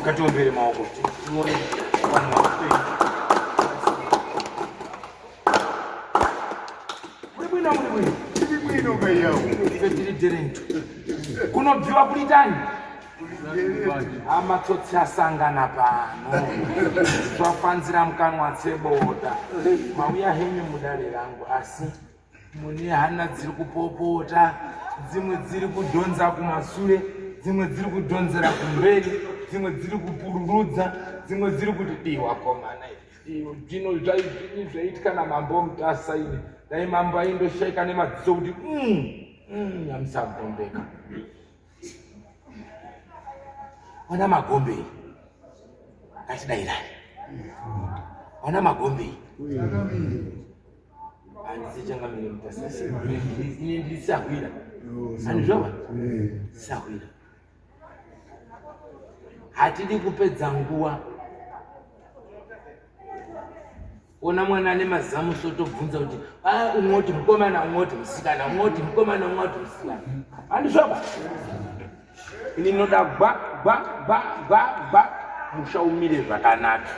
Ngatiombere maoko tione vanhu vakupenyu. Muri bwino muri bwino. Tiri bwino kaiyawo. Ife tiri derentu. Kunobviwa kuritani? Amatsotsi asangana pano. Zvafanzira mukanwa tseboda. Mauya henyu mudare rangu asi mune hana dziri kupopota dzimwe dziri kudhonza kumasure dzimwe dziri kudhonzera kumberi dzimwe dziri kupururudza dzimwe dziri kuti diwa komana zvino zvaizvini zvaiitika namambo mutasa ini dai mambo aindoshaika nemadziso kuti mm, mm, yamusagombeka wana magombei ngatidairani wana magombei handisi changamire mutasa ini ndiri sahwira handizvova sahwira hatidi kupedza nguva ona mwana ane mazamu so tobvunza kuti ah, umwe oti mukomana umwe oti musikana umwe oti mukomana umwe oti musikana handizvoba ini noda gwa gwa gwa gwa gwa musha umire zvakanaka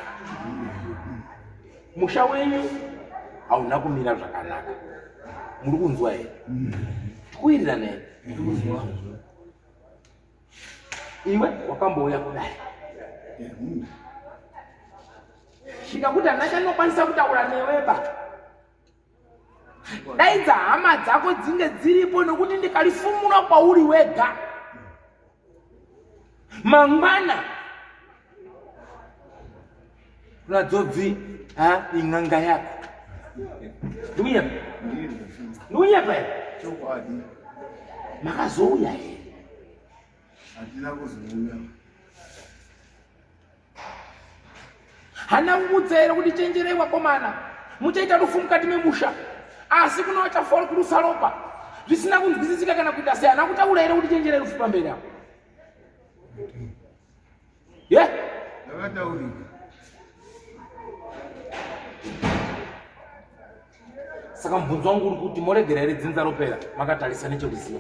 musha wenyu hauna kumira zvakanaka muri kunzwa here tikuwirirana here iwe wakambouya kudai svika kuti hana chandinokwanisa kutaura newe ba daidza hama dzako dzinge dziripo nokuti ndikarifumura kwauri wega mangwana unadzobvi ha in'anga yako ndikunyepa ndikunyepa here Chokwadi. Makazouya here? Hatina kuzouya. Hana kukuudza here kuti chenjerei wakomana, muchaita rufu mukati memusha, asi kuna vachafa vari kurusa ropa zvisina kunzwisisika kana kuita sei. Hana kutaura here kuti chenjerei rufu pamberi apo? Ye? Yeah? Ndakataurika. Saka mubvunzo wangu uri kuti moregera here dzinza ropera makatarisa nechekuziva?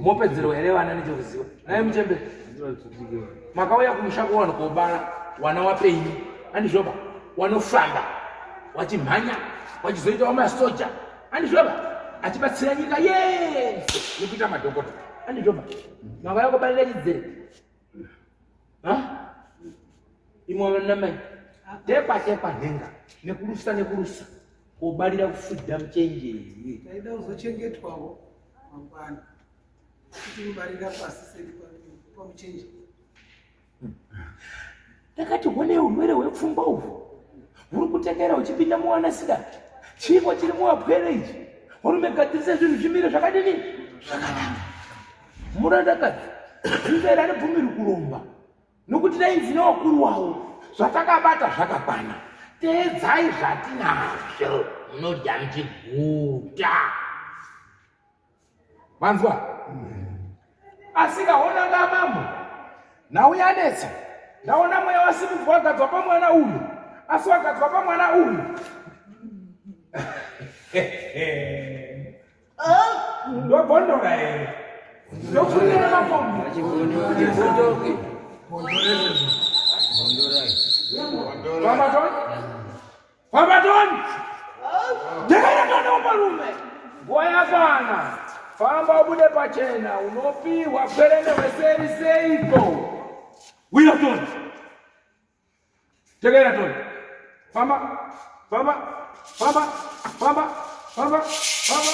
Mopedzerwa here vana nechekuziva? Naye muchembere makauya kumusha kwevanhu kobara wana wapenyu andizvoba wanofamba wachimhanya wachizoita wamasoja andizvoba achibatsira nyika yese nekuita madhokota andizvoba makauya kobarira chidzere imwe vanamai tekwa tekwa nhenga nekurusa nekurusa kobarira kufudha muchenjeri taida kuzochengetwawo mangwana kuti kubarira pasi seri pamuchenjeri Ndakati honei urwere hwepfungwa uhwu huri kutekera huchipinda muwanasikana. Chiiko chiri muwapwere ichi? Varume gadzirise zvinhu zvimire zvakadini? Zvakanaka. Murandakadzi, dzinza iri haribvumirwi kuromba nokuti rainzi nevakuru wavo zvatakabata zvakakwana. Teedzai zvatinazvo munodya muchiguta. Manzwa? Asi kaona kamambo nhau yanetsa. Ndaona mweya wasimudzwa wagadzwa pamwana uyu. Asi wagadzwa pamwana uyu. Ndobondora here? Ndofunira makombi. Baba Tony? Baba Tony! Ndakaenda tone umarume. Nguva yakwana. Famba ubude pachena unopihwa pwerene weseri seiko. Wira Tony. Tekera Tony. Famba. Famba. Famba. Famba. Famba. Famba.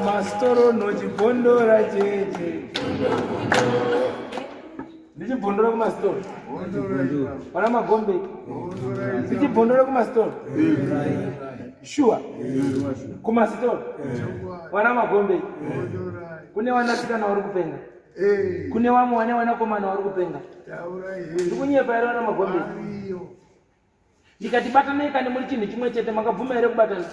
Masitoro nochibondora cheche ndichibvondora kumasitoro pana magombe ndichibvondora kumasitoro shuwa kumasitoro wana magombe kune wanasikana wari kupenga kune wamwe wane wanakomana wari kupenga ndikunyepa here wana magombe Ndikati batanai kani muri chinhu chimwe chete makabvuma here kubatana?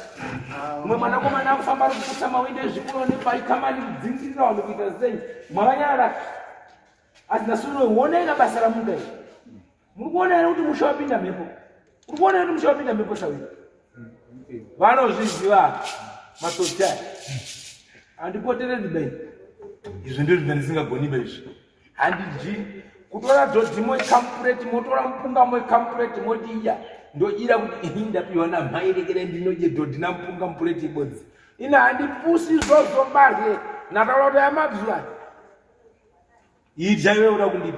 Mumwe mwanakomana akufamba ari kuputsa mawindo ezvikoro nepaikamani kudzingirira vanhu kuita sei? Mwakanyarara. Asi nhasi uno honai ka basa ramuka iri. Muri kuona here kuti musha wapinda mhepo? Uri kuona here kuti musha wapinda mhepo sawira? Vanozviziva matsotsi aya. Handipoteredzi bai. Izvi ndizvo zvandisingagoni bai izvi. Handidyi kutora dhodhi moikamupureti motora mupunga moikamupureti modya ndodyira kuti ini ndapiwa namai rekere ndinodye dhodhi namupunga mupureti ibodzi. Ini handipusi izvozvo mbarye ndataura kuti ayamabzwa. Idya iwe uda kundipa.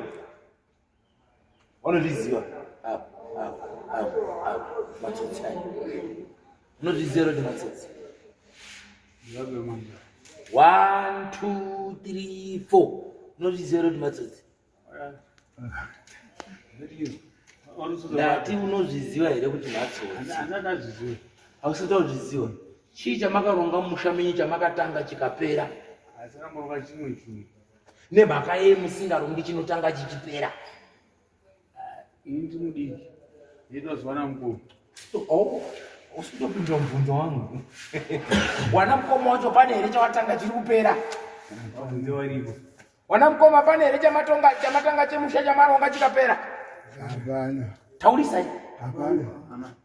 Vanozviziva apo apo apo apo matsotsi ayo. Unozviziva kuti matsotsi. One, two, three, four. Unozviziva kuti matsotsi. Ndati unozviziva here kuti matsotsi? Hausati wazviziva. Chii chamakaronga mumusha menyu chamakatanga chikapera? Nemhaka yei musingarongi chinotanga chichipera? Ini ndiri mudiki. Ndinoitwa zuva namukoma. Oh, usitopindura mubvunzo wangu. Wana mukoma wacho pane here chawatanga chiri kupera? Vabvunze varipo. Wana mukoma pane here chamatonga chamatanga chemusha chamaronga chikapera? Hapana. Taurisai. Hapana.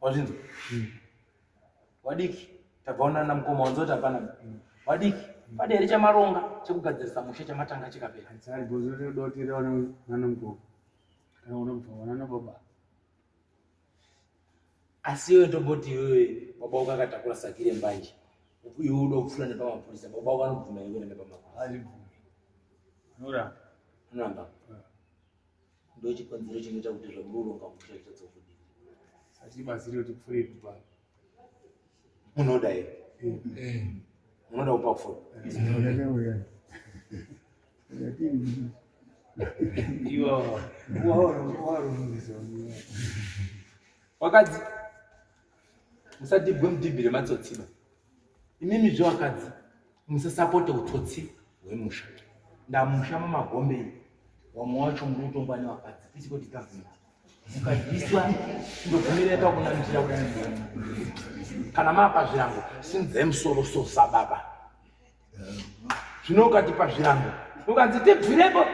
Wazvinzwa? Wadiki tabva unana mukoma wanzwa kuti hapana. Wadiki pane here chamaronga chekugadzirisa musha chamatanga chikapera? Hatsari bozo rinoda nana mukoma. Kana unobva wanana baba. Asi iwe tomboti iwewe baba wako akatakura saki rembanje iwe uda kupfura nepamapurisa baba wako anobvuma iwe kuenda nepamapurisa? Hazvibvumi. Anoramba. Anoramba. Ndochikonzero chinoita kuti zvamuri kuronga musha zvitadza kubudirira. Hatibatsiri kuti kupfure ipapo. Munoda here? Eh. Munoda kupa kupfura? Wakadzi musadhibwe mudhibhi rematsotsi ba. Imimi zve wakadzi musasapote utsotsi hwemusha. Ndamusha mumagombe wamwe wacho muri kutongwa nevakadzi tichikoti government. Mukadyiswa ndogumira pakunamtira kudai. Kana mapa zvirango simudzai musoro so sababa. Zvino ukatipa zvirango ukanzi tibvirepo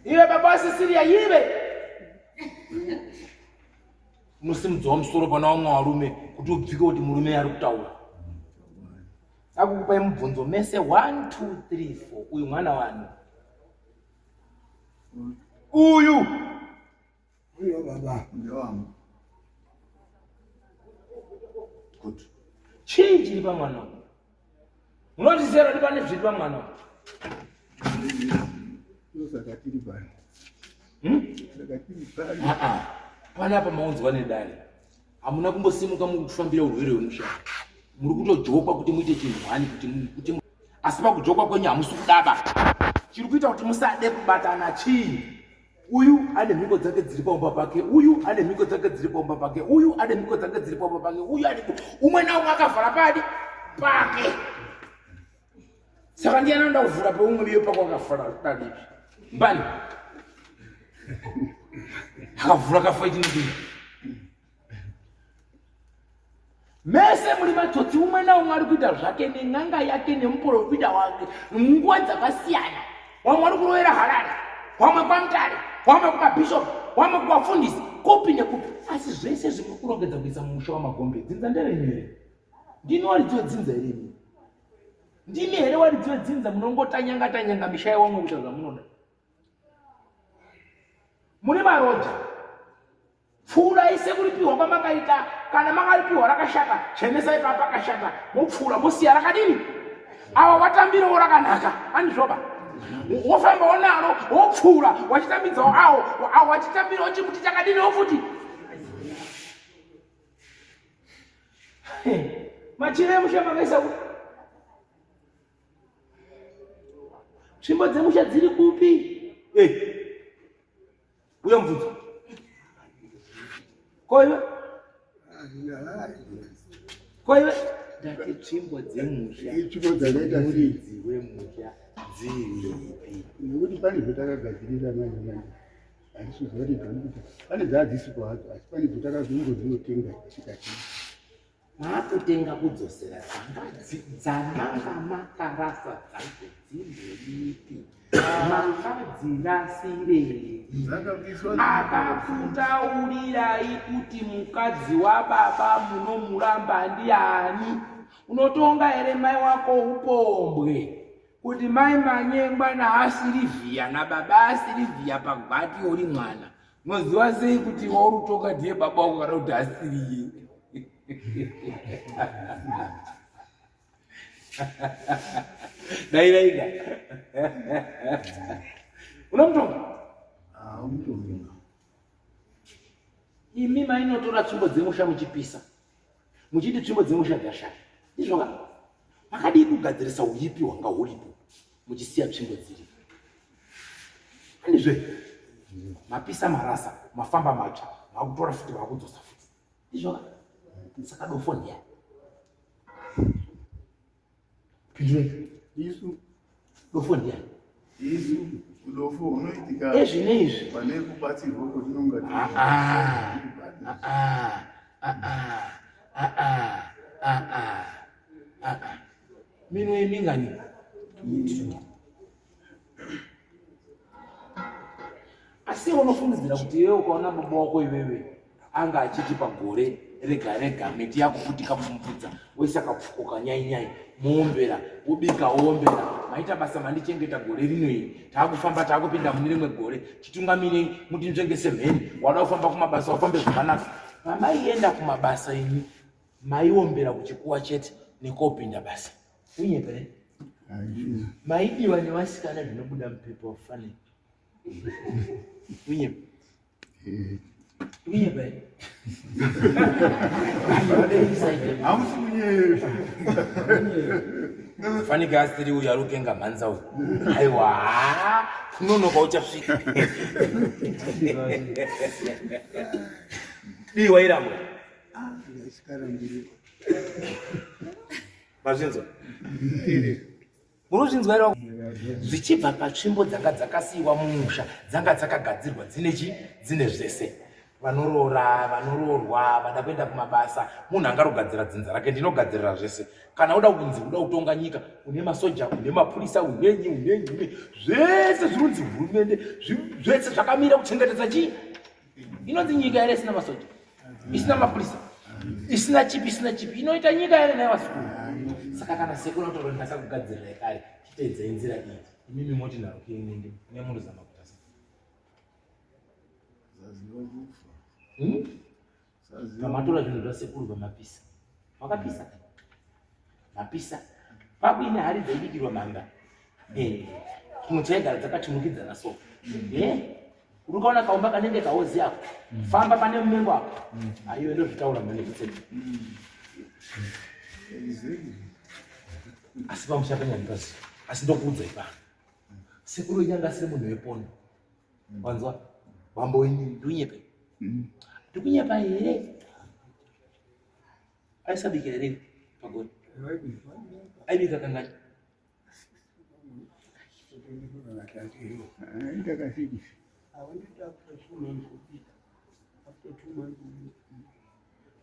iwe baba wasisiria iwe unosimudzwa musoro pana vamwe varume kuti ubvike kuti murume ari kutaura akukupai mubvunzo mese 1 2 3 4 uyu mwana wani uyu uyu baba ndewangu good chii chiri pamwana uyu munozviziva kuti pane zviri pamwana uyu Saka tiri pano. Hmm? Saka tiri pano. Ah, ah. Panapa maunzwa nedare. Hamuna kumbosimuka mukufambira urwere hwemusha. Muri kutojokwa kuti muite chinhu hani kuti kuti asi pakujokwa kwenyu hamusi kudaba. Chiri kuita kuti musade kubatana chii? Uyu ane mhiko dzake dziri paumba pake, uyu ane mhiko dzake dziri paumba pake, uyu ane mhiko dzake dziri paumba pake, uyu ane umwe naumwe akavhara padi pake. Saka ndiani anoda kuvhura peumwe iye pako akavhara dadi mbani akavhura kafaiti nekui mese muri matsotsi umwe naumwe ari kuita zvake nen'anga yake nemuprofita wake nguva dzakasiyana wamwe ari kurovera harare wamwe kwamutare wamwe kumabhishopu wamwe kumafundisi kupi nekupi asi zvese zvimuri kurongedza kuisa mumusha wamagombe dzinza nderenyu here ndini waridzi wedzinza here imi ndimi here waridzi wedzinza munongotanyanga tanyanga misha yewamwe kuita zvamunoda muri maroja pfuurai sekuripiwa kwamakaita kana makaripiwa rakashata chenesai pa pakashata mopfuura mosiya rakadini ava watambirewo rakanaka andizvoba wofambawo naro wopfuura wachitambidzawo awo awo wachitambirawo chimuti chakadiniwo futi machira emusha makaisa kupi tsvimbo dzemusha dziri kupi eh. uya mubvunzo ko iwe ko iwe Ndati tsvimbo dzemusha. Tsvimbo dzakaita sei? Muridzi wemusha dziripi? Nekuti pane zvatakagadzirira manje manje. Handisi kuziva kuti dzinoita. Pane dzadzisipo hadzo asi pane dzatakazongodzinotenga tikati. Maakutenga kudzosera dzanga dzamanga makarasa dzacho dziripi? Makadzirasirei? Akakutaurirai kuti mukadzi wababa munomuramba ndiani? Unotonga here mai wako upombwe? Kuti mai manyengwa naasirivhiya nababa asirivhiya pagwati uri mwana. Unoziva sei kuti wauri kutonga ndiye baba wako kana kuti asiriye? Dairaika. Unomutonga? Haumutongi. Imi mainotora tsvimbo dzemusha muchipisa. Muchiti tsvimbo dzemusha dzashata. Ndizvo ka? Makadii kugadzirisa uipi hwanga huripo muchisiya tsvimbo dziri? Handizve? Mapisa marasa, mafamba matsva, makutora futi makudzosa futi. Ndizvo ka? Saka dofo ndiyani? Pindurai. Isu. Dofo ndiyani? Isu udofo hunoitika ezvine izvi pane kubatsirwa kwatinonga ah, ah, ah, minwe mingani? Asi unofungidzira kuti iwewe ukaona baba wako iwewe anga achiti pagore rega rega miti yakuputika mumupudza woisa kapfuko kanyai nyai moombera wobika woombera maita basa mandichengeta gore rino iri taakufamba taakupinda mune rimwe gore chitungamirei mutinzvengese mheni wada kufamba kumabasa wafambe zvakanaka pamaienda kumabasa imi maiombera kuchikuwa chete nekopinda basa unyepere maidiwa nevasikana zvinobuda mupepa fanei unyepe Unyepa here? Hamusi kunyepa. Fanike asiri uyu ari kukenga mhanza uyu. Aiwa, kunonoka uchasvika. Dii wairambwa. Mazvinzwa? Munozvinzwa here? Zvichibva patsvimbo dzanga dzakasiiwa mumusha, dzanga dzakagadzirwa dzine chi dzine zvese. Vanoroora, vanoroorwa, vada kuenda kumabasa, munhu angarogadzira dzinza rake, ndinogadzirira zvese. Kana uda kunzi uda kutonga nyika, une masoja, une mapurisa, unenyi, unenyi, une zvese zvinonzi hurumende, zvese zvakamira kuchengetedza chii? Inonzi nyika here isina masoja? Isina mapurisa? Isina chipi, isina chipi? Inoita nyika here naye vazukuru? Saka kana sekuru ataura kuti ndakakugadzirirai kare, chiteedzai nzira iyi. Imimi moti nharukei nende, nemuruzama kuita sei? Hmm? Pamatora zvinhu zvasekuru pamapisa. Makapisa? Mapisa. Pakuine hari dzaibikirwa manga. Eh. Chimwe chaigara dzakatumukidzana so. Eh. Uri kuona kaumba kanenge kaozi ako. Famba pane mumengo apo. Aiwe ndozvitaura mane kutseki. Asi pamusha penyandipazi. Asi ndokuudza ipano. Sekuru inyanga asiri munhu wepondo. Wanzwa? Bambo wenyu ndunyepe. Ndikunyepa here? Aisabika here pagore? Aibika kangani?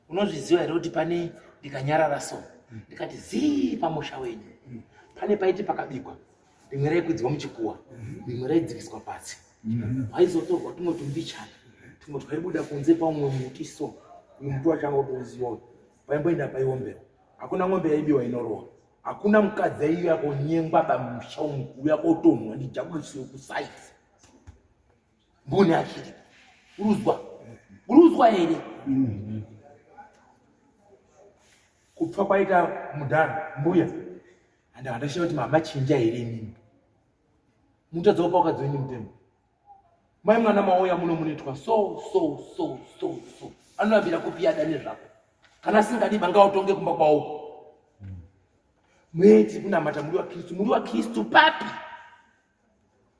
Unozviziva here kuti pane ndikanyarara so ndikati zii pamusha wenyu pane paiti pakabikwa rimwe raikwidzwa muchikuwa rimwe raidzikiswa pasi waizotorwa tumwe tumbichana tumwe twaibuda kunze paumwe muti so uyu muti wacho angotouziwa uyu paimboenda paiomberwa hakuna ng'ombe yaibiwa inorohwa hakuna mukadzi aiuya konyengwa pamusha umu kuuya kotonhwa ndijakusiwe kusaiti mbune achiri uruzwa uruzwa here kupfa kwaita mudhara mbuya and handashiva kuti mama chinja here imimi mutadza kupa wakadzi wenyu mutemo mai mwana mauya muno munoitwa so so so so so anorambira kupi ada nezvako kana asingadi banga utonge kumba kwawo mwedzi kunamata muri wakristu muri wakristu papi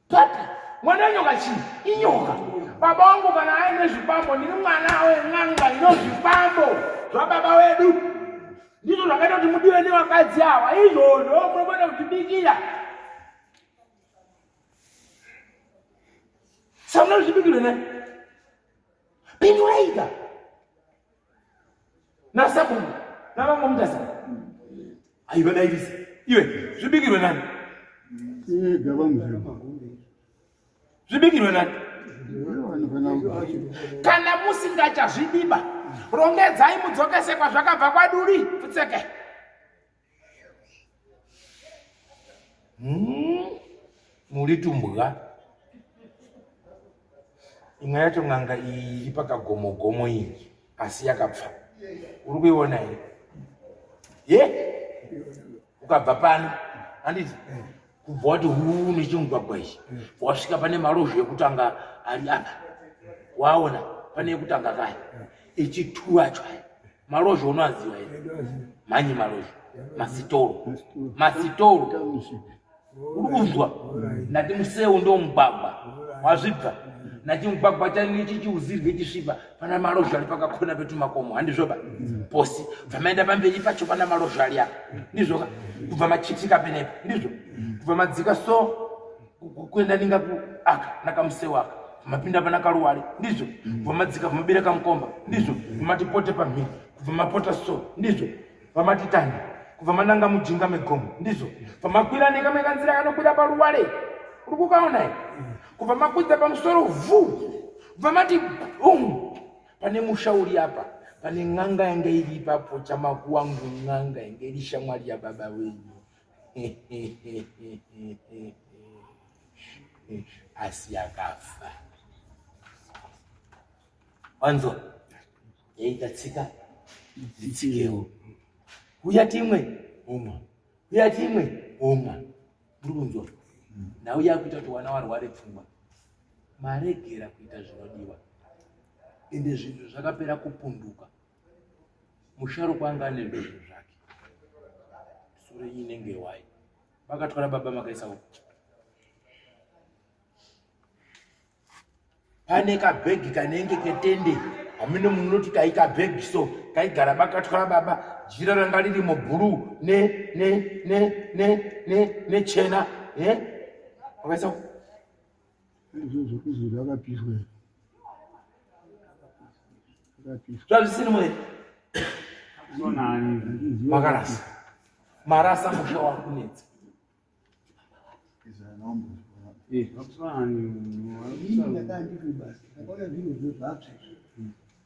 papi mwana wenyoka chii inyoka baba wangu kana aine zvikwambo ndiri mwana wen'anga ino zvikwambo zvababa wedu. Ndizvo zvakaita kuti mudiwe nevakadzi awa izvozvo munobata kutibikira. Samuna kuzvibikirwe ne? Pinduraika. Nasabhuku navamwe mutasa. Aiva dairisa. Iwe zvibikirwe nani? Ega vamuzimba. Zvibikirwe nani? Kana musingachazvidiba, rongedzai mudzokese kwazvakabva kwaduri pfutseke. Muri tumbwa. Imwe yacho n'anga iyi iri pakagomo gomo iyi asi yakapfa. Uri kuiona here? Ye? Ukabva pano handiti kubva wati huu nechimugwagwa ichi wasvika pane marozho ekutanga ari apa waona pane ekutanga kaya echitu acho aya marozho unoaziva here mhanyi marozho masitoro masitoro uri kunzwa ndati museu ndo mugwagwa wazvibva ndati mugwagwa chanichi chiuzirwe chisvipa pana marozho ari pakakona petumakomo handizvoba posi bva maenda pamberi pacho pana marozho ari apa ndizvoka kubva machitika penepa ndizvo kubva madzika so kuenda ninga aka nakamuseu aka mapinda pana karuware ndizvo kubva madzika bva mabira kamukomba ndizvo kubva matipote pamhiri kubva mapota so ndizvo vamatitani kubva mananga mujinga megomo ndizvo bva makwira nekamwe kanzira kanokwira paruware uri kukaona here kubva makwidza pamusoro vhu kubva mati um pane musha uri apa pane n'anga yanga iri ipapo chamakuwangu n'anga yanga iri shamwari yababa wenyu asi yakafa wanzwa yaita tsika dzitsikewo uya timwe omwa uya timwe omwa muri kunzwa nhau yakuita kuti wana warware pfungwa maregera kuita zvinodiwa ende zvinhu zvakapera kupunduka musharukwa anga ane zvinhu zvake sure inenge wai vakatwara baba makaisa uko pane kabhegi kanenge ketende hameno munoti kai kabhegi so kaigara bakatwara baba jira ranga riri mubhuruu ne ne ne ne ne nechena e wakaisa izvo zvekuzi zvakapiswa zvazvisiri mwe makarasa marasa musha wakunetsa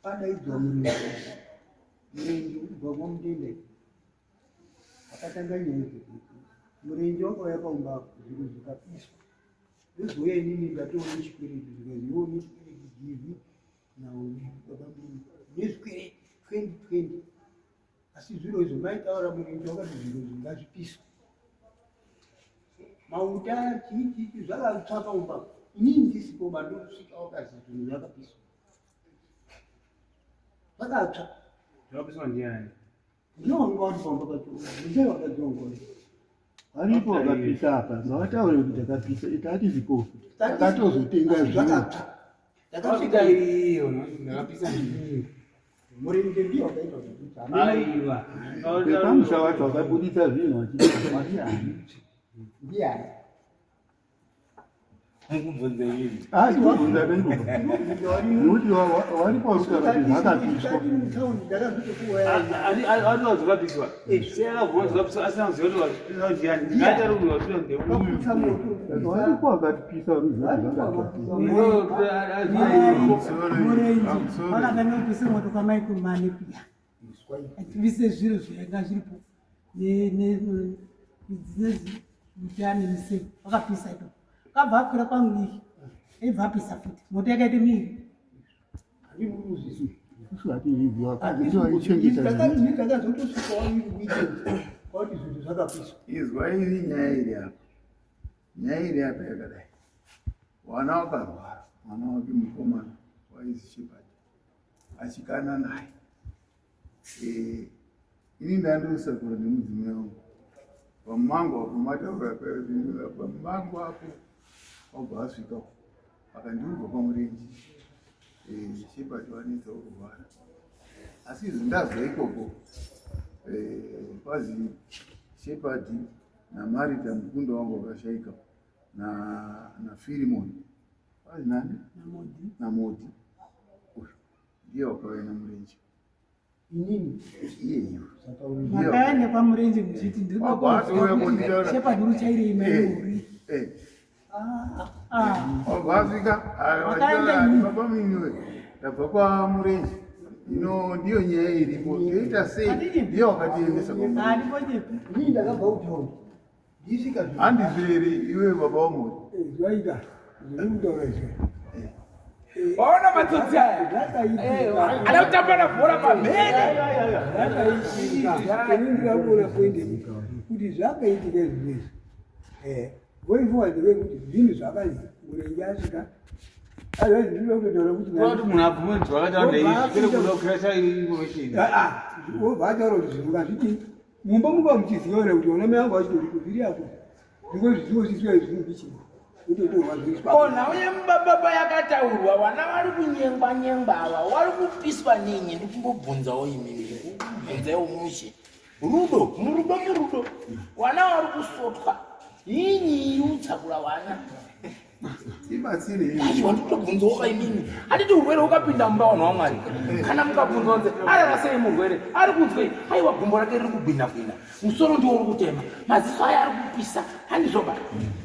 Padaidzwa murenje murenje kubva kwamutende akatanga nyaya idzi murenje wakauya paumba apo zviro zvikapiswa ndozouya inini ndatoona chikwereti zvikanzi iwe une chikwereti givi naomi baba mini nezvikwereti 2020 asi zviro izvo maitaura murenje wakati zviro izvo ngazvipiswe mauta chii chii zvakatsva paumba inini ndisipo bandosvika wakazi zvinhu zvakapiswa Zvakatsva. Zvakapiswa ndiani? Ndiwo wanga wari pamba pacho. Ndiye wakadzongora. Varipo vakapisa apa, ngavataure kuti takapisa, tati zvipofu. Takatozotenga zvimwe. Zvakatsva. Takasvika iyo, ndakapisa ndini. Murenje ndiye wakaita zvekuti. Aiwa. Vepamusha wacho vakabuditsa zvinhu vachiti ndiani? Ndiani? Mukubvunza inini. Ah, ndikubvunza ndikubvunza. Nekuti waripo warutaura kuti zvakapiswa. Ari wazvakapiswa. Sei akabvunza zvakapiswa asina kuziva kuti wazvipisa ndiani. Ndingaita kuti wazvipisa ndeuyu. Waripo akatipisa ruzivo zvakapiswa. Murenje vakatanga kupisa moto kwamaikumane kuya achibise zviro zvanga zviripo mutani misei vakapisa ipapo akabva akwira kwamudiki aibva apisa futi moto yakaita miiri Izwa iri nyaya iri apa. Nyaya iri apa yakadai. Wana wakarwara, mwana wake mukomana waizi Shepard. Achikana naye. Eh, ini ndandosakura nemudzimai wangu pamumango apo mataura pamumango apo wabva asvika akandiubva pamurenje eh, shepard wanetsa kurwara asi izvi ndazwa ikoko. Eh, kwazi Shepherd naMarita mukunda wangu wakashaika na naFirimoni kwazi nani naModi uyu ndiye wakauya naMurenje inini iyeyo makaenda kwamurenje muchiti ndinoda Shepherd uchairei mai eh. Wabva asvika baba miniwe ndabva kwamurenje ino ndiyo nyaya iripo toita sei ndiye wakatiendesa kwamurenje inini ndakabva kutauni ndisvika handizvo here iwe baba wamuri zvaita zviri kutaura izvo Waona matsotsi aya ada kutamba na bhora pamhene. Zvakaitika ini ndikakuona poindi kuti zvakaitika izvi izvi going forward ndekuti zvinhu zvakanzi murenje asvika azvazi ndinoda kutotaura kuti kuti munhu abvume kuti zvakataura ndeizvi kwete kuda kucreata information wobva ataura kuti zvinhu ngazvidii mumba muka muchiziva here kuti vana mai vangu vachitoriko zviri apo zviko zvizivo zviswa zvinhu bichii utotorwa zvoiswa Ko nhau yemubababa yakataurwa vana vari kunyengwa nyengwa ava vari kupiswa nenyi ndikumbobvunzawo imimi kubvunzaiwo mushe rudo murudo murudo vana vari kusotwa inyi utsakura vana ibatsirei aiwa ndikutobvunzawo ka imimi handiti urwere hukapinda mumba vanhu vamwari kana mukabvunzwa kunze arara sei murwere ari kunzwei aiwa gumbo rake riri kugwina gwina musoro ndiwo uri kutema maziso aya ari kupisa handizvoba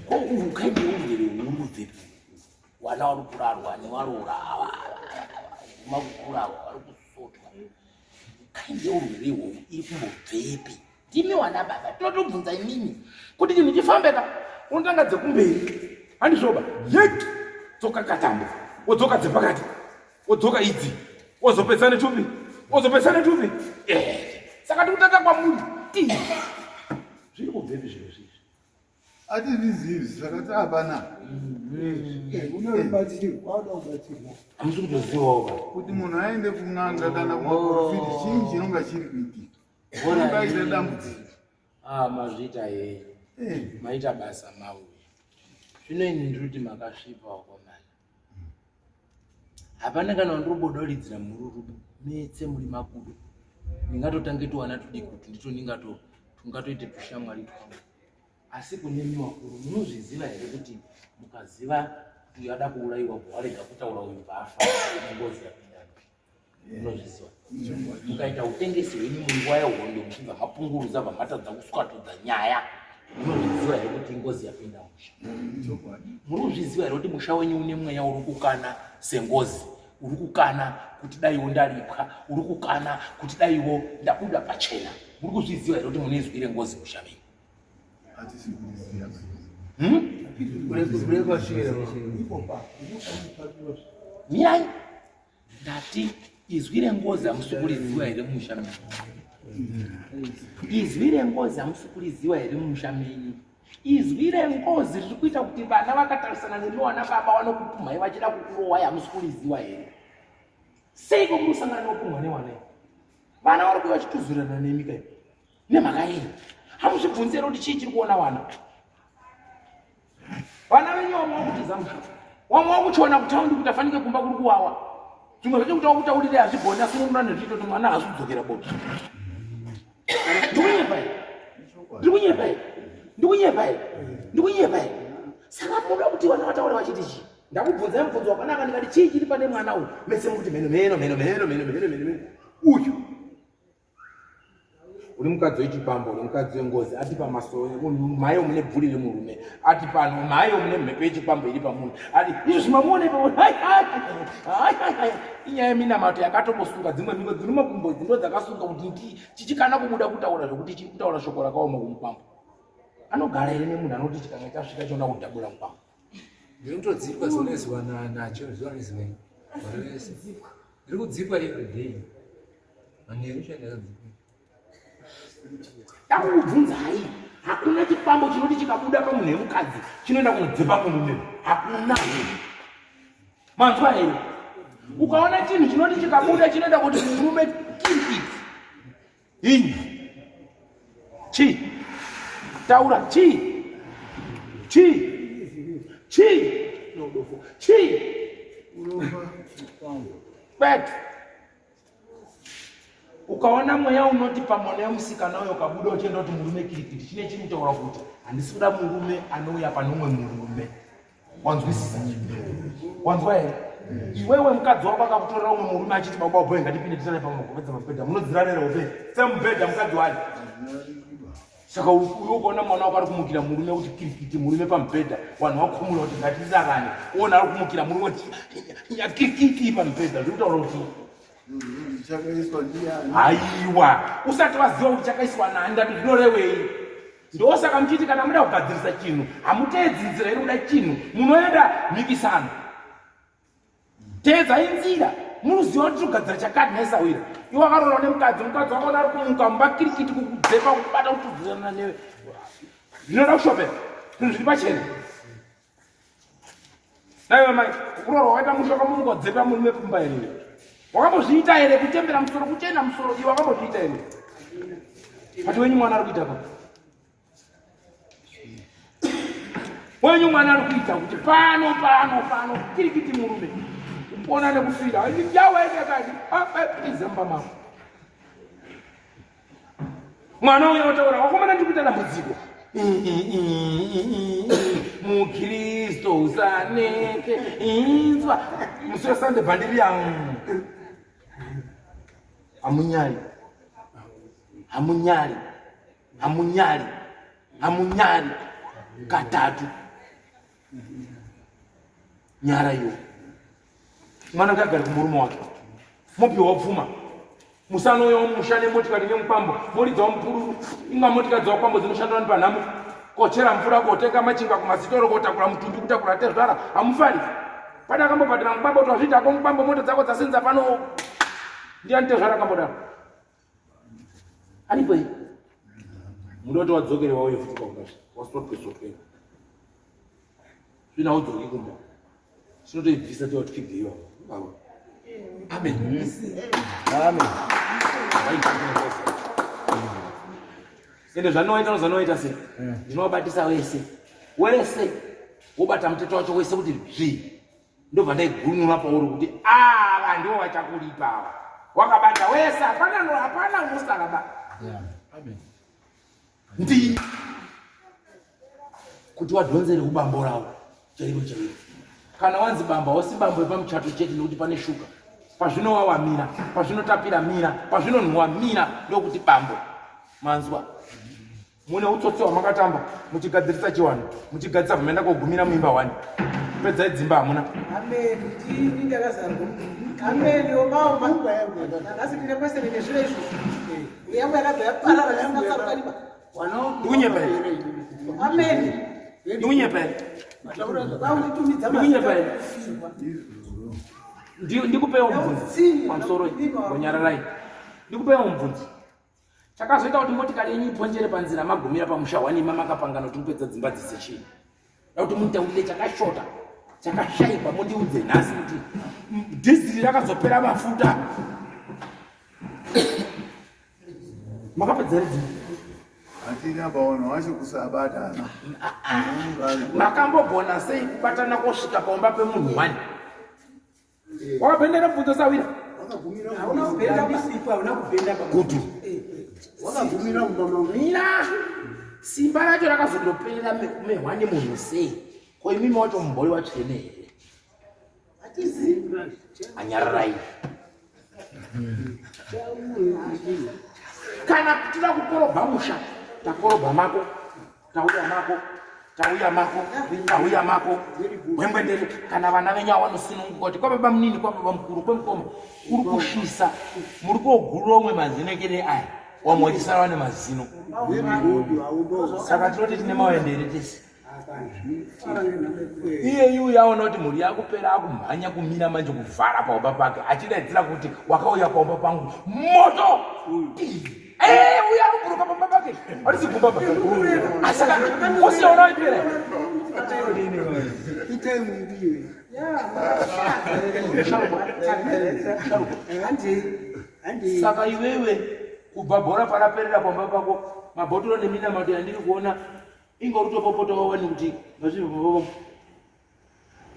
ko uhu kaindi urwere huri kubvepi wana vari kurarwa nevaroora ava makukura ava vari kusotwa kaindi yeurwere ihwohwu iri kumbobvepi ndimi wana baba tinotobvunza imimi kuti chinhu chifambe ka unotanga dzekumberi handizvoba yek tsoka katambo wodzoka dzepakati wodzoka idzi wozopedza netupi wozopedza netupi Eh, saka tikutanga kwamuri ti zviri kubvepi zviro zvizvi Hatizvizivi saka taapana. Unobatsirwa, wada kubatsirwa. Hamusi kutozivawo ba. Kuti munhu aende kun'anga kana kumaporofiti chii chinonga chiri kuitika. Ungaita dambudziko. Ah, mazviita yei. Eh. Maita basa mauya. Zvino ini ndiri kuti makasvipa wakomana. Hapana kana wandiri mhururu metse muri makudo. Ndingatotange tuwana tudiki kuti ndito ndingato tungatoite tushamwari twangu. Asi kunemi wakuru munozviziva here kuti mukaziva kuti uyu ada kuurayiwa warega kutaura uyu bvafa ngozi yapinda munozviziva mukaita utengesi hwenyu munguva yehondo muchibva mapunguruza bva matadza kuswatudza nyaya munozviziva here kuti ngozi yapinda musha muri kuzviziva here kuti musha wenyu une mweya uri kukana sengozi uri kukana kuti daiwo ndaripwa uri kukana kuti daiwo ndabuda pachena muri kuzviziva here kuti mune izwi rengozi musha menyu hmm? Mirai ndati izwi rengozi hamusi kuriziwa here mumusha menyu izwi rengozi hamusi kuriziwa here mumusha menyu izwi rengozi riri kuita kuti vana vakatarisana nemi wana baba vanokupumhai vachida kukurohwai hamusi kuriziwa here seiko muri kusangana nokupumhwa newana vana vari kuuya vachituzurana nemi kai nemhaka yei hamuzvibvunzi here kuti chii chiri kuona vana vana venyu vamwe vakutiza musha vamwe vakuchiona kutaundi kuti afanike kumba kuri kuwawa zvimwe zvacho kuti wakutaurire hazvigoni asi unoona nezviito kuti mwana haasi kudzokera bodo ndikunyepa here ndikunyepa here ndikunyepa here ndikunyepa here saka munoda kuti vana vataure vachiti chii ndakubvunzai mubvunzo wakanaka ndikati chii chiri pane mwana uyu mese mukuti mheno mheno mheno mheno mheno mheno mheno mheno uyu uri mukadzi wechipambo uri mukadzi wengozi ati pamasowe mhayo mune bvuri remurume ati pano mhayo mune mhepo yechikwambo iri pamunhu ati izvo zvimamuona ipapo inyaya yeminamato yakatombosunga dzimwe mhiko dziri makumbo idzi ndo dzakasunga kuti chichikana kubuda kutaura zvekuti chiri kutaura shoko rakaoma kumukwambo anogara here nemunhu anoti chikanga chasvika chiona kudhabura mukwambo ndiri kutodzipwa zuva nezuva nacho zuva nezuva gore rese ndiri kudzipwa every day manheru cha ndakadzipwa ndakukubvunzai hakuna chikwambo chinoti chikabuda pamunhu yemukadzi chinoenda kunodzepa kumurume hakuna manzwa here ukaona chinhu chinoti chikabuda chinoenda kuti murume kill it Inyi. Chi. Taura chi. Chi. Chi. No dofo. Chi. Bet. Ukaona mweya unoti pamwana yemusikana uyo ukabuda uchienda kuti murume kirikiti, chine chinotaura kuti handisi kuda murume anouya pane umwe murume. Wanzwisisa? Wanzwa here? Iwewe mukadzi wako akakutorera umwe murume achiti baba boy ngatipinde tisane pamagopedza mabhedha, munodzirana here hope? Semubhedha mukadzi wani. Saka uyo ukaona mwana wako ari kumukira murume kuti kirikiti murume pamubhedha, vanhu vakumura kuti ngatisangane, uona ari kumukira murume kuti kirikiti pamubhedha, zviri kutaura kuti Chakaiswa ndiani? Haiwa, usati waziva kuti chakaiswa nani ndati zvinorevei? Ndosaka muchiti kana muda kugadzirisa chinhu hamuteedzi nzira iri kuda chinhu, munoenda mhikisano. Teedzai nzira, munoziva kuti togadzira chakati naisawira. Iwe wakaroorwa nemukadzi, mukadzi wakaona ari kumuka mumba kirikiti kukudzepa kukubata kutudzirana newe. Zvinoda kushopera, zvinhu zviri pachena. Naiwe mai, kuroorwa waita musha wakamuka dzepa murume pfumba here? Wakambozviita here kutembera musoro kuchena musoro iwe wakambozviita here? Pati wenyu mwana ari kuita pa. Wenyu mwana ari kuita kuti pano pano pano kirikiti murume. Kupona nekufira. Yawa ende kani. Ah, please mba mako. Mwana uyo otaura wakomana ndiri kuita dambudziko. Mukristo usanete inzwa musi wesande bhandiri yangu. Hamunyari, hamunyari, hamunyari, hamunyari katatu. Nyara iwo mwana ngagare kumurume wake mopiwa pfuma musanouyawo musha nemotikari nemukwambo moridzawo mupururu inga motikari dzawakwambo dzinoshandira nepanhamo kochera mvura kotenga machingwa kumasitoro kotakura mutumbi kutakura tezvara hamufari pane akambobhadhara mukwambo kuti wazviitako mukwambo mota dzako dzasenza pano ndiani tezvara akambodaro aripo here muda kuti wadzokere wauye futi kwaungasvi wasotwe sotwe zvino haudzoki kumba tinotoibvisa tiwatwigeiwa amen amen ende zvanoita nozvanoita se ndinovabatisa wese wese wobata muteto wacho wese kuti dzvii ndobva ndaigurunura pauri kuti ava ndivo vachakulipa ava wakabata wese hapana hapana unosara ba ndi kuti wadhonzere ubambo ravo chairo chairo kana wanzi bambo hausi bambo yepamuchato chete nekuti pane shuga pazvinowawa mira pazvinotapira mira pazvinonhuwa mira ndokuti bambo manzwa Mune utsotsi hwamakatamba muchigadzirisa chiwanhu muchigadzisa vamaenda kogumira muimba wani pedzai dzimba hamuna. Amen ndini ndakazarwa. Amen omaoma. Nhasi ndine kwese nene zviro izvozvo. Yangu yakabva yaparara zvisina tsarukaniba. Ndikunyepa here? Amen. Ndikunyepa here? Vaunditumidza Ndikunyepa here? Ndikupewo mubvunzo pamusoro ngonyararai. Ndikupewo mubvunzo. Chakazoita kuti motikari yenyu iponjere panzira magumira pamusha hwanima makapangana kuti mupedza dzimba dzese chii? Da kuti munditaurire chakashota chakashaikwa mundiudze nhasi kuti dhiziri rakazopera mafuta makapedza here dzimba? Hatina pavanhu vacho kusabatana. Makambogona sei kubatana kosvika paumba pemunhu wani? Wakabhendera mubvunzo sawira. Hauna kubhenda bisipo, hauna kubhenda baba. Gutu. Wakagumira mumba mangu. Mira. Simba racho rakazondoperera mehwani munhu sei? Ko imimi wacho mumbori watsvene here? Hatizivi. Anyararai. Kana tida kukorobha musha, takorobha mako. Tauya mako, tauya mako, tauya mako. Wembwendere kana vana venyu avanosununguka kuti kwababa munini, kwababa mukuru, kwemukoma kuri kushisa, muri kogurura umwe mazino ekere aya, wamwe wachisara vane mazino. Saka tinoti tine mawendere tese. Iye iuya aona kuti mhuri yakupera akumhanya kumira manje kuvhara paumba pake achidaidzira kuti wakauya paumba pangu moto. Eh, uya anobhuruka pamba pake. Arisi kumba pa. Asaka usiona ipera. Itai mundiwe. Saka iwewe kubva bhora paraperera pamba pako mabhotoro neminamato yandiri kuona inga uri kutopopota wawani kuti mazvibva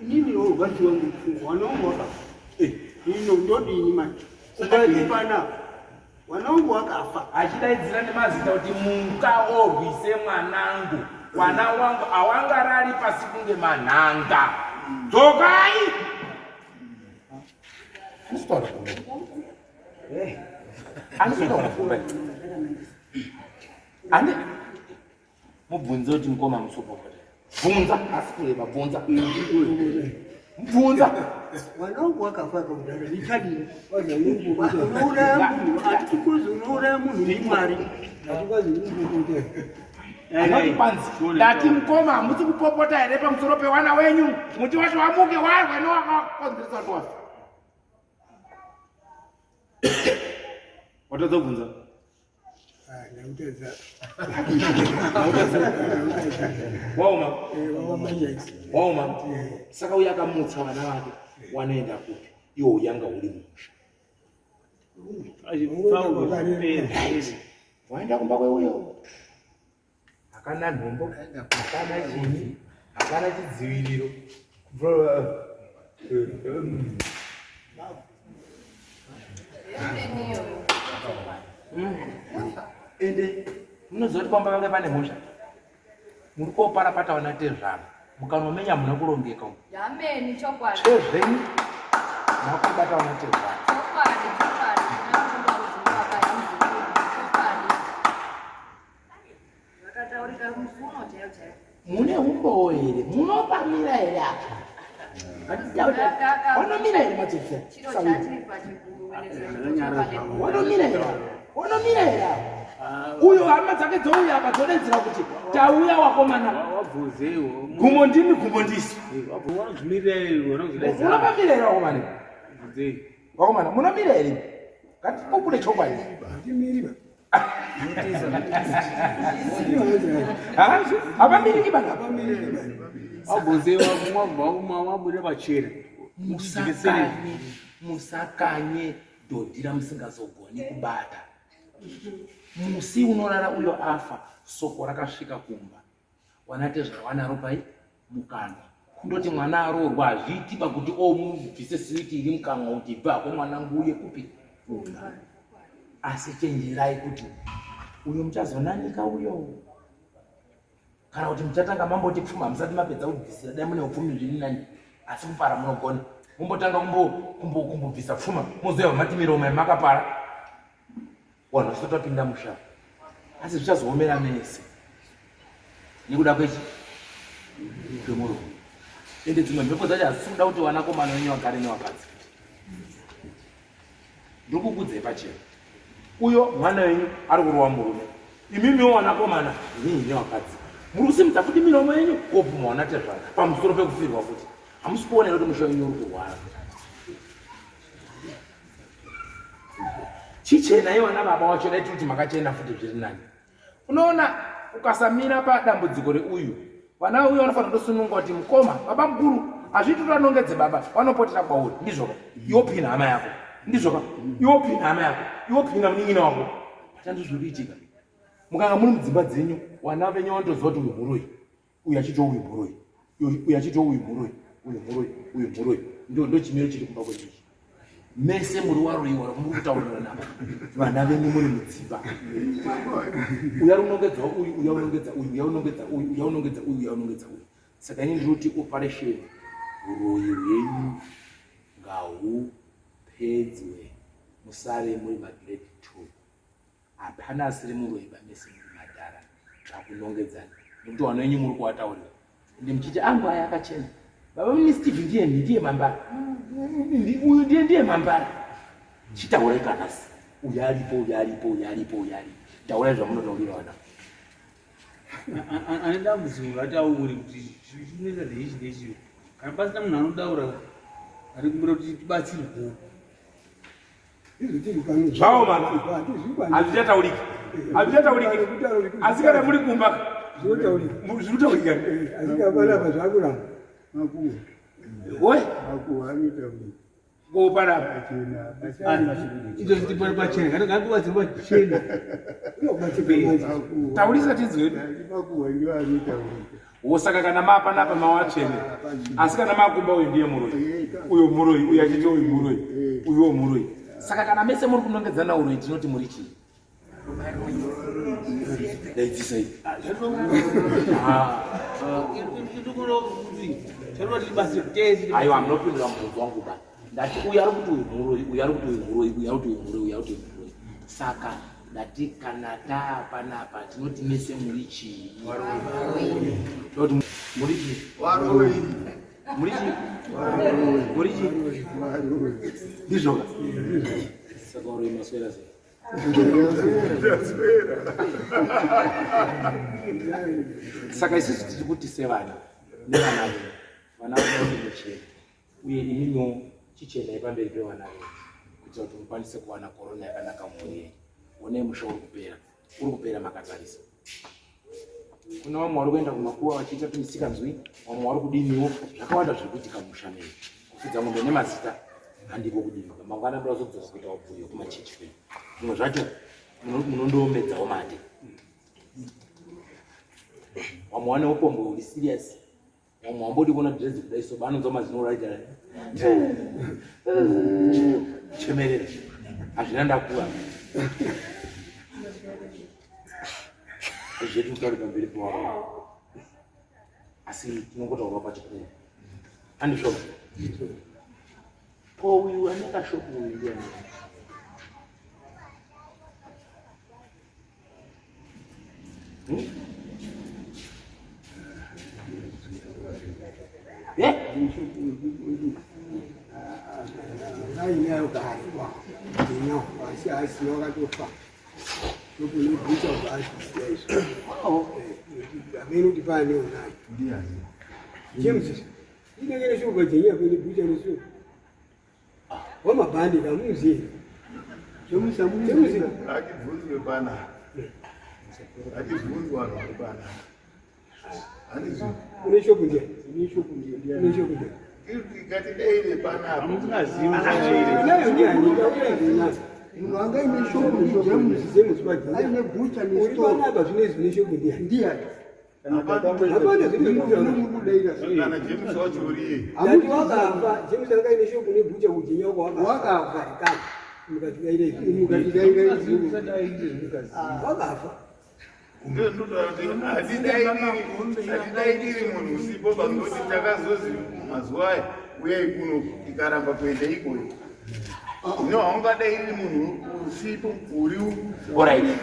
Inini urwadziwa ngepfungwa wana wangu wakafa. Ino ndodini manje? Saka tiri panapa. Mwana wangu wakafa. Achidaidzira nemazita kuti muka orwise mwanangu. Wana wangu awangarari pasi kunge manhanga. Dzokai! Andisitaura kumba. Andisitaura kumba. Andi mubvunze kuti mukoma musopopota. Bvunza asi kureva bvunza. Bvunza. Mwana wangu wakafa kudhara ndichadini? Unouraya munhu hatikuzi unouraya munhu ndiMwari. Hatikwazi kupopota. Kwanzi ndati mukoma hamusi kupopota here pamusoro pewana wenyu muti wacho wamuke warwe nowakakonzeresa kuti wafa. Watadza kubvunza? Waoma. Waoma. Saka uya akamutsa vana vake wanoenda kupi? Iwo uyanga uri mumusha. Waenda kumba kweuyo. Hakana nhombo, hakana chini, hakana chidziviriro. Ende munoziva kuti pamba pange pane mhosva. Muri kopara pataona tezvara. Mukanomenya muna kurongeka umu. Yameni chokwadi. Tezvenyu makubata vana tezvara. Chokwadi chokwadi. Chokwadi. Zvakataurika musi uno chaiyo chaiyo. Mune umbowo here? Munopamira here apa? Wanomira here matsotsi? Chiro chatiri pachiguru Wanomira here? Wanomira here apa? Uyo hama dzake dzouya apa dzodedzera kuti tauya wakomana. Wabvunzeiwo. Gumo ndimi gumo ndisu. Wanozvimirira here? Wanozvidaidza. Munopamira here wakomana? Bvunzei. Wakomana munomira here? Ngatipupure chokwadi. Hatimiri. Ha? Hapamiriki bana. Wabvunzei wabuda pachena. Musakanye, musakanye dhodhi ramusingazogoni kubata. Musi unorara uyo afa, soko rakasvika kumba. Wanatezvara wanaro pai mukanwa. Kundoti mwana aroorwa hazviitiba kuti omubvise siwiti iri mukanwa kuti ibva hako mwanangu uye kupi kumba. Asi chenjerai kuti uyo muchazonanika uyo kana kuti muchatanga mamboti pfuma musati mapedza kubvisira dai mune upfumi zviri nani asi kupara munogona mumbotanga kumbobvisa pfuma mozoya mati miromo yamakapara vanhu vasati vapinda musha asi zvichazoomera mese nekuda kwechi kwemuromo ende dzimwe mhepo dzacho hadzisi kuda kuti vanakomana venyu vagare nevakadzi ndikukudzai pachena uyo mwana wenyu ari kurova murume imimiwo vanakomana inini nevakadzi muri kusimudza futi miromo yenyu kobvuma wana tezvara pamusoro pekufirwa futi hamusi kuona here kuti musha wenyu uri kurwara chichenai vana baba wacho dai tiri kuti makachena futi zviri nani unoona ukasamira padambudziko reuyu vana uyu vanofanira kutosununga kuti mukoma baba mukuru hazviiti kuti vanongedze baba vanopotera kwauri ndizvoka iwo pina hama yako ndizvoka iwo pina hama yako iwo pina munin'ina wako patandi zviri kuitika mukanga muri mudzimba dzenyu vana venyu vanotoziva kuti uyu muroyi uyu achitiwo uyu muroyi uyu achitiwo uyu muroyi uyu muroyi uyu muroyi ndo chimiro chiri kumba kwedu ichi mese muri waroyiwa muri kutaurirana vana venyu muri mudzimba uya unongedza uyu uya unongedza uyu uya unongedza uyu uya unongedza uyu uya unongedza uyu saka ini ndiri kuti operation uroyi hwenyu ngahupedzwe musave muri magrade 2 hapana asiri muroyi bamese muri madhara zvakunongedzana nekuti vana venyu muri kuwataurira ende muchiti angu aya akachena baba mini steve ndiye ndiye mambara uyu ndiye ndiye mambara chitaurai panasi uyu aripo uyu aripo uyu aripo uyu aripo taurai zvamunotaurira vana Ane dambudziko ngataure kuti chinoita ndeichi ndechiyo. Kana pasina munhu anodaura ari kumbira kuti tibatsirwe. Zvaoma, hazvichatauriki, hazvichatauriki. Asi kana muri kumba zvinotaurika. Asi panapa zvakuramba. Oi, Makuhwa anotaurika. ko panapa Izvo zvitipore pachena, kana ngatibatsirwe pachena. taurisa tinzwe. Makuhwa ndiwo anotaurika. Wo saka kana maapanapa mawatsvene, asi kana maakumba uyu ndiye muroyi, uyo muroyi, uyu achiti uyu muroyi, uyuwo muroyi. Saka kana mese muri kunongedzana uroyi tinoti muri chii? Daidzisai. Aiwa munopindura mubvunzo wangu ba. Ndati uyu ari kuti uyu muroyi, uyu ari kuti uyu muroyi, uyu ari kuti uyu muroyi, uyu ari kuti uyu muroyi. Saka ndati kana taa panapa tinoti mese muri chii? Tinoti muri chii? Varoyi. Muri chii? Muri chii? Ndizvoka. Saka varoyi maswera sei? Saka isusu tiri kuti sevana nevana vedu, vana vedu muchena uye imimiwo chichenai pamberi pevana venyu kuitira kuti mukwanise kuwana korona yakanaka mumhuri yenyu. Onai musha uri kupera, uri kupera makatarisa. Kuna vamwe vari kuenda kumakuva vachiita tumisikanzwi, vamwe vari kudiniwo, zvakawanda zviri kuitika mumusha menyu. Kufudza mombe nemazita handiko kudini, mangwana ndoda kuzodzoka kuita wabvuyo kumachechi kwenyu. Zvimwe zvacho munondoomedzawo mate. Vamwe vane upombwe huri serious. Vamwe wambodi kuona dress kudai so vanonzwa mazino raita chemerera hazvina ndakuva zvedu kutaura pamberi pewavo asi tinongotaurwa pachikuru handizvo ko uyu ane kashopu uyu ndiani Ainayo kare ino asi asi wakatofa ndokunobvisa ubva izvo amene kuti pane unayo James inenge neshuga jenya kwenye bhucha neshuga Wamabhandi kamuzivi. Chemuzivi. Atibvunzwe pana. Atibvunzwe vanhu vari pana. Handizvo. Une shopu ndiye. Une shopu ndiye. Une shopu ndiye. Ngatidaire pana. Hamusingazivi. Nayo ndiye ani. Munhu anga ine shopu ndi James. James Badi. Aine gucha Uri nestore. panapa zvinezvi une shopu ndiye. Ndiye. Hapana zviri Kana James wacho uriye. Ndati wakafa James anga aine shopu nebhucha kujinya uko Wakafa. Kare mukatidaira izvi. Mukatidaira izvi. Wakafa. Hatidairiri munhu usipo pangoti takazozi mazuva aya uyai kuno tikaramba kuenda ikoyo. No, haungadairiri munhu usipo uri Alright.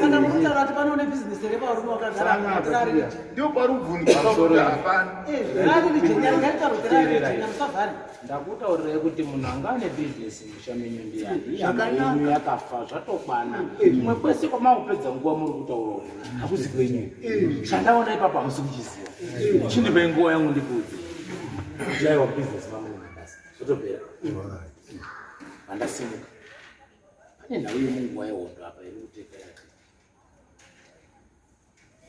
Saka mukutaura kuti pano une bhizinesi here pauri wakagara ndio parubvunzwa pakuti hapana. Ndakutaurirai kuti munhu anga ane bhizinesi musha menyu ndiyani ihama yenyu yakafa zvatokwana kumwe kwese kwamakupedza nguva muri kutaura uku hakuzi kwenyu chandaona ipapo hamusi kuchiziva chindipei nguva yangu ndikuudze kuti aiwa bhizinesi mangu mabasa zvotopera vandasimuka pane nhau yemunguva yehondo apa iri kuteka yati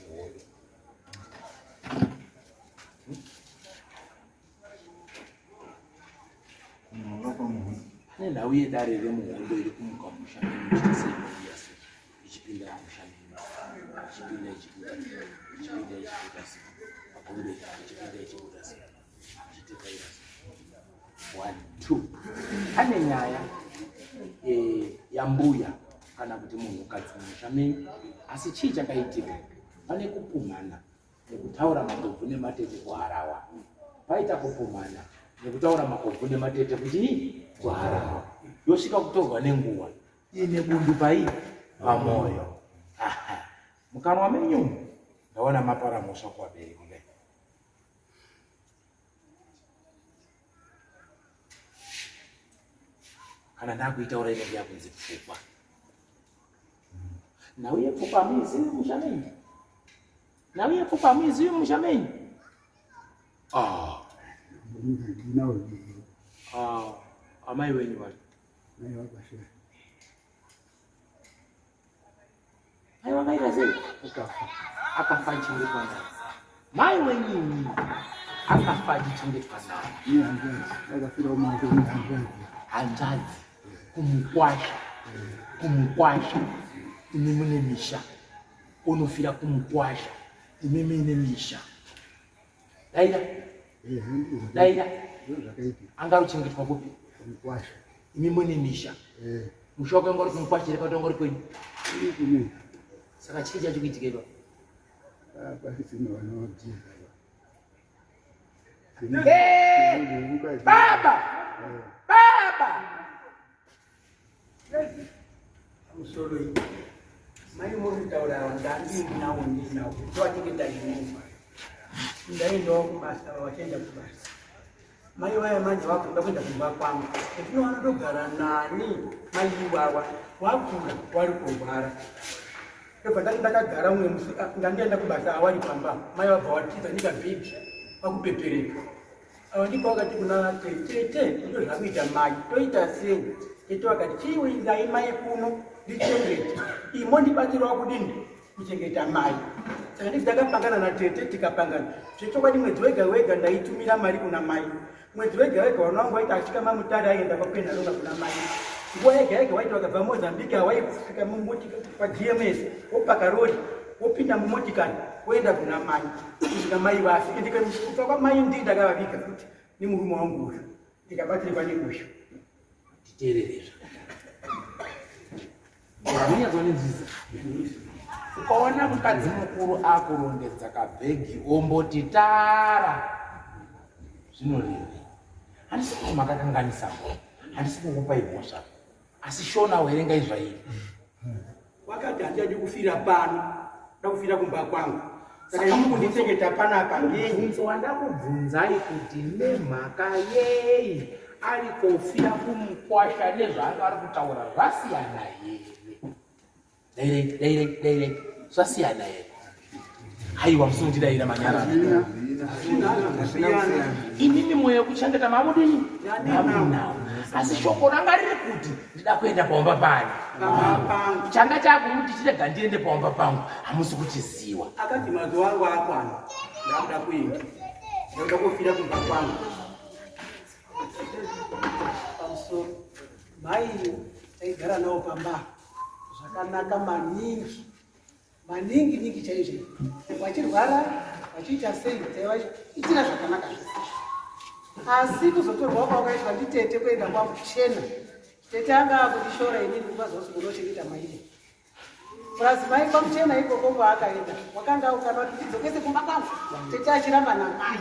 yehondo Pane nhau yedare remuhondo iri kumuka musha menyu ichiita seinouya so ichipinda musha menyu ichipinda ichibuda ichipinda ichibuda so pagombe ichipinda ichibuda so ichitekaira so one two pane nyaya eh, yambuya kana kuti munhukadzi mumusha menyu asi chii chakaitika pane kupumhana nekutaura makobvu nematete kuharawa paita kupumhana nekutaura makobvu nematete kuti kuharawa yosvika kutorwa nenguva iine bundu pai pamoyo mukanwa menyu ndaona mapara mhosva kuvabereki kudai kana ndakuitaura inenge yakunzi pfukwa nhau yepfukwa hamuizivi musha menyu nhau yepfukwa hamuizivi musha menyu ah. Ah, amai wenyu vari mai vakaita sei akafa achingetwa nani mai wenyini akafa achichengetwa nani hanzvadzi kumukwasha kumukwasha imi mune misha unofira kumukwasha imi mine misha daira daira anga ruchengetwa kupi? Mukwasha. Imi mune misha? Eh. Musha wako wanga uri kumukwasha here kana wanga uri kwenyu? Kune. Saka chii chacho kuitika ipapo? Ah, pasisina vanodzidza. Eh, baba! Eh. Baba! Pamusoro iyi. Mai muri kutaura ava ndandinawo ndinawo toachengeta inini. Ndaendawo kubasa vachienda kubasa. Mai vaya manje vakuda kuenda kumba kwangu. Ndino vanotogara nani mai iwawa wakura wari kurwara. Ndobva ndati ndakagara umwe musi ah, ndandienda kubasa awari pamba mai vabva watiza ndikabhegi vakupepereka. Ava ndipo vakati kuna tete ndizvo zvakuita mai toita sei? Tete vakati chiuinzai mai kuno ndichengete imo ndibatsirawo kudini kuchengeta mai. Saka ndizvo takapangana natete tikapangana zvechokwadi mwedzi wega wega ndaitumira mari kuna mai mwedzi wega wega vana vangu vaiti asvika mamutare aienda kwapenharonga kuna mai nguva yega yega waiti vakabva mozambique hawaisvika mumotika pagms wopaka rori wopinda mumotikari woenda kuna mai kusvika mai vafi ende kufa kwamai ndii ndakavaviga futi nemurume wangu uyu ndikabatirwa nekusho Titeerere zvakanaka. Ukaona mukadzi mukuru akurongedza kabhegi omboti tara zvinorevei? Handisi kuti makakanganisa, handisi kukupai mhosva, asi shona werengai zvairi. Wakati handichadi kufira pano, nda kufira kumba kwangu. Saka imi kundichengeta panapa ngei? Mubvunzo wandakubvunzai kuti nemhaka yei ari kofira kumukwasha nezvaanga ari kutaura zvasiyana here? Dairei, dairei, dairei, zvasiyana here? Haiwa, musindidaira manyarara. Imimi mwoyo wekuchengeta mamudini? Mamunawo. Asi shoko ranga riri kuti ndida kuenda paumba pani. Changa chakumuti chirega ndiende paumba pangu, hamusi kuchiziwa. Akati mazuva angu akwana, ndakuda kuenda. Ndakuda kofira kumba kwangu. Pamusoro, mai taigara navo pamba zvakanaka maningi. Maningi ningi chaizvo vachirwara vachiita sei taivaitira zvakanaka zvese asi kuzotorwa kwakaitwa nditete kuenda kwakuchena tete anga akundishora inini kuvazozi kunochengeta maine plus mai kwamuchena ikoko kwaakaenda wakanga ukana kuti ndidzokese kumba kwangu tete achiramba namai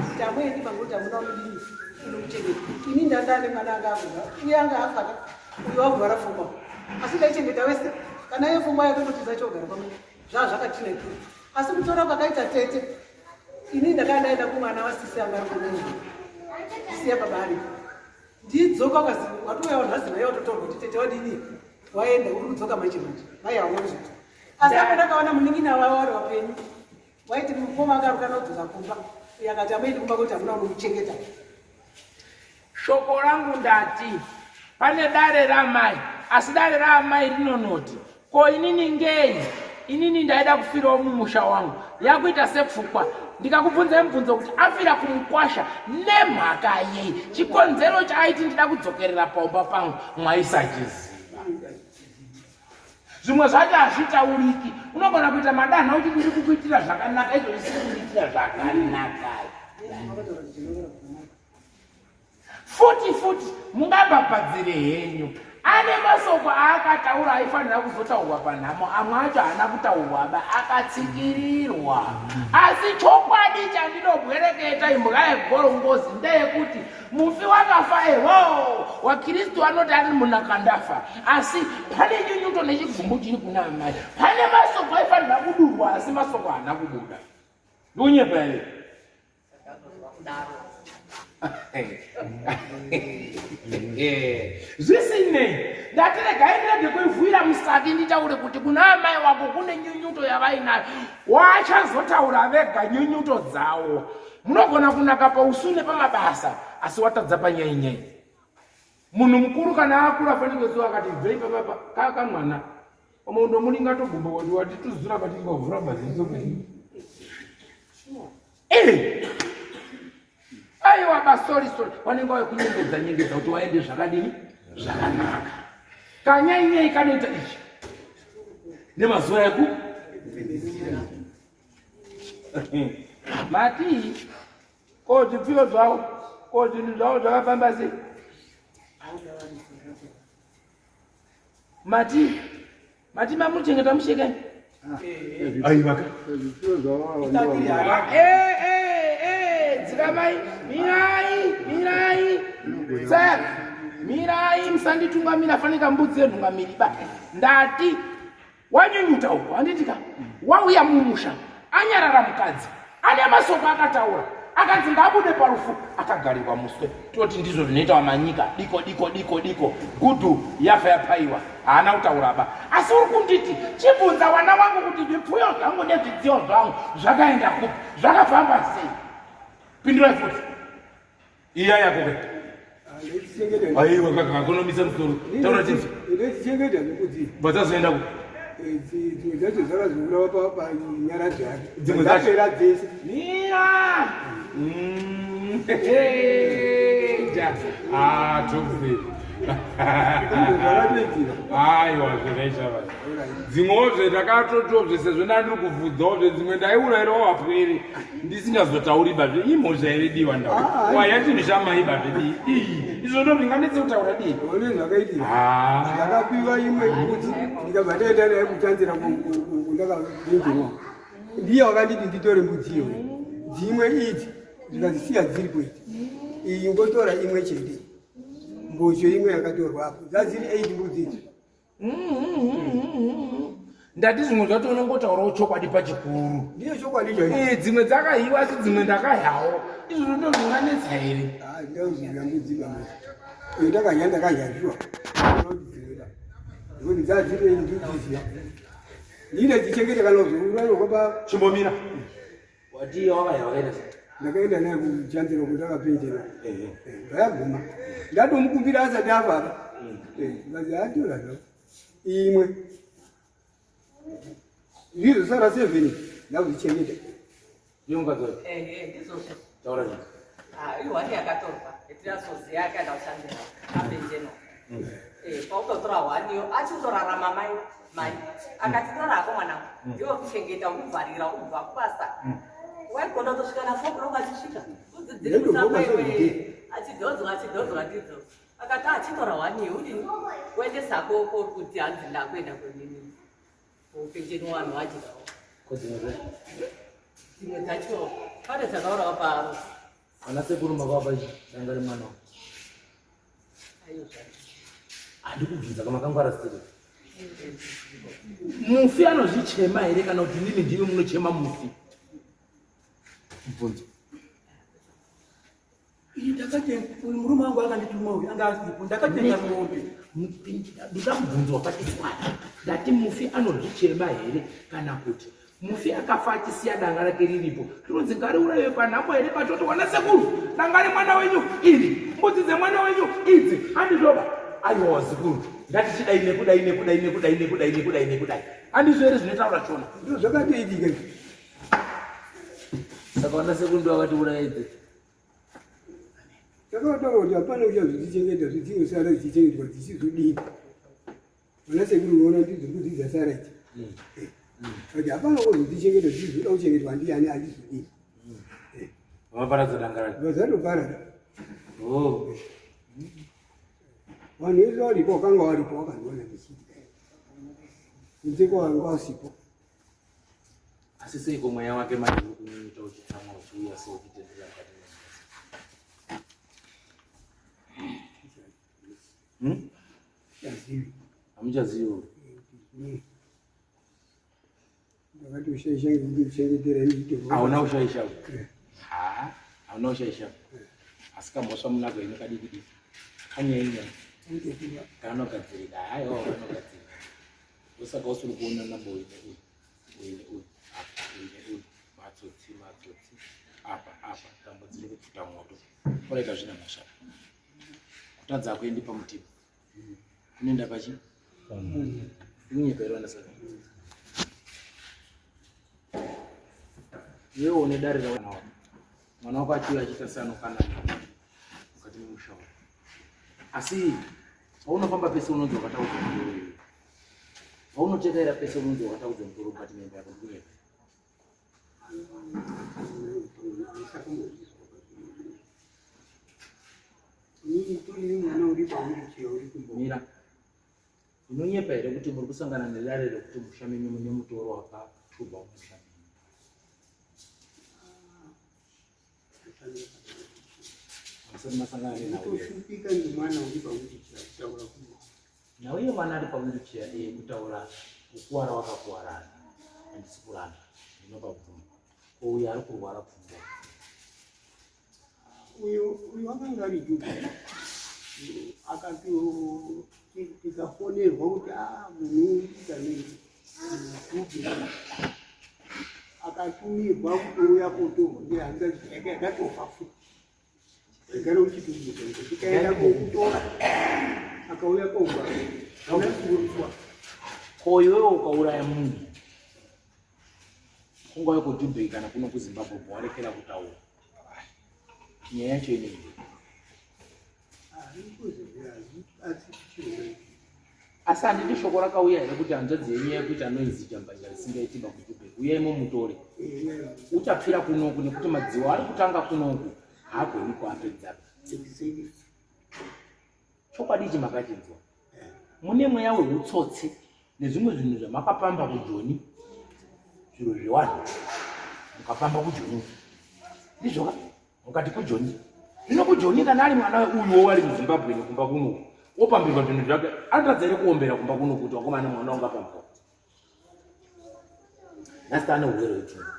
kuti amuendi manguti amuna unodini unomuchengeta ini ndandane mwana anga akurwara uye anga afaka uyu wagwara pfungwa asi ndaichengeta wese kana iye pfungwa yake kutiza chogara pamwe zvaa zvakatina ikuru asi kutora kwakaita tete ini ndakanga ndaenda kumwana wasisi anga ari kunungu siya baba aripo ndidzoka ukazi watouya wanhasi naye watotorwa kuti tete wadini waenda uri kudzoka manje manje mai hauna kuzoita asi apo ndakaona munin'ina wavo wari wapenyu waiti mukoma anga arukana kudzoka kumba uye akati amuendi kumba kuti hamuna unomuchengeta Shoko rangu ndati pane dare ramai asi dare raamai rinonoti ko inini ngei inini ndaida kufirawo mumusha wangu yakuita sepfukwa ndikakubvunzai mubvunzo kuti afira kumukwasha nemhaka yei chikonzero chaaiti ndida kudzokerera paumba pangu mwaisachiziva zvimwe zvacho hazvitauriki unogona kuita madanha uchiti ndiri kukuitira zvakanaka izvo zvisiri kundiitira zvakanaka futi futi mungabhabhadzire henyu ane masoko aakataura aifanira kuzotaurwa panhamo amwe acho haana kutaurwa ba akatsikirirwa asi chokwadi chandinobwereketa imbwa yegorongozi ndeyekuti mufi wakafa eho wakristu anoti ari munakandafa asi pane nyunyuto nechigumbu chiri kuna amai pane masoko aifanira kudurwa asi masoko haana kubuda ndikunyepa here Zvisinei, ndati regai ndirege kuivhuira musaki nditaure kuti kuna amai wako kune nyunyuto yavainayo. Wachazotaura vega nyunyuto dzawo. Munogona kunaka pausu nepamabasa asi watadza panyainyai. Munhu mukuru kana akura fanike zuva akati bvei papapa kaka mwana. Pamwe undomuringa togumba kuti watituzura patingavhura maziso kwenyu. Eh! Aiwa ba sorry sorry wanenge wave kunyengedza nyengedza kuti waende zvakadini zvakanaka. Kanyainyai kanoita ichi nemazuva eku matii ko zvipfiyo zvavo ko zvinhu zvavo zvakafamba sei? Mati mati mamuchengeta musheke. Aiwa. Eh eh eh dzikamai mirai mirai. Sir mirai musanditungamira fanika mbudzi yenhungamiri ba. Ndati wanyunyuta uko handiti ka wauya mumusha anyarara mukadzi ane masoko akataura akanzi ngaabude parufu akagarirwa muswe toti ndizvo zvinoita wamanyika diko diko diko diko gudhu yafa yapaiwa haana kutaura ba asi uri kunditi chibvunza wana wangu kuti zvipfuyo zvangu nezvidziyo zvangu zvakaenda kupi zvakafamba sei pindurai futi iya yako ke aiwa kakakonomisa musoro taura chinzi ndinotichengeta nekuti vachazoenda ku eh, dzimwe dzacho dzakazourawa panyara dzake dzimwe dzapera dzese mira mm. ah, tokufei aiwa zvakaisha vasi dzimwewozve ndakatotozve sezvo ndandiri kuvhudzawo zve dzimwe ndaiurayirawo vapwere ndisingazotauri ba zve imhosva here diwa ndau ah, ah, waya chinhu chamai ba zve dii ii izvo ndo ndinganetse kutaura dii one zvakaitika ah. ndakapiwa imwe mbudzi ndikabva ndaenda naye kutanzira kundakabinjirwa ndiye wakanditi nditore mbudzi iyoyo dzimwe idzi ndikazisiya dziripo idzi iyi ngotora imwe chete mbocho imwe yakatorwa apo dzadziri 8 mbudzi idzi Ndati zvimwe zvacho unongotaurawo chokwadi pachikuru. Ndiyo chokwadi chaicho. Eh, dzimwe dzakahiwa asi dzimwe ndakayawo. Izvozvo ndo zvinganetsa here? Ah, ndozvira mbudzi baba. Iyo ndakadya ndakadya zviwa. Ndikuti dzadziri ndidziziya. Ndine dzichengete kana uzouraiwa kwa Chimbomira. Watii wakaya wakaita sei? Ndakaenda naye kuchanzira kuti akapinjira. Ndayaguma. Ndatomukumbira asati afa apa. Ndikazi atora zvo. Imwe. Ndizvo sara 7 ndakudzichengeta. Ndiyo mukadzi wacho. Ehe, ndizvozvo. Taura zvinhu. Ah, ihwani yakatorwa. Etirasoziya akaenda kushandira. Apenjeno. Eh, pautotora hwaniyo achitorarama mai mai akati tora hako mwanangu ndiwe kuchengeta ukuvharira ukubva kubasa waigona kutosvika na four o'clock achisvika mbudzi dziri musango iwe achidhonzwa achidhonzwa ndidzo akati achitora hwaniyo udini kuendesa koko kuti hanzi ndakuenda kwenini upenjeni wanhu vadyawo dzimwe dzacho pane dzakaurawa paro Vana sekuru makavapa danga remwana wangu. Handikubvunza kama makangwara sei. Mufi anozvichema here kana kuti ndimi ndimi munochema mufi? Mubvunzo. Ini ndakatenga uyu murume wangu akandituma uyu anga asipo ndakatenga mombe. Ndamubvunzo wakati ndati mufi anozvichema here kana kuti mufi akafa achisiya danga rake riripo rinonzi ngariurayiwe panhamo here pachoti wana sekuru danga remwana wenyu iri mbudzi dzemwana wenyu idzi handizvoba aiwa wazukuru ngatichidai nekudai nekudai nekudai nekudai nekudai nekudai handizvo here zvinotaura chona ndizvo zvakatoitika izvi saka wana sekuru ndo vakatiuraya idzi takataura kuti hapana uchazvidzichengeta zvidzinosara zvichichengetwa dzichizodini Vana sekuru unoona ndidzo mbudzi dzasara idzi. Eh. But hapana kuzodzichengeta dzizoda kuchengetwa ndiyani handizodii. Eh. Vaparadza danga racho. Vazatoparadza. Oh. Vanhu vese varipo wakanga varipo wakandiona ndichiitika. Kunze kwawanga wasipo. Asi seiko mweya wake manje uri kunyunyuta uchitsamwa uchiuya sei uchitendera mukati memukadzi? Hmm? Chazivi. Hamuchazivi. Ndakati ushaisha ngekuchengetera ndito. Hauna ushaisha. Ha, hauna ushaisha. Asi kamhosva munako ine kadiki diki. Kanyenya. Kanogadzirika. Haiwa kanogadzirika. Ndosaka usiri kuona na boy ne uyu. Boy ne uyu. Apa uyu ne uyu. Matsotsi matsotsi. Apa apa tambo dziri kupfuta moto. Koraita zvina mhosva. Kutadza hakuendi pamutima. Kunoenda pachi? Kunyepa here vana saka? Iwewe une dare rawana wako. Mwana wako achiuya achiita seanokana mukati memusha wako. Asi paunofamba pese unonzi wakataudza mutoro iwe. Paunotekaira pese unonzi wakataudza mutoro mukati memba yako kunyepa. Inini turi mwana uri pawiricheya uri kumbo. Mira. Unonyepa here kuti muri kusangana nedare rekuti musha menyu mune mutoro wakaturwa mumusha menyu? Musati masangana nenhau iyi. Kutoshupika nemwana uri pawiricheya kutaura kumbo. Nhau yemwana ari pawiricheya iyi kutaura kukuwara wakakuwarana. Handisi kuramba. Ndinopa bvumo. Ko uyo ari kurwara pfungwa? Uyo uyo akanga ari juku akati tikafonerwa kuti ah munhu uri nei akatumirwa kutouya kotorwa ngehanzvadzi yake yakatofa futi Ndagara uchitumiza tikaenda kokutora akauya komba aunasukurudzwa. Ko iwewe ukauraya munhu kungave kuDubai kana kuno kuZimbabwe warekera kutaura nyaya yacho inenge asi handiti shoko rakauya here kuti hanzvadzi yenyu yekuti anoinzi jambanja risingaiti bakujube uyai mumutore uchapfira kunoku nekuti madziwa ari kutanga kunoku haagoni kuapedza chokwadi ichi makachinzwa mune mweya weutsotsi nezvimwe zvinhu zvamakapamba kujoni zviro zvewanhu mukapamba kujoni ndizvoka mukati kujoni zvino kujoni kana ari mwana uyuwo ari muzimbabwe nekumba kuno opambirwa zvinhu zvake anotadza here kuombera kumba kuno kuti wakomana mwana ungapambwa nhasi taane urwere hwepfungwa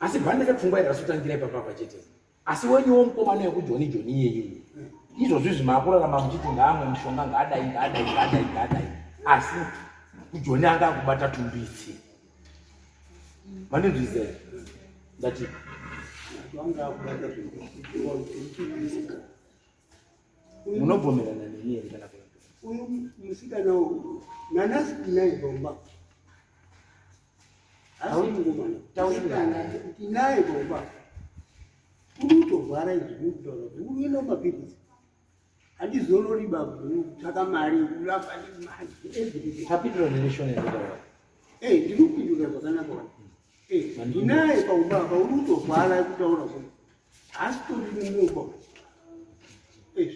asi bhande repfungwa iri rasutangira ipapapa chete asi wenyuwo mukomana wekujoni joni iyeyi izvozvi izvi maakurarama muchiti ngaamwe mushonga ngaadai ngaadai ngaadai ngaadai asi kujoni anga akubata tumbitsi mandinzwisa here ndati munobvumirana neni here kana uyu musikana uyu nanasi tinaye bomba asi mukomana tinaye bomba uri kutorwara izvi mukutaura kuti uri kuenda kumapiritsi handizorori baba kutsvaka mari kurapa everyday tapindura nereshona yekutaura eh ndiri kupindura zvakanaka wani eh ndinaye paumba apa uri kutorwara kutaura ku haasi tori mumba eh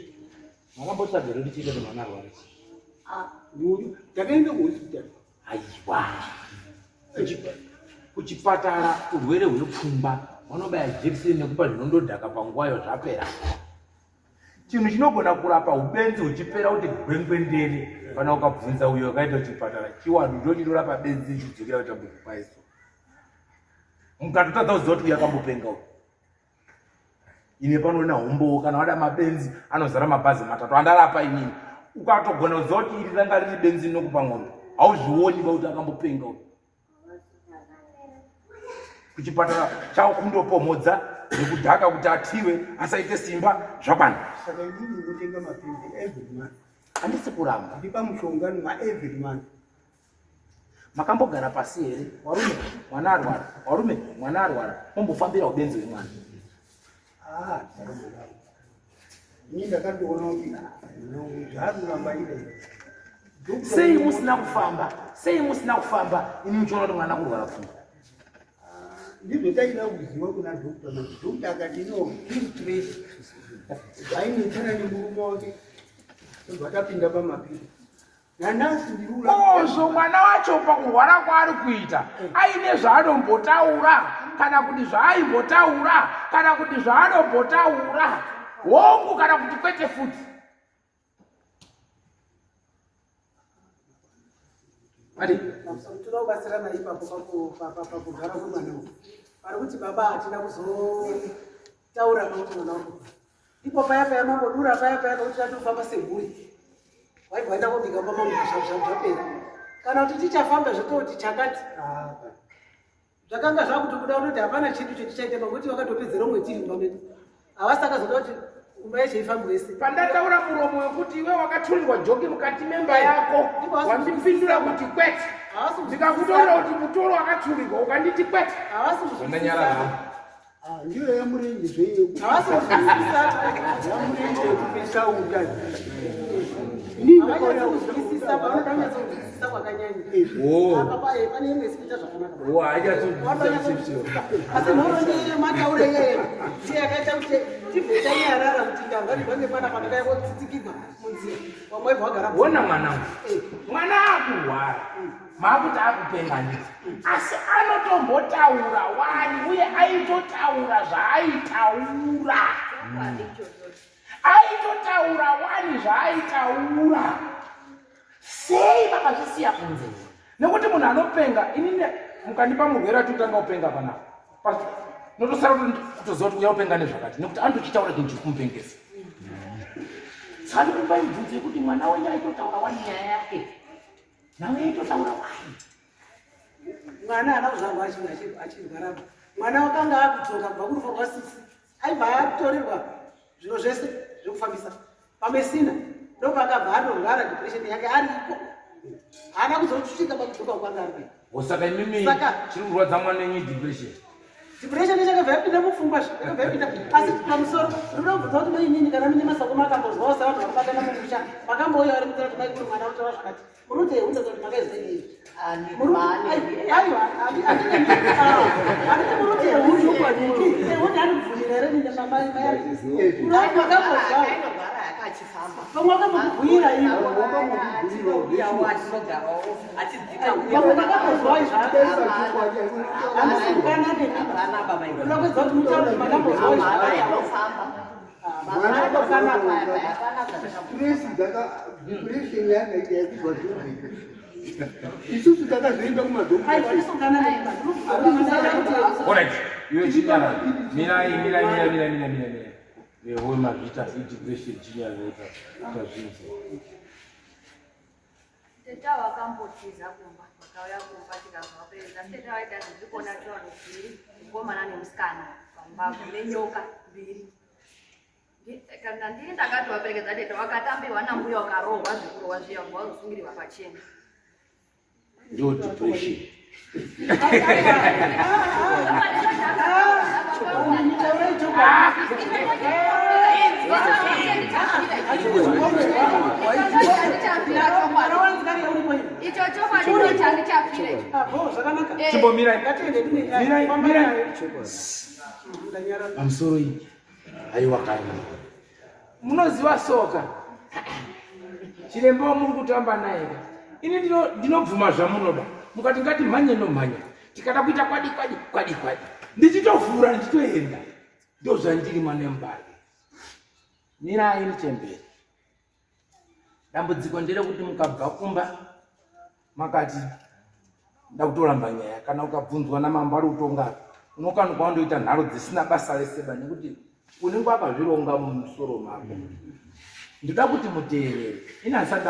makambotsvaga here kuti chiita kuti mwana arware ah uyu takaenda kuhospital aiwa kuchipatara urwere hwepfungwa vanobaya jekiseni nekupa zvinondodhaka panguvayo zvapera chinhu chinogona kurapa ubenzi huchipera kuti gwengwendere kana ukabvunza uyo wakaita kuchipatara chiwanhu ndo chinorapa benzi chidzokera kuita munhu kwaiso mukatotadza kuziva kuti uyo akambopenga uyu ine panoona humbowo kana wada mabenzi anozara mabhazi matatu andarapa inini ukatogona kuziva kuti iri ranga riri benzi rinokupa ng'ombe hauzvioni ba kuti akambopenga uyu kuchipatara chavo kundopomhodza nekudhaka kuti atiwe asaite simba zvakwana saka inini ndinotenga mapimbi every month handisi kuramba ndipa mushonga nwa every month makambogara pasi here warume mwana arwara warume mwana arwara mombofambira ubenzi hwemwana ah, ini ndakatoona kuti zvaari ile sei musina kufamba sei musina kufamba ini muchiona kuti mwana kurwara pfungwa ndizvo taida kuziva kuna doctor manje doctor akati no stress ainetsana nemurume wake tobva tapinda pamapiri Kozvo mwana wacho pakurwara kwaari kuita aine zvaanombotaura kana kuti zvaaimbotaura kana kuti zvaanombotaura hongu kana kuti kwete futi Adi. Toda kubatsirana ipapo pakurwara kwemwana uyu. Vari kuti baba hatina kuzotaura pakuti mwana uri kurwara. Ipo paya paya mambodura paya paya pakuti tatofamba semhuri. Waibva waenda kobika mumba mangu zvapera. Kana kuti tichafamba zvototi chakati. Zvakanga zvakutobuda kutoti hapana chinhu chetichaita pakuti vakatopedzera umwe tiri mumba medu. Havasi akazoda kuti imba yacho ifambwe se. Pandataura muromo wekuti iwe wakaturirwa joki mukati memba yako wandipindura kuti kwete. Ndikakutaura kuti mutoro wakaturirwa ukanditi kwete. Havasi kuzvinzwisisa. Ah, ndiyo yamurenje zveiyo yamurenje yekupisa uta Tibve tanyarara kuti ndarwarirwa nemwana pandakauya kotsitsikirwa munzira. Wamwe waibva wagara. Wona mwana uyu. Mwana akurwara. Maakuti akupenga nditi. Asi anotombotaura wani uye aitotaura zvaaitaura. Aitotaura wani zvaaitaura. Sei vakazvisiya kunze? Nekuti munhu anopenga, inini mukandipa murwere achitotanga kupenga panapa. Notosara kutoziva kuti uya upenga nezvakati nekuti anotochitaura chinhu chiri kumupengesa. Saka ndikupa mibvunzo yekuti mwana wenyu aitotaura wani nyaya yake. Nawe aitotaura wani. Mwana haana kuzvarwa achirwara. Mwana wakanga akudzoka kubva kurufu rwasisi. Aibva atorerwa zviro zvese zvekufambisa. Pamesina ndopakabva atorwara depression yake ari iko. Haana kuzosvika pakudzoka kwanga ari. Saka imimi chiri kurwadza mwana wenyu depression. Depression yakabva yapinda mupfungwa zve, yakabva yapinda asi pamusoro ndinoda kubvunza kuti mai inini kana mine masako makambozwawo sevanhu vanobatana mumusha makambouya vari kutaura kuti mai kuri mwana kutaura zvakati muri kuti hunza kuti makaizwa inini aiwa handiti muri kuti ehundi anobvumira here nine mamai mai uri makambozwawo vamwe vakambokubhuyira ivo vamwe makambozwa izvo handisingana nemi unokwedza kuti mutaure kuti makambozwa izvo Depression yakaita yekubva zvinoita isusu takazoenda kumadhokotaAlright, iwe chinyara. Mirai, mirai, mirai, mirai, mirai, mirai. Ewe mazvita integration chinyara ita tazvinzwa. Teta wakambotiza kumba, vakauya kumba tikazovapedza. Teta vaita zviri kuona chivanhu mbiri, mukomana nemusikana pambapo nenyoka mbiri. Kana ndini ndakati waperekedza teta wakatambirwa nambuya wakarohwa zvekurohwa zviya ubva wazosungirirwa pachena. Ndiyo depression. Chimbomirai. Mirai, mirai. Pamusoro iyi. Aiwa kana. Munoziva soka. Chiremba wamuri kutamba naye ka. Ini ndinobvuma zvamunoda. Mukati ngati mhanye nomhanya. Tikada kuita kwadi kwadi kwadi kwadi. Ndichitovhura ndichitoenda. Ndozvandiri mwana wemubari. Mirai muchembere. Dambudziko nderekuti mukabva kumba makati ndakutoramba nyaya kana ukabvunzwa namambo ari kutonga unokanuka wandoita nharo dzisina basa reseba nekuti unenge wakazvironga mumusoro mako ndoda kuti muteerere ini handisati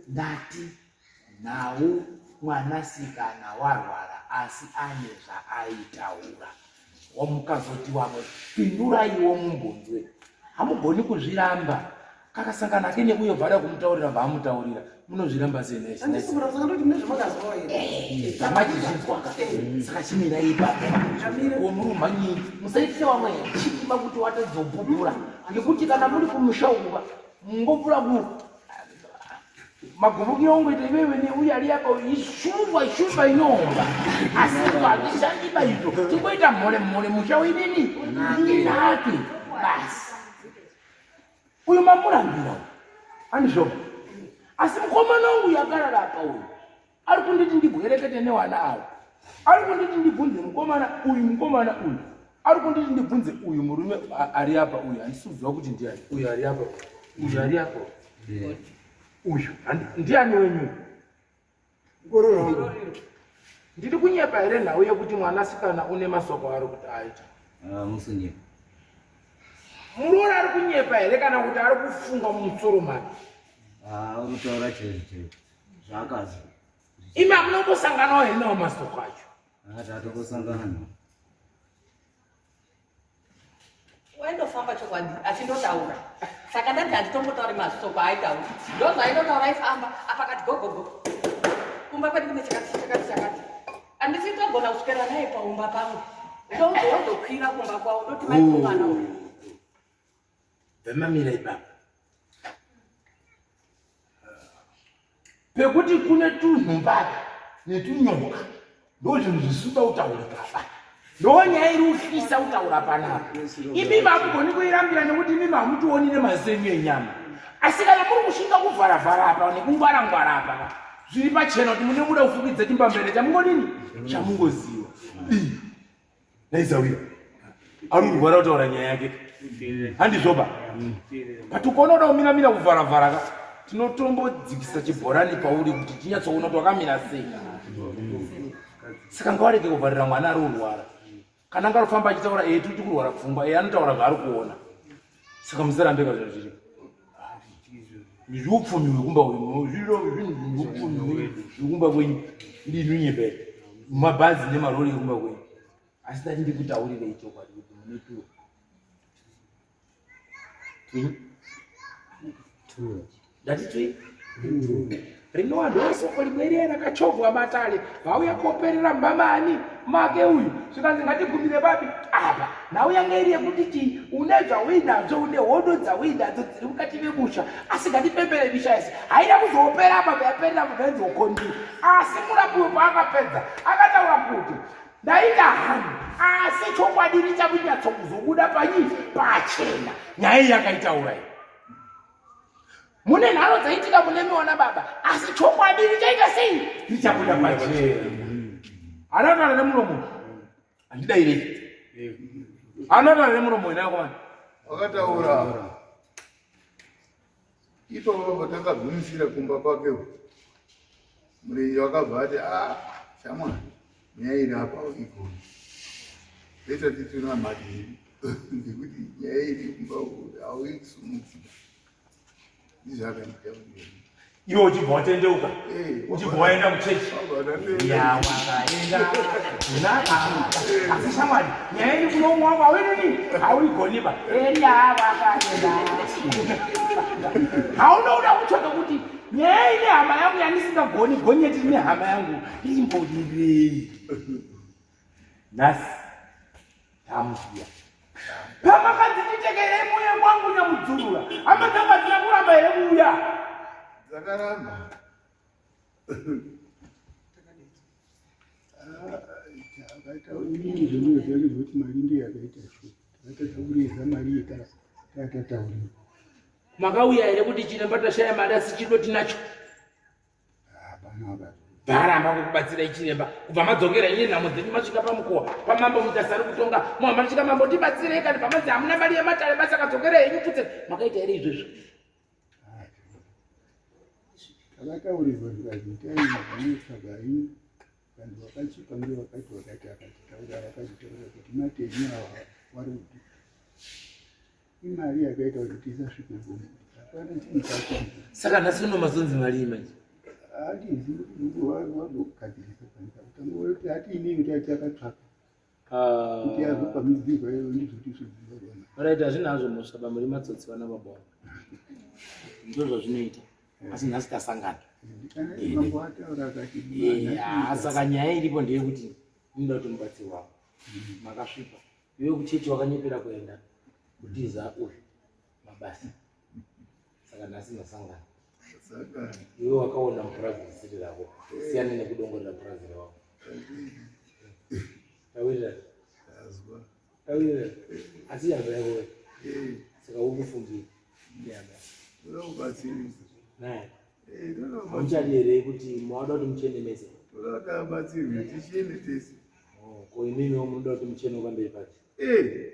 ndati nhau mwanasikana warwara asi ane zvaaitaura wamukazoti wamwe pinduraiwo mumbonzwe hamugoni kuzviramba kakasangana ke neuyo bvada kumutaurira bvaamutaurira munozviramba senezvamachizvinzwaka saka chimirai ipapo muri umhanyii musaitire wamwe chitima kuti watadzopupura ngekuti kana muri kumusha ukuva mungopura ku Maguvukiro ongoita iwewe neuyo ari apa ishumba ishumba inoomba asi hazvishandi ba izvo tingoita mhore mhore musha uinini inake basi uyu mamurambira andizvo asi mukomana wangu uyu akarara apa uyu ari kunditi ndibwerekete newana ava ari kunditi ndibvunze mukomana uyu mukomana uyu ari kunditi ndibvunze uyu murume ari apa uyu handisi kuziva kuti ndiani uyu ari apa uyu ari apa uyu ndiani wenyu ndiri kunyepa here nhau yekuti mwanasikana une masoko ari kuti aita ah, musunyepa muroora ari kunyepa here kana kuti ari kufunga mumusoro make ah, unotaura chaizvo chaizvo zvaakazi imi hamunombosanganawo here nawo masoko acho ah, tatongosangana nawo waindofamba chokwadi achindotaura saka ndati handitombotauri masoko aaitaura ndozvaindotaura aifamba apa akati gogogo kumba kwedu kune chakati chakati chakati handisitogona kuswera naye paumba pamwe ndozozokwira kumba kwavo ndoti maikumwana uyu vemamira ipapo pekuti kune tunhumbaka netunyoka ndozvinhu zvisida kutaurika ba. Ndonyaya iri kuhlisa kutaura panapa. Imimi hamugoni kuirambira nekuti imimi hamutioni nemaziso enyu enyama. Asi kana muri kushinga kuvharavhara apa nekungwarangwara apa zviri pachena kuti mune kuda kufukidza chimbambere chamungodini chamungoziva. Naizawira ari kurwara kutaura nyaya yake handizvoba but ukaona uda kumiramira kuvharavhara ka tinotombodzikisa chibhorani pauri kuti tinyatsoona kuti wakamira sei. Saka ngawarege kuvharira mwana ari kurwara. Kana anga arikufamba achitaura ee tiri kurwara pfungwa ee anotaura zvaari kuona. Saka musarambeka zvinhu zviripo. Zviupfumi hwekumba kwenyu, zviro zvinhu zviupfumi hwekumba kwenyu ndini nyebere. Mabhazi nemarori ekumba kwenyu. Asi ndati ndikutaurirei chokwadi kuti mune turo. Ndati twi rinowa ndosoko rimwe riye rakachovhwa matare vauya koperera mbamani make uyu zvikanzi ngatigumire papi apa nhau yanga iri yekuti chii une zvauinadzo une hondo dzauinadzo dziri mukati memusha asi ngatipembere misha yese haina kuzopera apa yaperera munhu ainzi asi murapi paakapedza akataura kuti Ndaita hangu asi chokwadi richakunyatso kuzobuda panyi pachena. Nyaya iyi yakaitaura iyi. Mune nharo dzaitika mune miona baba asi chokwadi richaita sei? Richabuda pachena. Anotaura nemuromo. Handidairei. Anotaura nemuromo ina yakomana. Wakataura. Ipapo patakagumisira kumba kwake murenje wakabva ati ah shamwari nyaya iri apa igoni beta tituna madii ngekuti nyaya iri kumba hauisumudzira ndizvo akandiita kuti iwe uchibva watendeuka eh, uchibva waenda kuchechi yawakaenda asi shamwari nyaya iri kuno umwe wangu hauinini hauigoniba eyawakaenda haunoda kutsvaka kuti nyaya ine hama yangu yandisingagoni gonyeti ine hama yangu imbodirei nhasi tamusiya Pamakanzi nditekerei muuye kwangu nyamudzurura, hama dzangu hadzina kuramba here kuuya? Dzakaramba. Inini zvinoziva ndezvekuti mari ndiyo yakaita shuwa. Takatadza kureza mari yetatataurira. Makauya here kuti chiremba tashaya mari asi chido tinacho? Bharamba kukubatsirai chiremba kubva madzokera iye nhamo dzenyu masvika pamukowa pamambo mutasa ari kutonga muhamba masvika mambo tibatsirei kani pamanzi hamuna mari yematare basa kadzokera henyu pfutse makaita here izvozvo takataurirwa zvikanzi itai zvinotsvaga henyu vanhu vakachipa ndivo vakati vakati akatitaura vakatitaura kuti matenyu awa wari kuti Imari yakaita kuti tisasvike kuno. Hapana chinhu chacho. Saka nhasi uno mazonzi mari manje. Handizivi kuti wazogadzirisa panza. Kutanga hati inini takatsvaka. Ah. Kuti azopa midziyo iyo ndizvo tizviziva. Right, hazvina hazvo mhosva ba muri matsotsi vana baba wangu. Ndizvo zvazvinoita. Asi nhasi tasangana. Mambo ataura akati. Eh, saka nyaya iripo ndeyekuti inoda kuti mubatsiri wako. Makasvipa. Iwe kuchechi wakanyepera kuenda kutiza uyu mabasa saka nhasi masangana iwe wakaona mupurazi risiri rako siyana nekudongorera purazi rewako tawirira tawirira asi yamba yako we saka ukufungira yamba naye hamuchadi here kuti mawada kuti muchene mese toda kuti abatsirwe tichene tese Oh, ko imimi munoda kuti muchene pamberi pake? Eh.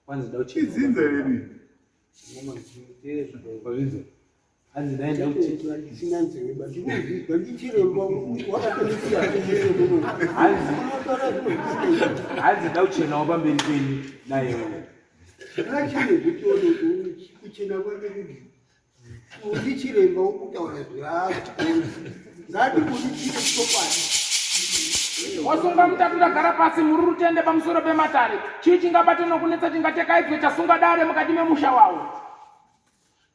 Kwanzi da uchene. Idzinza redu. Wazvinzwa? Hanzi ndaenda kuchechi. Handisina nzeve but ndikuzvinzwa ndichiremba wakatondisiya Hanzi hanzi da kuchenawo pamberi penyu nayewo. Ngachine zvitione kuti kuchena kwake kuti Uri chiremba wokutaura zvaakugona. Ngatibuditsire chokwadi. Wasunga mutatu ndagara pasi muri rutende pamusoro pematare. Chii chingabate nokunetsa chingatekaidzwe chasunga dare mukati memusha wawo?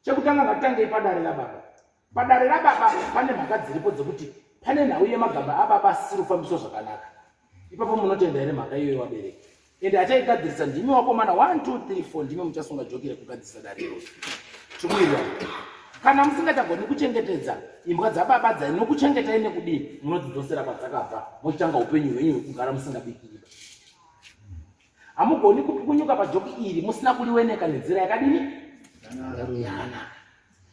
Chekutanga ngatitangei padare rababa. Padare rababa pane mhaka dziripo dzekuti pane nhau yemagamba ababa asisiri kufambiswa zvakanaka. Ipapo munotenda here mhaka iyoyo vabereki? Ende achaigadzirisa ndimi wakomana 1 2 3 4 ndimi muchasunga joki rekugadzirisa dare iroro. Tikuwirirana. Kana musingachagoni kuchengetedza imbwa dzababa dzainokuchengetai nekudii, munodzidzosera kwadzakabva mochitanga upenyu hwenyu hwekugara musingabikiri. Hamugoni kupukunyuka pajoki iri musina kuriweneka nenzira yakadini? Yakanaka.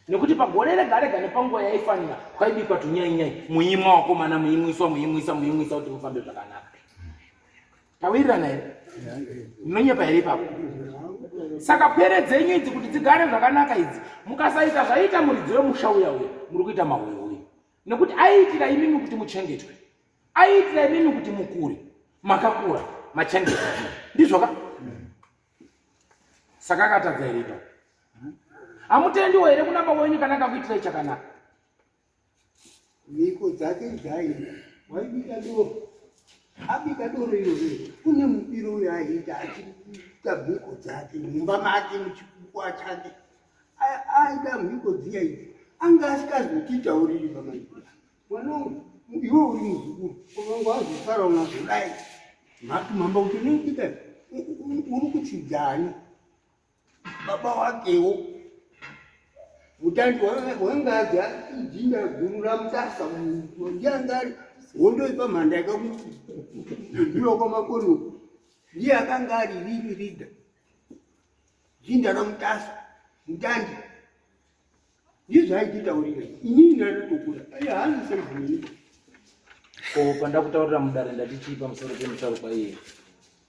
Nekuti pagore rega rega nepanguva yaifanira kwaibikwa tunyainyai muimwa wakomana muimwiswa muimwisa muimwisa kuti mufambe zvakanaka. Tawirirana here? Ndinonyepa here ipapo? Saka pwere dzenyu idzi kuti dzigare zvakanaka idzi, mukasaita zvaiita muridzi wemusha uya uya, muri kuita mahuyehuye. Nekuti aiitira imimi kuti muchengetwe, aiitira imimi kuti mukure, makakura, machengetwa. Ndizvo ka? Saka akatadza here ipapo? Hamutendiwo here kuna baba wenyu kana akakuitirai chakanaka? Mhiko dzake dzaida waibika doro abika doro iroro kune mubiro uyo aiita achiita mhiko dzake mumba make muchikukwa chake aida mhiko dziya idzi anga asikazotitauriri pamai mwana iwe uri muzukuru ukange wazosara unazodai mhatu mhamba kuti unobika uri kutsidzani baba wakewo mutandi wanga adya jinda guru ramutasa ndianga ari hondo yepamhanda yakakudiwa kwamakono ndiye akanga ari riri rida jinda ramutasa mutandi ndizvo aititaurira inini ndatokura aye haana sezvinini ko pandakutaurira mudare ndati chii pamusoro pemusharukwa iye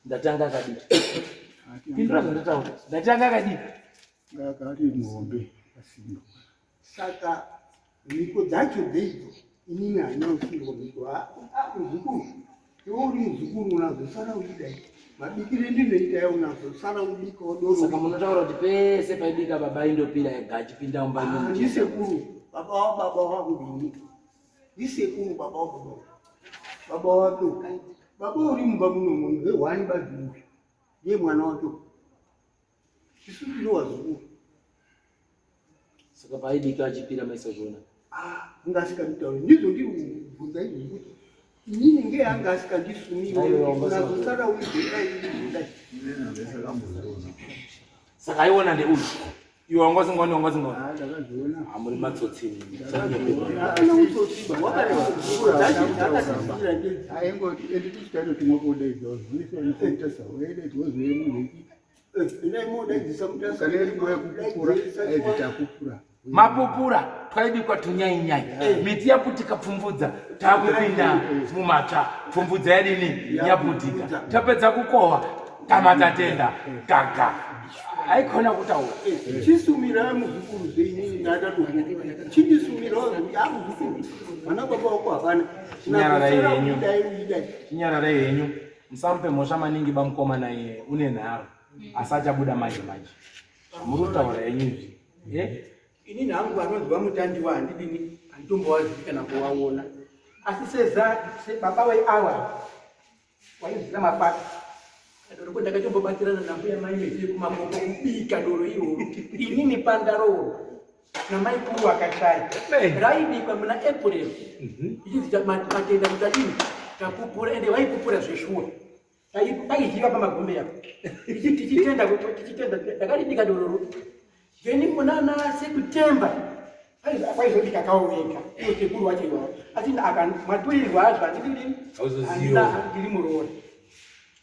ndatanga akadii pindura zvandataura ndatanga akadii akati muhombe asimba saka mhiko dzacho dzeidzo inini handina kusungirwa mhiko muzukuru iwe uri muzukuru unazosara uchidai mabikire ndinoita ya unazosara ubika wadoro saka munotaura kuti pese paibika baba indopira ega achipinda mumba ah, ndisekuru baba wababa wangu ini ndisekuru baba wababa baba wake baba uri mumba muno munhu hwehwani badzi uyu ndiye mwana wake isu tiri wazukuru saka paaibika achipira maisazviona ah, anga asikanditauri ndizvo ndiri kubvunza izvozvi kuti inini nge anga asikandisumiunazosara uizodaizodai saka aiona ndeuyu iwe wanga usingaoni wanga usingaoni ah, muri matsotsi Mapupura twaibikwa tunyainyai eh. miti yaputika pfumvudza takupinda mumatsva pfumvudza yadini yaputika tapedza kukohwa tama tatenda gaga aikhona kutaura eh, chisumira muzukuru zveinini ndakatoona chindisumirawo zvekuti amuzukuru vana baba wako hapana chinyararai henyu chinyararai henyu Musamupe mhosva maningi bamukomana iye une nharo asi achabuda manje manje. Muri kutaura henyu izvi. Eh? Inini hangu vanonzi vamutandiwa handidini handitombovazivi kana kuvaona asi seza baba weawa wainzira mafata doro ko ndakatombobatirana nambuya mai mezi kumakombo kubika doro iroro inini pandarooro namai kuru akashaya raibikwa muna april mhm. ichinzi matenda kuti adini takupura ende vaipupura zveshuwa taiziva pamagombe apo tichitenda tichitenda ndakaribika dororo then munana sekutemba kwaizobika kawo wega iwo sekuru wacho iwawo asi maturirwa azvo handidini ndiri muroora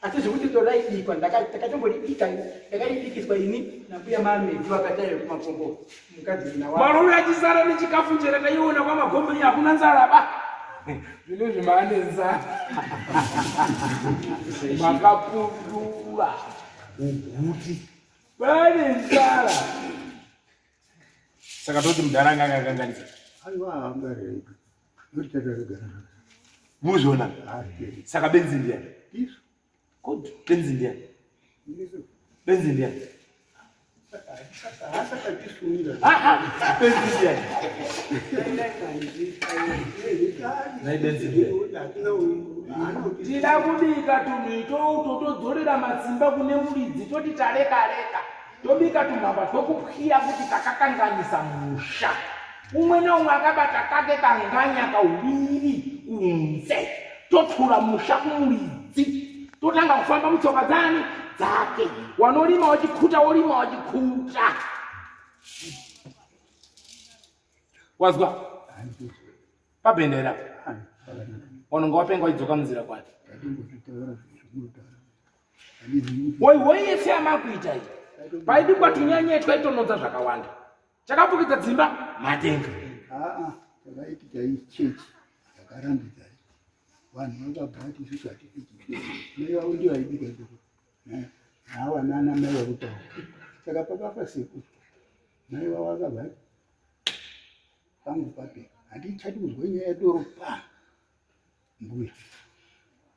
asi zvekuti doro raibikwa ndakatomboribika ndakaribikiswa ini nambuya mamedzi vakataiwe kumakombo mukadzi mina marume achisara nechikafu njere taiona kwamagombe hakuna nzara ba zvino zvimaane nzara makapundura uguti pane nzara saka toti mudhara anga akakanganisa aiwa angarega muzviona saka benzi ndiyani good benzi ndiyani benzi ndiyani benzi ndiyani tida kubika tunhu itouto todzorera matsimba kune muridzi toti tarekareka Tobika tumhamba twekupwira kuti takakanganisa musha. Umwe neumwe akabata kake kanganya kauviri kunze. Totura musha kumuridzi. Totanga kufamba mutsoka dzani dzake. Wanorima wachikhuta worima wachikhuta. Wazwa? Pabendera. Wanonga wapenga waidzoka munzira kwati. Woi woi yese yamakuita iyi. Paibikwa tunyanye twaitonodza zvakawanda. Chakafukidza dzimba matenga. Aa, takaiti chechi yakarambidza vanhu vakabva vati isusu hatibiki mai vavo ndivo vaibika doro nawa nana mai vakutaura saka pakafa sekuru mai vavo vakabva vati pangu papera handichadi kuzwa nyaya yedoro pa mbuya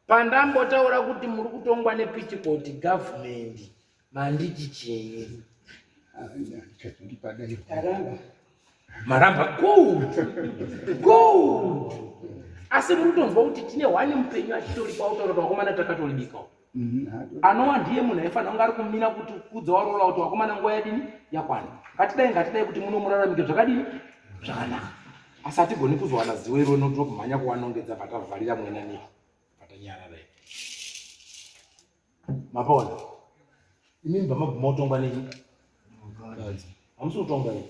Pandambotaura kuti muri kutongwa nepitikoti government manditi chinyi? Maramba good good, asi muri kutonzwa kuti tine hwani mupenyu achitoripo autaura kuti vakomana takatoribikawo anova ndiye munhu aifanira kunge ari kumira kuti kudza waroora kuti vakomana nguva yadini yakwana, ngatidai ngatidai kuti muno muraramike zvakadini zvakanaka. Asi hatigoni kuzowana zivo iro nokuti kumhanya kuwanongedza patavharira mwena nei patanyarara mapaona imi mubva mabvuma kutongwa nei hamusi kutongwa here?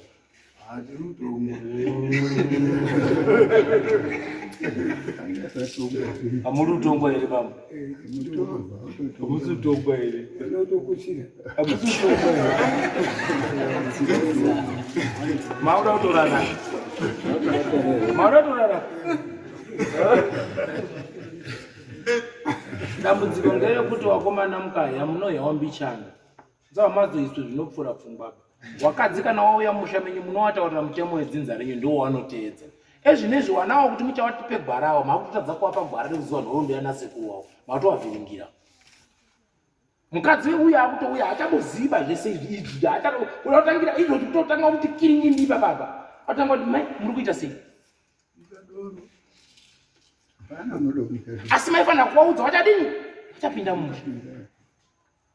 Hamuri kutongwa here baba? Hamusi kutongwa here? Hamusi kutongwa here? Mauda kutorara. Mauda kutorara. Dambudziko ngerekuti wakomana mukaya munoyawa mbichana. Dzawamazoiswe zvinopfuura pfungwa apa. Wakadzi kana wauya musha menyu munowataurira mutemo wedzinza renyu ndiwo wanoteedza. Ezvinezvi wanawo kuti muchawatipe gwara awo makutotadza kuwapa gwara rekuziva nhoroondo yanasekuru wavo matowavhiringira. Mukadzi uya akutouya haachamboziva zvese izvi izvi haachauda kutangira izvo kutotanga kuti kiringindi baba atanga kuti mai muri kuita sei asi maifanira kuwaudza vachadini vachapinda musha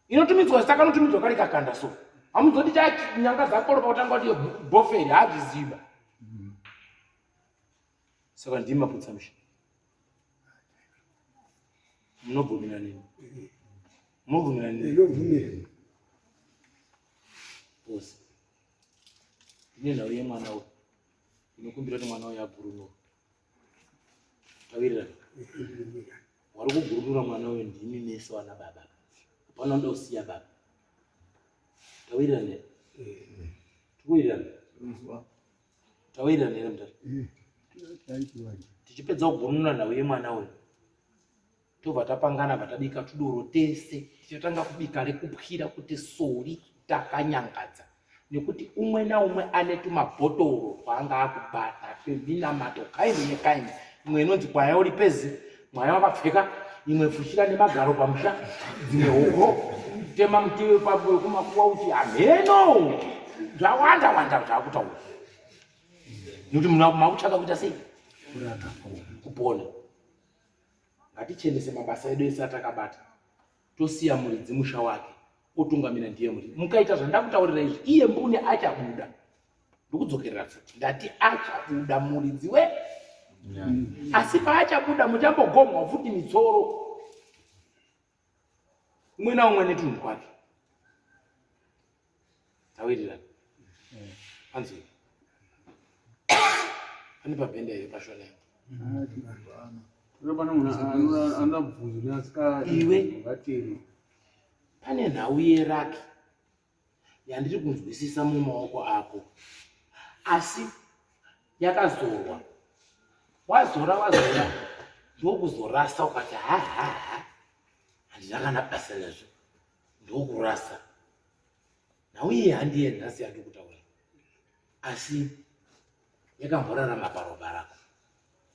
inotumidzwa zita kanotumidzwa kari kakanda so hamuzoti chanyanga dzakoropa kutanga kuti bhoferi haazviziva saka ndimi maputsa musha munobvumira nini munobvumira nini bose ine nhau yemwana uyu inokumbira kuti mwana uyu agurunurwe tawirirana wari kugurunura mwana uyu ndimi mese wana baba hapana unoda kusiya baba tawirirana here tikuwirirana tawirirana here mutatu tichipedza kugurunura nhau yemwana uyu tobva tapangana bva tabika tudoro tese tichatanga kubika rekupwira kuti sori takanyangadza nekuti umwe naumwe ane tumabhotoro twaanga akubata tweminamato kaindi nekaindi imwe inonzi kwaya uri pezi mwaya wakapfeka imwe fushira nemagaro pamusha dzimwe hoko tema muti wekumakuwa uti hamheno zvawanda wanda zvakutaura nekuti makutsvaka kuita sei kupona ngatichenese mabasa edu ese atakabata tosiya muridzi musha wake otungamira ndiye muridzi mukaita zvandakutaurira izvi iye mbune achabuda ndikudzokerera futi ndati achabuda muridzi we asi paachabuda muchambogomwa futi mitsoro umwe naumwe netunhu kwake tawirirana anzi pane pabhenda here pashona yangu iwe pane nhau yeraki yandiri kunzwisisa mumaoko ako asi yakazorwa wazora wazora ndokuzorasa ukati hahaha handina kana basa nazvo ndokurasa nhau iyi handiye nhasi yandiri kutaura asi yakamborarama paropa rako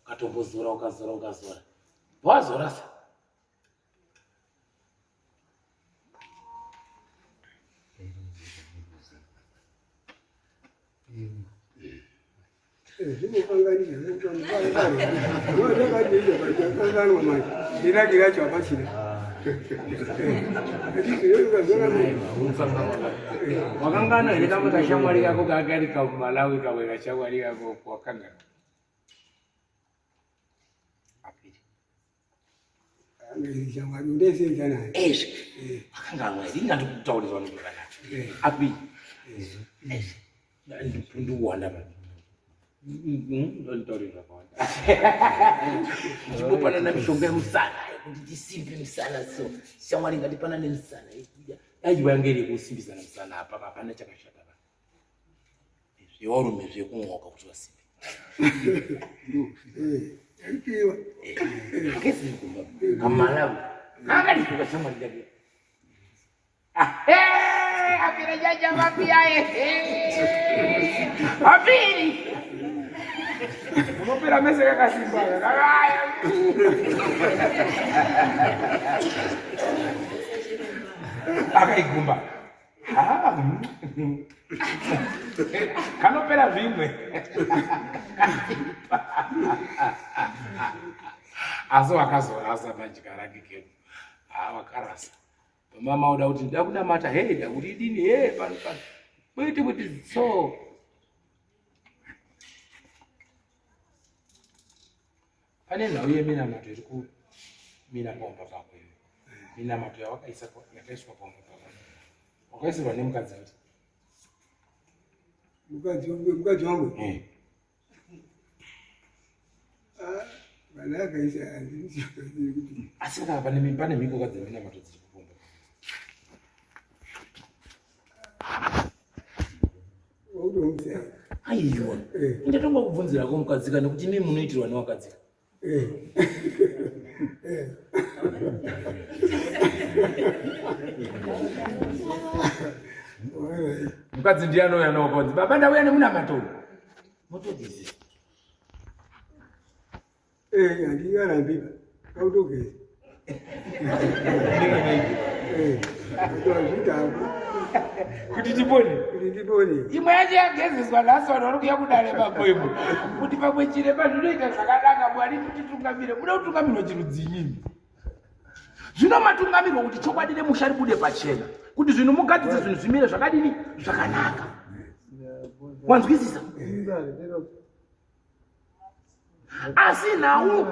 ukatombozora ukazora ukazora wazorasa Zvinokanganisa manje iraki racho hapachina. Wakanganwa here kamwe kashamwari kako kakari kamalawi kamwe kashamwari kako wakanganwa? Ezvi wakanganwa here? Inga ndikutaurira vanhu api ndikuwanda manje. Ndonitaurira zvakawanda. Tichimbopanana mishonga yemusana yekuti tisimbe misana so. Shamwari ngatipanane misana yekudya. Dai yange iri yekusimbisana misana apa hapana chakashata pa. Zvevarume zvekungoka kuti vasimbe. Akesi kumba. Kamalawi. Akadikuka shamwari yake. Apira jaja mapiaye. Apiri. Unopera mese kakasimba. Kakaya. Akaigumba. Kanopera zvimwe. Asi wakazorasa manje karake kedu. Ah, wakarasa. Mama uda kuti nda kunamata hey da kuti dini hey pano pano. Kwete kuti so. Pane nhau yeminamato iri kumira pamba pako iwe. Minamato yawakaisa yakaiswa pamba pako. Wakaisirwa nemukadzi kuti. Mukadzi mukadzi wangu. Eh. Asi kana pane pane mhiko kadzi minamato dziri kupomba. Aiwa. Eh. Ndatonga kubvunzira ko mukadzi kana kuti imi munoitirwa newakadzi. Eh. Eh. Mukadzi ndiye anouya nawakonzi baba ndauya nemunamato. Motodizisa. Eh, handingarambi kautogeza. Eh, azviita hako. Kuti tipone. Kuti tipone. Imwe yacho yagezeswa nhasi vanhu vari kuuya kudare mambo imwe. Kuti pamwe chiremba zvinoita zvakanaka Mwari kutitungamire. Muda kutungamirwa chirudzii? Zvino matungamirwa kuti chokwadi remusha ribude pachena. Kuti zvinhu mugadzise zvinhu zvimire zvakadini zvakanaka. Wanzwisisa? Asi nhau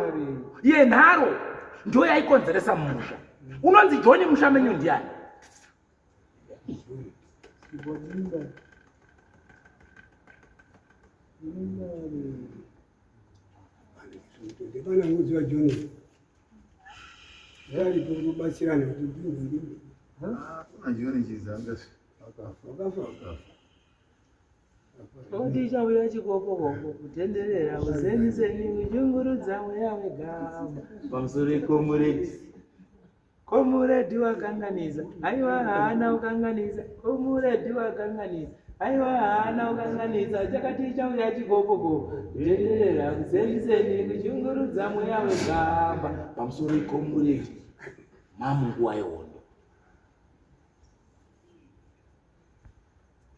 yenharo ndo yaikonzeresa mumusha. Unonzi John musha menyu ndiani? Ndepana ngozi wa John. Varipo kubatsirana kuti ndinge ndinge. Kuna John Chizanga. Akafa. Akafa. Akafa. Oti chauya chikopokoko kutenderera useni seni kuchungurudza mweya wegamba pamusoro ikomureti komuredhi wakanganisa aiwa haana kukanganisa komuredhi wakanganisa aiwa haana kukanganisa chakati chauya chikopokoko kutenderera kuseni seni kuchungurudza mweya wegamba pamusoro ikomureti mamunguva yehondo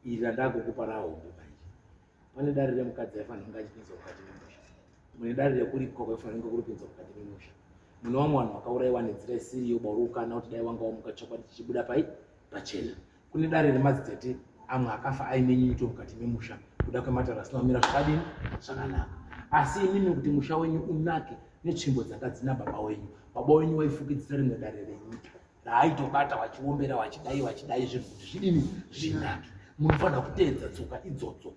iri randakukupa rahombe manje pane dare remukadzi aifanira kunge achipinzwa mukati memusha mune dare rekuripwa kwaifanira kunge kuripinzwa mukati memusha mune vamwe vanhu vakaurayiwa nenzira isiriyo baurukana kuti dai wanga wamuka chokwadi chichibuda pai pachena kune dare remadzitete amwe akafa aine nyito mukati memusha kuda kwematare asina kumira zvakadini zvakanaka asi imimi kuti musha wenyu unake netsvimbo dzanga dzina baba wenyu baba wenyu waifukidzira rimwe dare renyika raaitobata wachiombera wachidai wachidai zvinhu kuti zvidini zvinake munofanira kuteedza tsoka idzodzo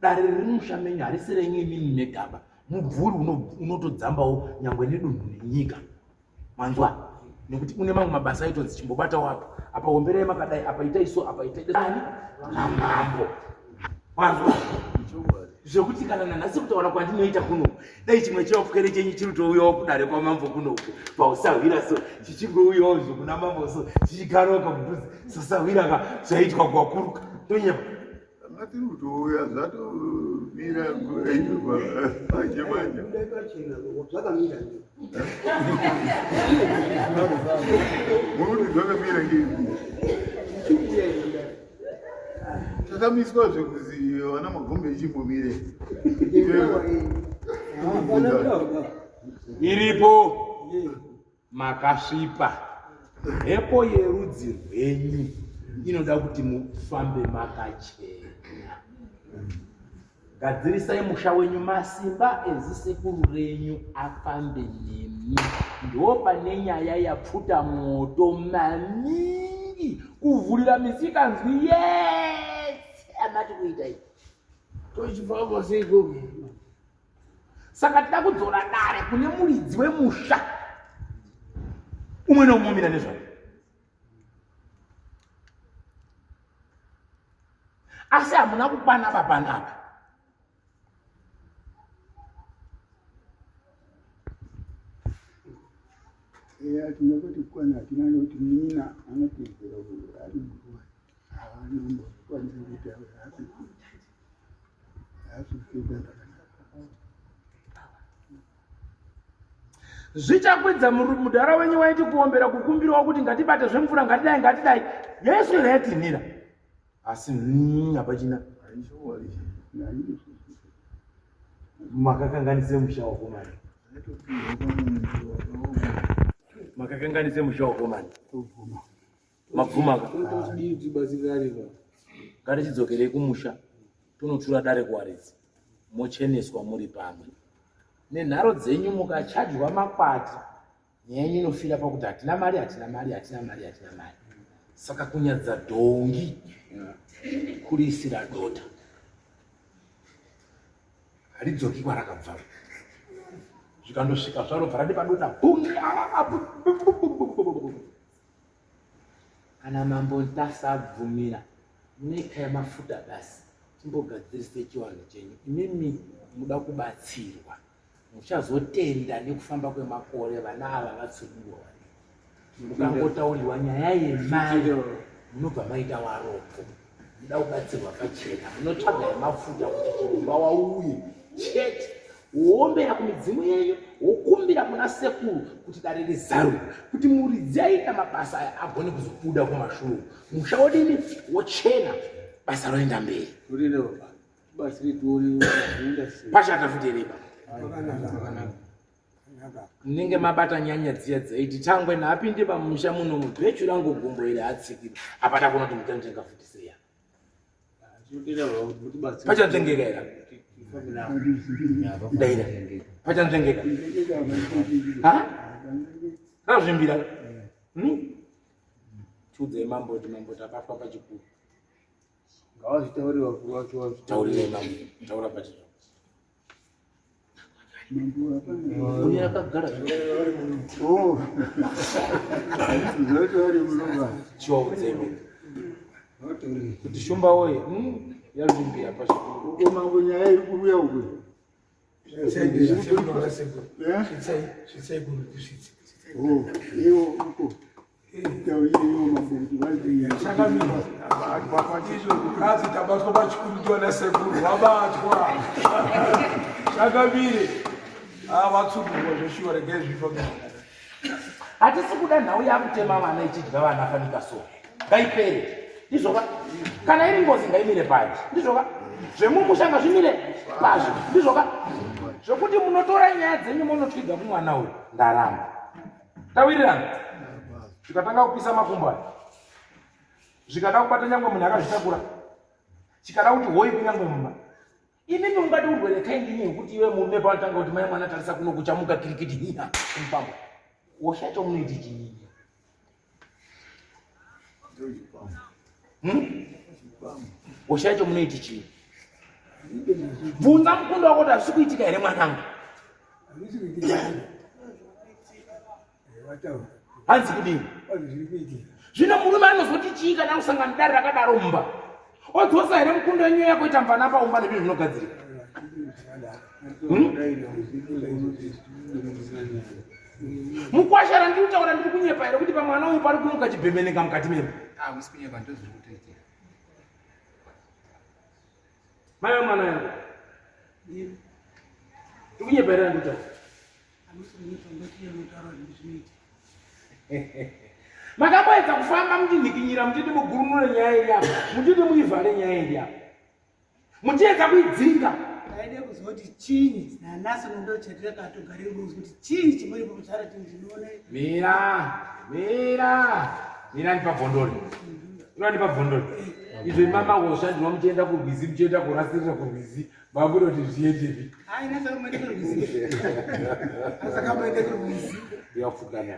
dare riri musha menyu harisi renyu imimi megaba mubvuri unotodzambawo nyangwe nedunhu nenyika manzwa nekuti une mamwe mabasa aitonzi chimbobatawo apa apa omberai makadai apa itai so apa itai ani namambo manzwa zvekuti kana nanhasi kutaura kwandinoita kuno dai chimwe chevapwere chenyu chiri kutouyawo kudare kwamambo kunoku pausahwira so chichingouyawo zvo kuna mambo so chichigaroka mudhuze sosahwira ka zvaitwa kwakuruka tonyepa Matiri kutouya zvatomira manje manje. Zvakamira. Muruti zvakamira ngei? Takamiswa zvekuzi vana magombe ichimbomire. Iripo makasvipa mhepo yerudzi rwenyu inoda kuti mufambe makachena. Gadzirisai musha wenyu masimba ezisekuru renyu afambe nemi. Ndo pane nyaya yapfuta mwoto maningi kuvhurira misikanzwi yese amati kuita iyi. Tochifamba seiko? Saka tida kudzora dare kune muridzi wemusha. Umwe neumwe omira nezvake. Asi hamuna kukwana papanapa. Eya tinongoti kukwana hatina nekuti munin'ina anotedzera ari muruwa haanombokwanisa kuita haasi haasi kupfeka zvakanaka. Zvichakwidza mudhara wenyu waiti kuombera kukumbirawo kuti ngatibate zvemvura ngatidai ngatidai yaiswera yatinhira asi hapachina makakanganise musha wakomana makakanganise musha wakomana mabvumaka ngatichidzokerei kumusha tonotura dare kuwaridzi mocheneswa muri pamwe nenharo dzenyu mukachajwa makwati Nyaya yenyu inofira pakuti hatina mari, hatina mari, hatina mari, hatina mari. Saka kunyadza dhongi kuriisira dota haridzoki kwarakabva zvikandosvika zvaro bva rati padota kana mambo ntasabvumira munoikaya mafuta basi timbogadzirise chiwanhu chenyu imimi muda kubatsirwa Muchazotenda nekufamba kwemakore vana ava vatsunungurwa vadiki. Mukangotaurirwa nyaya yemari munobva maita warombo. Muda kubatsirwa pachena munotsvaga yemafuta kuti chiromba wauye chete woombera kumidzimu yenyu wokumbira kuna sekuru kuti dare rizarurwe kuti muridzi aita mabasa aya agone kuzobuda kumashure musha wodini wochena basa roenda mberi. Pashata futi here ipapo? Munenge mabata nyanya dziya dzaiti tangwe naapinde pamusha muno mubhechu rangu gumbo iri hatsikiri. Apa takuona kuti muchanzvenga futi sei apa. Pachanzvengeka here? Daira. Pachanzvengeka. Ha? Razvimbira. Hmm? Tiudzei mambo kuti mambo tabatwa pachikuru. Ngavazvitaure vakuru vacho vazvitaurire mambo. Taura pachizvo. Uye akagara Oh. Zvatori munoba. Chiwaudzei mimi. Kuti shumba woye, yazvimbira pachikuru. Uko mambo nyaya iri kuuya uko. Oh, iwo uko. Kazi tabatwa pachikuru tiwana sekuru vabatwa chakamire vatsukurwa zveshuwa regai zvifambe hatisi kuda nhau yakutema vana ichidya vana fanika so ngaipere ndizvoka kana iri ngozi ngaimire payo ndizvoka zvemumusha ngazvimire pazvo ndizvoka zvekuti munotora nyaya dzenyu monotwiga kumwana uyu ndarama Tawirirana. Zvikatanga kupisa makumbo aya. Zvikada kubata nyangwe munhu akazvitakura. Chikada kuti hoi kunyangwe mumba. Imimi ungati urwere kaindini hwekuti iwe murume paanotanga kuti mai mwana tarisa kuno kuchamuka kirikiti hiha kumupambo. Hosha yacho munoiti chii? Hmm? Hosha yacho munoiti chii? Bvunza mukundo wako kuti hazvisi kuitika here mwanangu? Hanzi kudini? Zvino murume anozoti chii kana kusangana dare rakadaro mumba? Odzosa here mukundo wenyu yakuita mvana paumba nezvinhu zvinogadzirika? Hmm? Mukwasha randiri kutaura ndiri kunyepa here kuti pamwana uyu pari kumuka chibhembenenga mukati memba? Ah, usi kunyepa ndozviri kutoitika. Mai vemwana yangu. Ndiri kunyepa here randiri kutaura? Makamboedza kufamba muchinhikinyira muchiti mugurunure nyaya iri apa, muchiti muivhare nyaya iri apa. Muchiedza kuidzinga. Ndaide kuzoti chinyi nanasi ndochetere katogarira kuzi kuti chinyi chimuri pamutsara chinyi ndinoona. Mira, mira, mira ndipa bvondori. Mira ndipa bvondori. Izvo imama koshandirwa muchienda kurwizi muchienda kurasirira kurwizi makuda kuti zviendepi. Hayi nasa kamboenda kurwizi. Nasa kamboenda kurwizi. Yakufukana.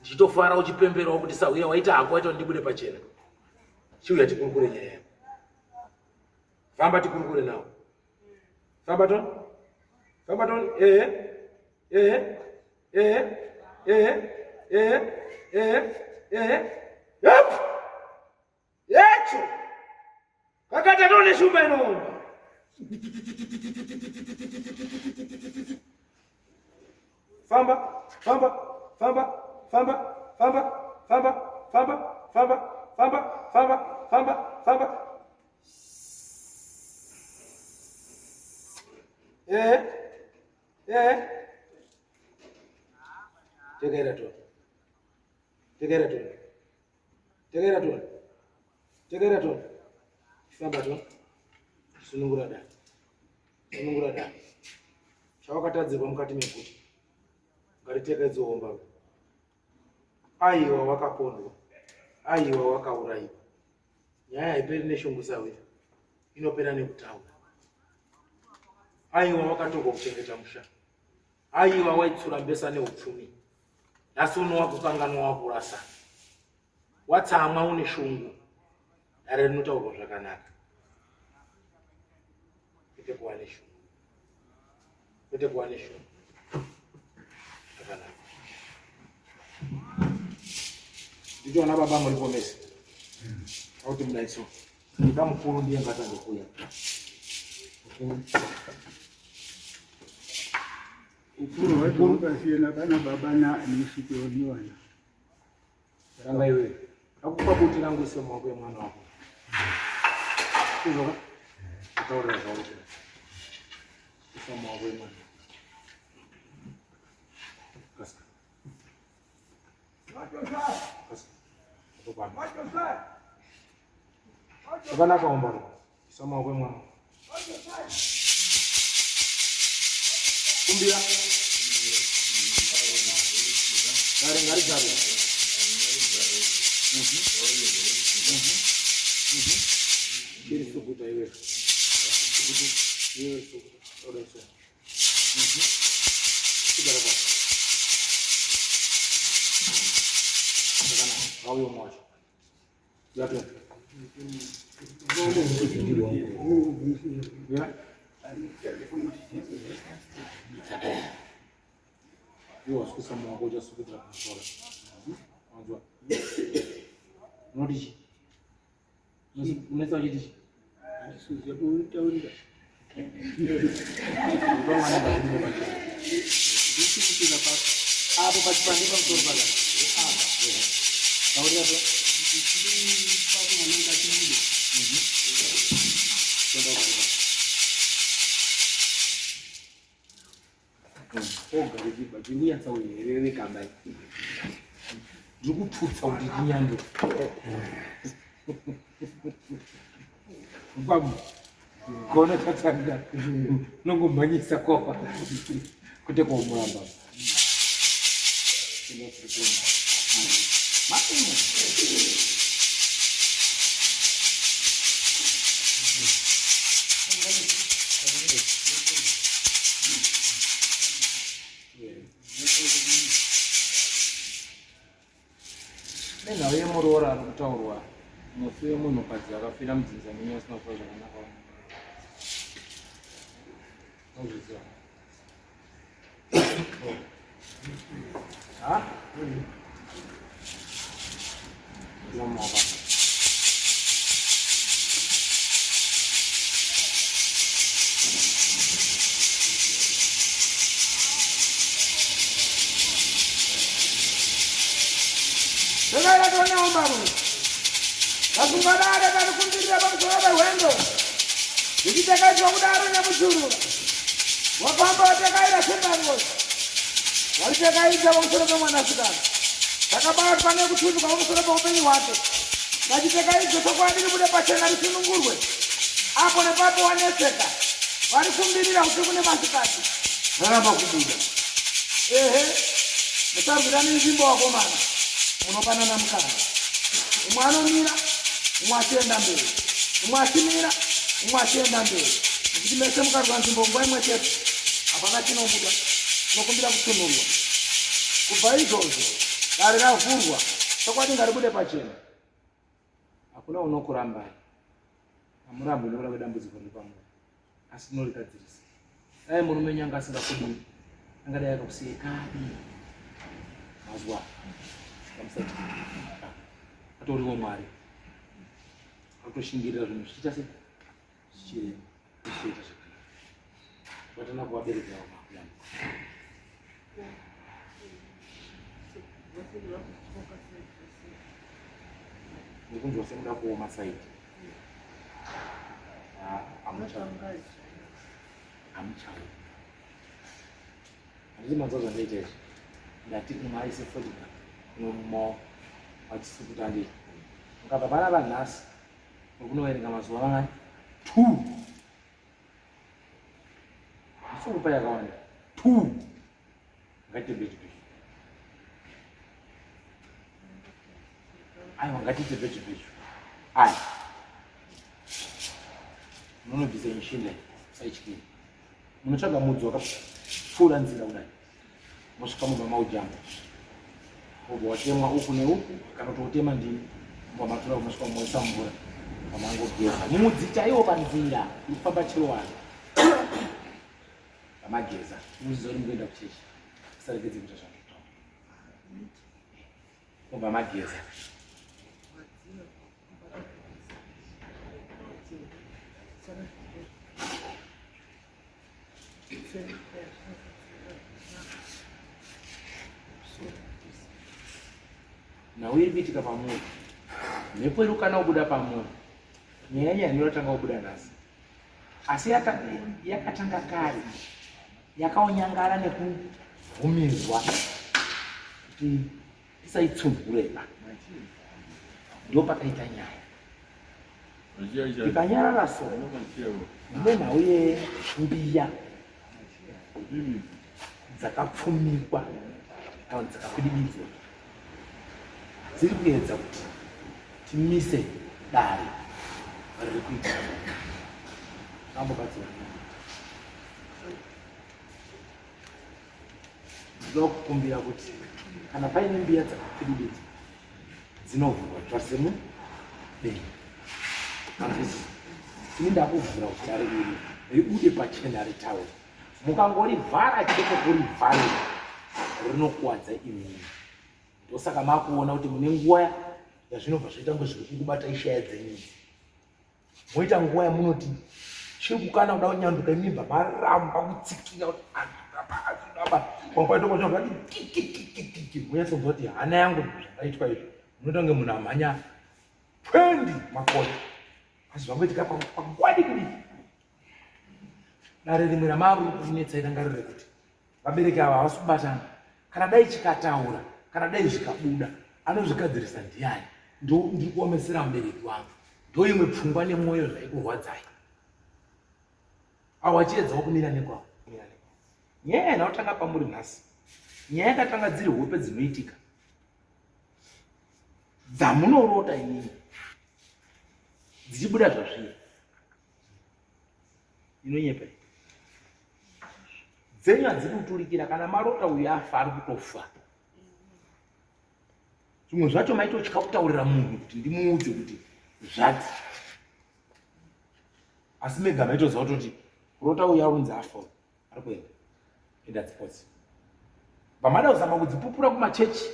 Ndichitofara uchipemberawo kuti sahwira waita hako waita kuti ndibude pachena. Chiuya tikurukure nyaya yako. Famba tikurukure nawo. Famba ton. Famba ton. Ehe. Ehe. Ehe. Ehe. Ehe. Ehe. Ehe. Yep. Yecho. Kakata tone shumba inoomba. Famba, famba, famba, famba, famba, famba, famba, famba, famba, famba, famba, famba. Eh. Eh. Tekaira to. Tekaira to. Tekaira to. Tekaira to. Famba to. Sunungura da. Sunungura da. Chawakatadzirwa mukati meguta. Ngatitekaidze homba. Aiwa wakapondwa. Aiwa wakaurayiwa. Nyaya haiperi neshungu sawira. Inopera nekutaura. Aiwa wakatorwa kuchengeta musha. Aiwa waitsura mbesa neupfumi. Nhasi uno wakukanganwa wakurasa. Watsamwa une shungu. Dare rinotaurwa zvakanaka. Kwete kuva neshungu. Kwete kuva neshungu. Zvakanaka. Nditi vana baba muripo mese. Auti mudaiso. Ndida mukuru ndiye ngatange kuuya. Mukuru. Ukuru hwacho hwakasiyana pana baba nesvikiro nevana. Ranga iwe. Akupa buti rangu ise mumaoko emwana wako. Izvoka? Taurira zvauri kuda. Isa mumaoko emwana. Kasika. Kasika. Zvakanaka umbaro. Isa maoko emwana. Kumbira. Gare ngari gare. Chiri sukuta iwe. Sukuta. Iwe sukuta. Oda iso. Chigara pasi. Zvakanaka. Ngauye umwe wacho. Yato. Yeah. Iwe wasikuisa muwako uchasukutira pamusoro. Wanzwa? Unoti chii? Unetsa uchiti chii? Handisiziva kutaurira. Apo pachipande pamusoro paka. Apa. Taurira to. Papo mwana ngatibude. Tenda ukareba. Oga rechiba chikunyatsa uherere kamba ndiri kuputsa kuti tinyande babu kona tatanga nongomhanyisa kopa kwete kuomuramba Nenhau yemuroora ari kutaurwa mufi wemunhukadzi akafira mudzinza menyu asina kufa zvakanaka. Unozviziva? Ha? Zama Vasunga dare varikumbirira pamusoro pehwendo zvichitakaitwa kudaro nyamuchurura wafamba watakaira sembangozi Walitakaita pamusoro pemwanasikana takabatwa nekutunduka pamusoro peupenyu hwake vachitekaidzo chokwadi ribude pachena risunungurwe apo nepapo wanetseka varikumbirira usiku nemasikati raramba kubuda ehe musarwirane nzvimbo wakomana munopanana mukana umwe anomira umwe achienda mberi umwe achimira umwe achienda mberi nekuti mese mukarwa nzvimbo nguva imwe chete hapana chinobuda tinokumbira kusunurwa kubva izvozvo. Dare ravhurwa. Chokwadi ngaribude pachena. Hakuna unokurambai. Hamurambwi nekuda kwedambudziko riri pamuri. Asi tinorigadzirisa. Dai murume wenyu anga asingakudii. Angadai akakusiye kadi. Mazuva. Kamusati. Atoriwo Mwari. Akutoshingirira zvinhu zvichiita sei? Zvichirema. Zvichiita zvakanaka. Kubatana kuvabereki vavo makuyambuka. Ndikunzwa semuda kuoma saidi. Hamuchauri. Handiti manzwa zvandaita izvi. Ndati umwe aise fodya umwe mumaoko vachisukuta handiti. Mukabva panapa nhasi muri kunoverenga mazuva mangani? Two. Ndisikupa yakawanda. Two. Ngatiite bechu bechu. Aiwa ngatiite bechu bechu. Aya. Munobvisa inshinda usaityire. Munotsvaga mudzi wakapfuura nzira kudai. Mosvika mubva maujamba. Wobva watemwa uku neuku kana kuti wotema ndimi. Mobva matora mosvika moisa mvura. Pamangogeza. Mudzi chaiwo panzira iri kufamba chirowana. Pamageza. Muziva kuti mukuenda kuchechi. Usaregedze kuita zvandinotaura. Mobva mageza. Nhau iri kuitika pamuri. Mhepo iri kukana kubuda pamuri. Nyaya nyaya inotanga kubuda nhasi. Asi yakatanga kare. Yakaonyangara nekubvumirwa kuti tisaitsunhureba. Ndopakaita nyaya. Ikanyarara so mune nhau yembiya dzakapfumikwa kana dzakakwidibidzwa dziri kuedza kuti timise dare riri kuita ambobatsira ndinoda kukumbira kuti kana paine mbiya dzakakwidibidzwa dzinovhurwa twasemu denga manzwisisa ini ndakuvhura kuti dare iri ribude pachena ritaure mukangorivhara chete kurivharira rinokuwadza imimi ndosaka makuona kuti mune nguva yazvinobva zvoita kunge zviri kukubata ishaya dzenyu idzi moita nguva yamunoti chiri kukana kuda kunyanduka imibva maramba kutsikinya kuti monyatsonzwa kuti hana yangu zvandaitwa izvi munoita kunge munhu amhanya 20 makore asi zvangoitika panguva diki diki dare rimwe ramava kunetsa iranga riri rekuti vabereki ava havasi kubatana kana dai chikataura kana dai zvikabuda anozvigadzirisa ndiyani ndiri kuomesera mubereki wangu ndoimwe pfungwa nemwoyo zvaikurwadzai awo achiedzawo kumira nekwawo nyaya haina kutanga pamuri nhasi nyaya yakatanga dziri hope dzinoitika dzamunorota inini dzichibuda zvazviri inonyepa dzenyu hadzidi kuturikira kana marota uyu afa ari kutofa zvimwe zvacho maitotya kutaurira munhu kuti ndimuudze kuti zvati asi mega maitoziva kutoti kurota uyu arunzi afa ari kuenda enda dzipotsi vamada kuzama kudzipupura kumachechi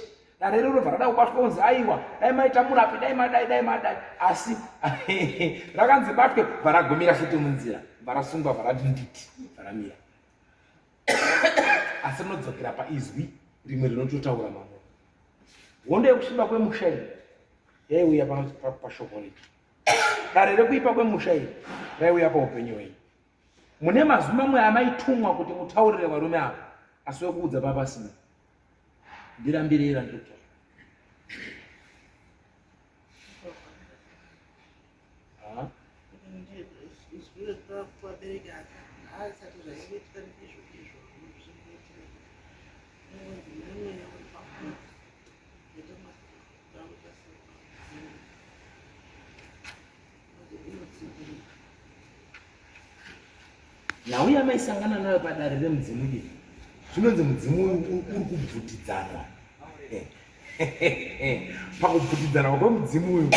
dare rero robva rada kubatwa kunzi aiwa dai maita murapi dai madai dai madai asi rakanzi batwe bva ragumira futi munzira bva rasungwa bva rati nditi bva ramira asi rinodzokera paizwi rimwe rinototaura mamwe hondo yekusviba kwemusha iyi yaiuya pashoko rei dare rekuipa kwemusha iyi raiuya paupenyu hwenyu Mune mazwi mamwe amaitumwa kuti mutaurire varume ava asi wekuudza papasina. Ndirambirei randiri kutaura. Nhau yamaisangana nayo padare remudzimu iri zvinonzi mudzimu uyu uri kubvutidzanwa. Eh. Pakubvutidzana kwemudzimu uyu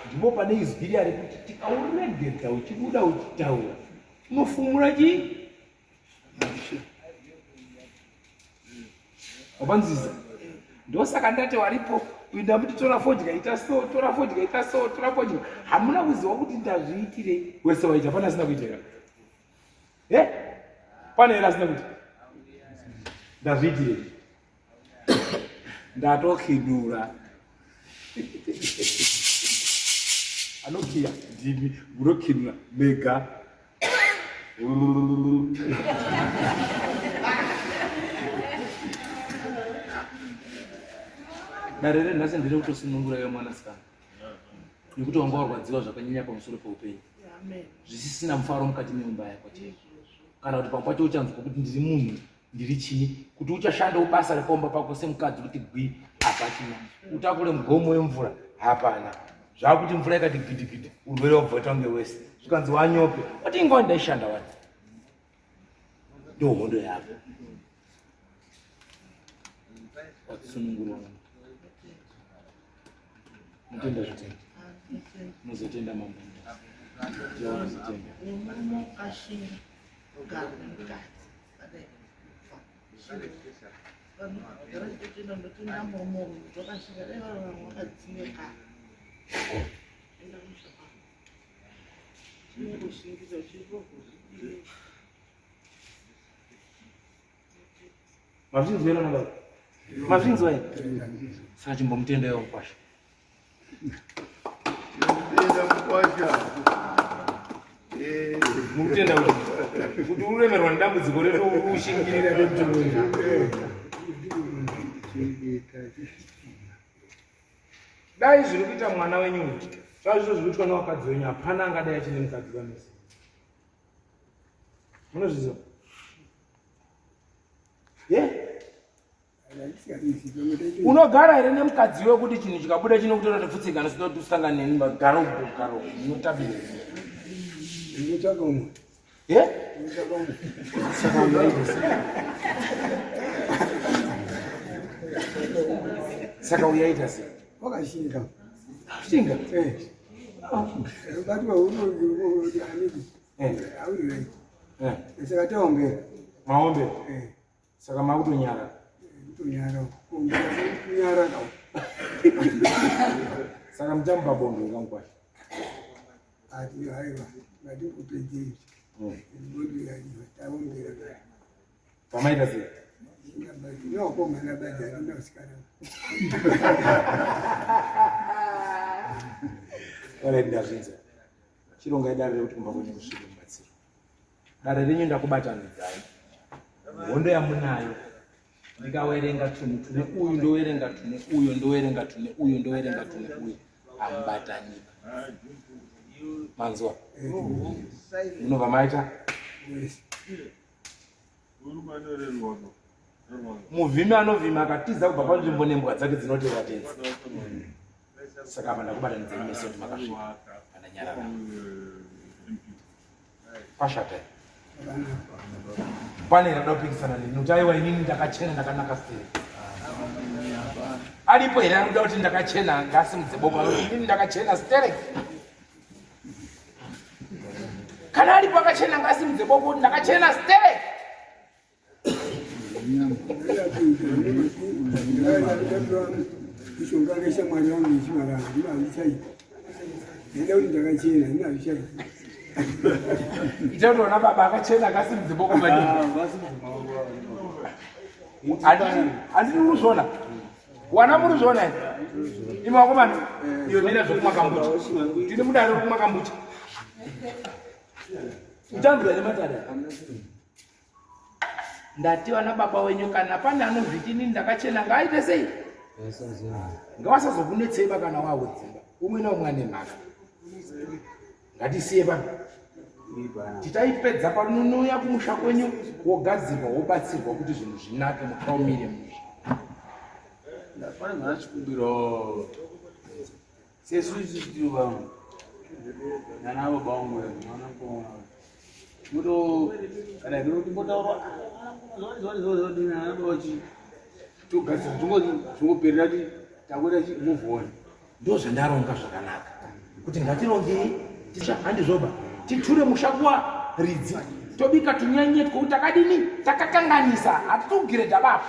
ndipo pane izwi riya rekuti tikauregedza uchibuda uchitaura unofumura chii? Wapanzwisa? Ndosaka ndati waripo kuinda muti tora fodya ita so, tora fodya ita so, tora fodya. Hamuna kuziva kuti ndazviitirei. Wese waita pana asina kuita here? Eh? Pane here asina kuita? Ndazviitirei. Ndatokinura. Anokiya ndimi munokinura mega. Dare renhasi ndiri kutosunungura iwe mwanasikana nekuti wanga warwadziwa zvakanyanya pamusoro peupenyu zvisisina mufaro mukati meumba yako chaiyo kana kuti pamwe pacho uchanzwa kuti ndiri munhu ndiri chii kuti uchashandawo basa repaumba pako semukadzi kuti gwi hapachina utakure mugomo wemvura hapana zvakuti mvura ikati gidigidi urwere wabva waita kunge wese zvikanzi wanyope wati ingawa ndaishanda wani ndohondo yako watisunungurwa mutenda zvitenda muzotenda mambo muzotenda Mazvinzwa here baba? Mazvinzwa here? Saka chimbomutenda iwe mukwasha. Murikutenda kuti uremerwa nedambudziko redu ushingirira remutongo. Dai zviri kuita mwana wenyu uyu zvazvizvo zviri kuitwa nevakadzi wenyu hapana angadai achine mukadzi vamese. Munozviziva? Yeah? Unogara here nemukadzi wekuti chinhu chikabuda chinokutora kuti pfutsika kana kuti usangane neni garo garo unotabira. Ndinotsvaka umwe. Yeah? Ndinotsvaka umwe. Saka unoita sei? Saka uyaita sei? Wakashinga. Shinga? Eh. Batwa uno anidi. Eh. Auri. Eh. Saka taombera. Maombera. Eh. Saka makutonyara. Kutonyara. Kunyara ka. Saka muchamupa bondo kankwasha. Ati haiwa. Ngati kupedzei. Bondo yaiwa taombera. Pamaita sei? Ndinokomana badza ndinosikana. Alright, ndazvinzwa. Chirongai dare rekuti kumba kwenyu kusvike mubatsiro. Dare renyu ndakubatanidzai. Hondo yamunayo ndikawerenga tunhu tune uyu ndowerenga tune uyo ndowerenga tune uyo ndowerenga tune uyo hamubataniba. Manzwa? Munobva maita? Muvhimi anovhima akatiza kubva panzvimbo nembwa dzake dzinotevera tenzi. Saka apa ndakubatanidzai mese kuti makasvika pandanyarara. Pashata. Pane here anoda kupikisana neni kuti aiwa inini ndakachena ndakanaka sei? Aripo here anoda kuti ndakachena ngasimudze boko anoti inini ndakachena sterek. Kana aripo akachena ngasimudze boko kuti ndakachena sterek. Mishonga neshamwari yangu yechimarara ndino handichaita. Ndaida kuti ndakachena, ndino handichaita. Ita kuti vana baba akachena akasimudze boko maningi. Handiti uri kuzviona? Wana muri kuzviona here? Imi vakomana, iyo mira zvekumwa kambucha. Tiri mudare rekumwa kambucha. Uchanzwa here matare? Ndati vana baba wenyu kana pane anozviti inini ndakachena ngaaite sei? Ngawasazokunetsei ba kana wawe dzimba. Umwe naumwe ane mhaka. Ngatisiye pano. Titaipedza panonouya kumusha kwenyu wogadzirwa wobatsirwa kuti zvinhu zvinake mukaumire musha. Pane mwana chikumbiro sesu isusu tiri vamwe nana baba vangu mwana mukoma moto kana kino timbotaura togadzira zvongoperera ti Takuita chi move on. Ndozvandaronga zvakanaka kuti ngatirongei tisha handizvoba titure musha kuwa ridzi tobika tunyanye twekuti takadini takakanganisa hatitikugiredha baba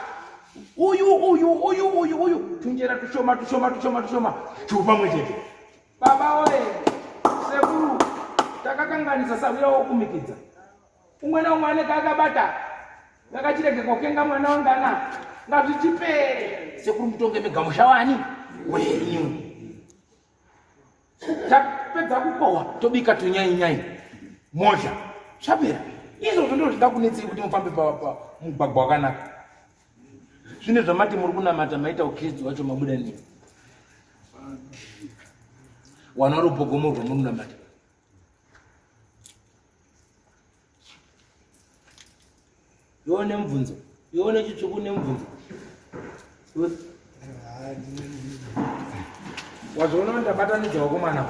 uyu uyu uyu uyu uyu tunjera tushoma tushoma tushoma tushoma chupamwe chete baba oye sekuru takakanganisa sahwira wokumikidza umwe naumwe anenge akabata ngakachirege kokenga mwana wangana ngazvichipere sekuru mutonge mega musha wani wenyu tapedza kukohwa tobika tunyainyai mozha zvapera izvozvo ndo zvingakunetsei kuti mufambe pamugwagwa wakanaka zvine zvamati muri kunamata maita ukristu wacho mabuda nei wana rupogomorwa muri kunamata Iwe nemubvunzo. Iwe nechitsvuku nemubvunzo. Wazviona ndabatanidza wakomana.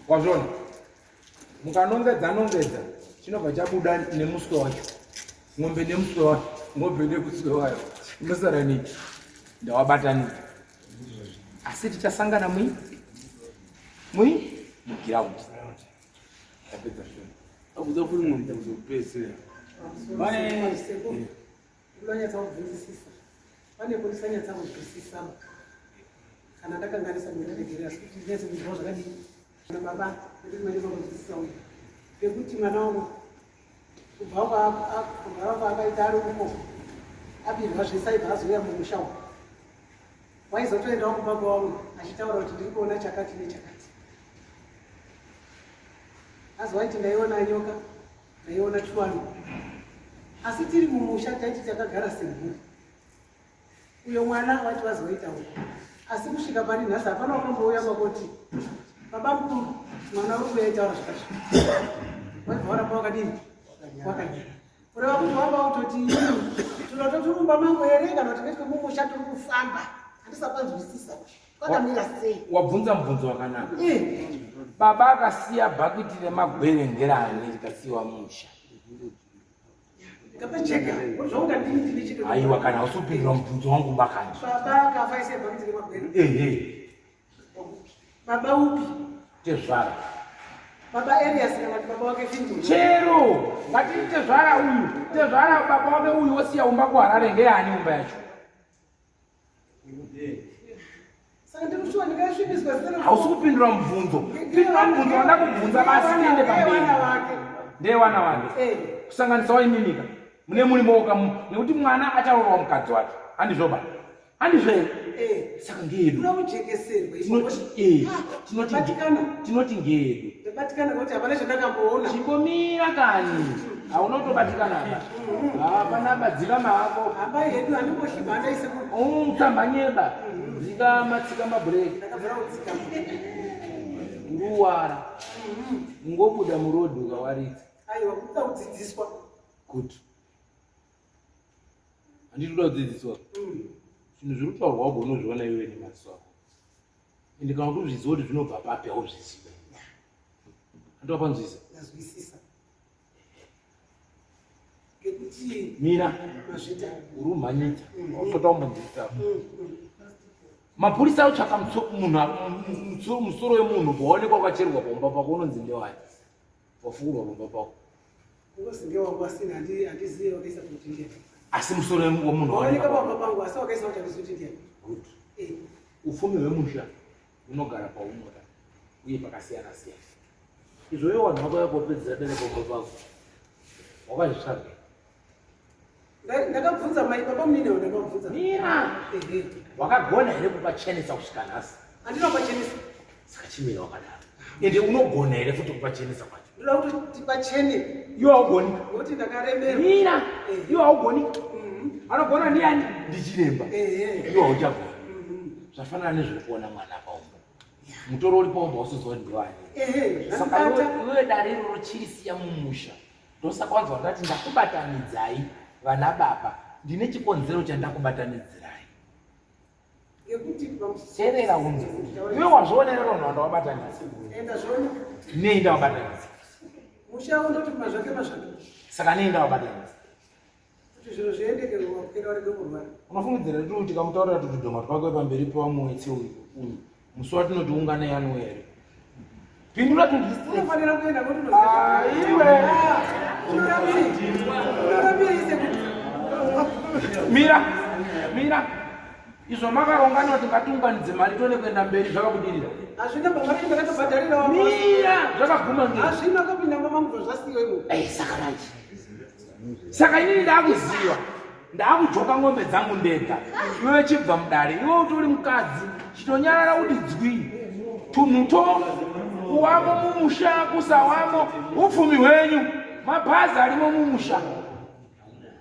Wazviona? Mukanongedza nongedza chinobva chabuda nemuswe wacho. Ng'ombe nemuswe wayo. Ng'ombe nemuswe wayo. Inosara nei? Ndawabatanidza. Asi tichasangana mui mui mugiraundi. Tapedza shoma. Akuza futi mumwe mubvunzo wekupedzisira. Pane unonyatsa kubvunzisisa. Pane kundisanyatsa kunzwisisa. Kana ndakanganisa mundiregerera asi kuti ndinyatse kunzwa zvakadii. Na baba nekuti manyatsa kunzwisisa uyu. Pekuti mwana wangu kubva kugara kwaakaita ari uko abirwa zvese aibva azouya mumusha umu. Waizotoendawo kumba kwavamwe achitaura kuti ndiri kuona chakati nechakati. Asi waiti ndaiona nyoka, ndaiona chwani. Asi tiri mumusha taiti takagara semhuri. Uyo mwana waiti wazoita uko. Asi kusvika pari nhasi hapana wakambouya kwakoti baba mukuru mwana uri kuuya aitaura zvakazvo. Waibva waramba wakadini? Wakanyara. Kureva kuti wanga utoti tunoto turi mumba mangu here kana kuti ndetwe mumusha turi kufamba handisapanzwisisa kwakamira sei wabvunza mubvunzo wakanaka eh. baba akasiya bhakiti remagwere ngerani rikasiyiwa musha aiwa kana usupindura mubvunzo wangu bakani baba akafa aisiya bhakiti remagwere ehe Baba upi? Tezvara. Baba Elias kana kuti baba wake Findu. Chero ngatiti tezvara uyu. Tezvara baba wake uyu wosiya umba kuHarare ngeyani umba yacho? Saka ndikushuwa ndingasvibiswa zita Hausi kupindura mubvunzo. Pindura mubvunzo wanda kubvunza basi tiende pamberi. Ndewana wake. Eh. Kusanganisa waimimika. Mune muri moga nekuti mwana acharoorwa mukadzi wake. Handizvo ba. Handizvo here? Eh. Saka ngeyedu. Unokujekeserwa. Tinoti eh ah, tinoti batikana. Tinoti ngeyedu. Ndabatikana kuti hapana chandakamboona. Chimbomira kani. Hauna kutobatikana apa. Mm-hmm. Hapana ba dzikama hako. Hamba yedu handimboshima handaise ku. Oh, tsambanyeba. Mm-hmm. Dzikama tsika mabreak. Ndakabvira kudzikama. Uruwara. Mm-hmm. Ungobuda muroad ukawaridza. Aiwa kuda kudzidziswa. Good. Handiti kuda kudzidziswa. Zvinhu zviri kutaurwa wabva unozviona iwe nemaziso ako. Ende kana kuti uzvizive kuti zvinobva papi hauzvizive. Handiti wapanzwisa? Ndazwisisa. Ngekuti Mira. Mazvita. Uri umhanyita. Wasota umbondiita. Mapurisa anotsvaka munhu musoro wemunhu paonekwa wakacherwa pamba pako unonzi ndewani. Wafukurwa pamba pako. Ngozi ndewangu asi handizive wakaisa kuti ndiani. Asi musoro wemunhu waoneka pamba pangu asi wakaisa kuti handizive kuti ndiani. Good. Eh. Ufumi hwemusha hunogara paunoda uye pakasiyana siyana. Izvo iwe vanhu vako yakopedzera dare pamba pako. Wakazvitsvaga. Ndakabvunza mai baba munini ndakabvunza. Mira. Wakagona here kupachenesa kusvika nhasi? Handina kupachenesa. Saka chimira wakadaro. Ende unogona here futi kupachenesa kwacho? Ndoda kuti tipachene. Iwe haugoni. Ngokuti ndakaremerwa. Mira. Iwe haugoni. Anogona ndiani? Ndichiremba. Iwe hauchagona. Zvafanana nezviri kuona mwana paumba. Mutoro uri paumba usiziva kuti ndewani. Saka iwe dare iroro chirisiya mumusha. Ndosaka wanzwa ndati ndakubatanidzai vana baba, ndine chikonzero chandakubatanidzirai. Teerera unzwe. Iwe wazvionera vanhu vandawabatanidza. Nei ndawabatanidza? Musha undoti mazvake mazvake. Saka nei ndawabatanidza? Kuti zviro zviendeke wapera warege kurwara. Unofungidzira kuti uyu tikamutaurira tutudhoma twake pamberi pevamwe wetse uyu uyu musi watinoti unganai anouya here? Pindura Unofanira kuenda kuti Ah, iwe. Unorambirei? Unorambirei sekuru? Mira, mira. Izvo makarongana kuti ngatiunganidze mari tione kuenda mberi zvakabudirira. Hazvina baba renyu ndakatobhadharira Mira, zvakaguma ngei? Hazvina kupinda mama mubva zvasiwa imo. Eh, saka manje. Saka inini ndakuziva. Ndakujoka ng'ombe dzangu ndega. Iwe chibva mudare. Iwe utori mukadzi. Chitonyarara kuti dzwii. Tunhu to kuwamo mumusha kusawamo upfumi hwenyu. Mabhazi arimo mumusha.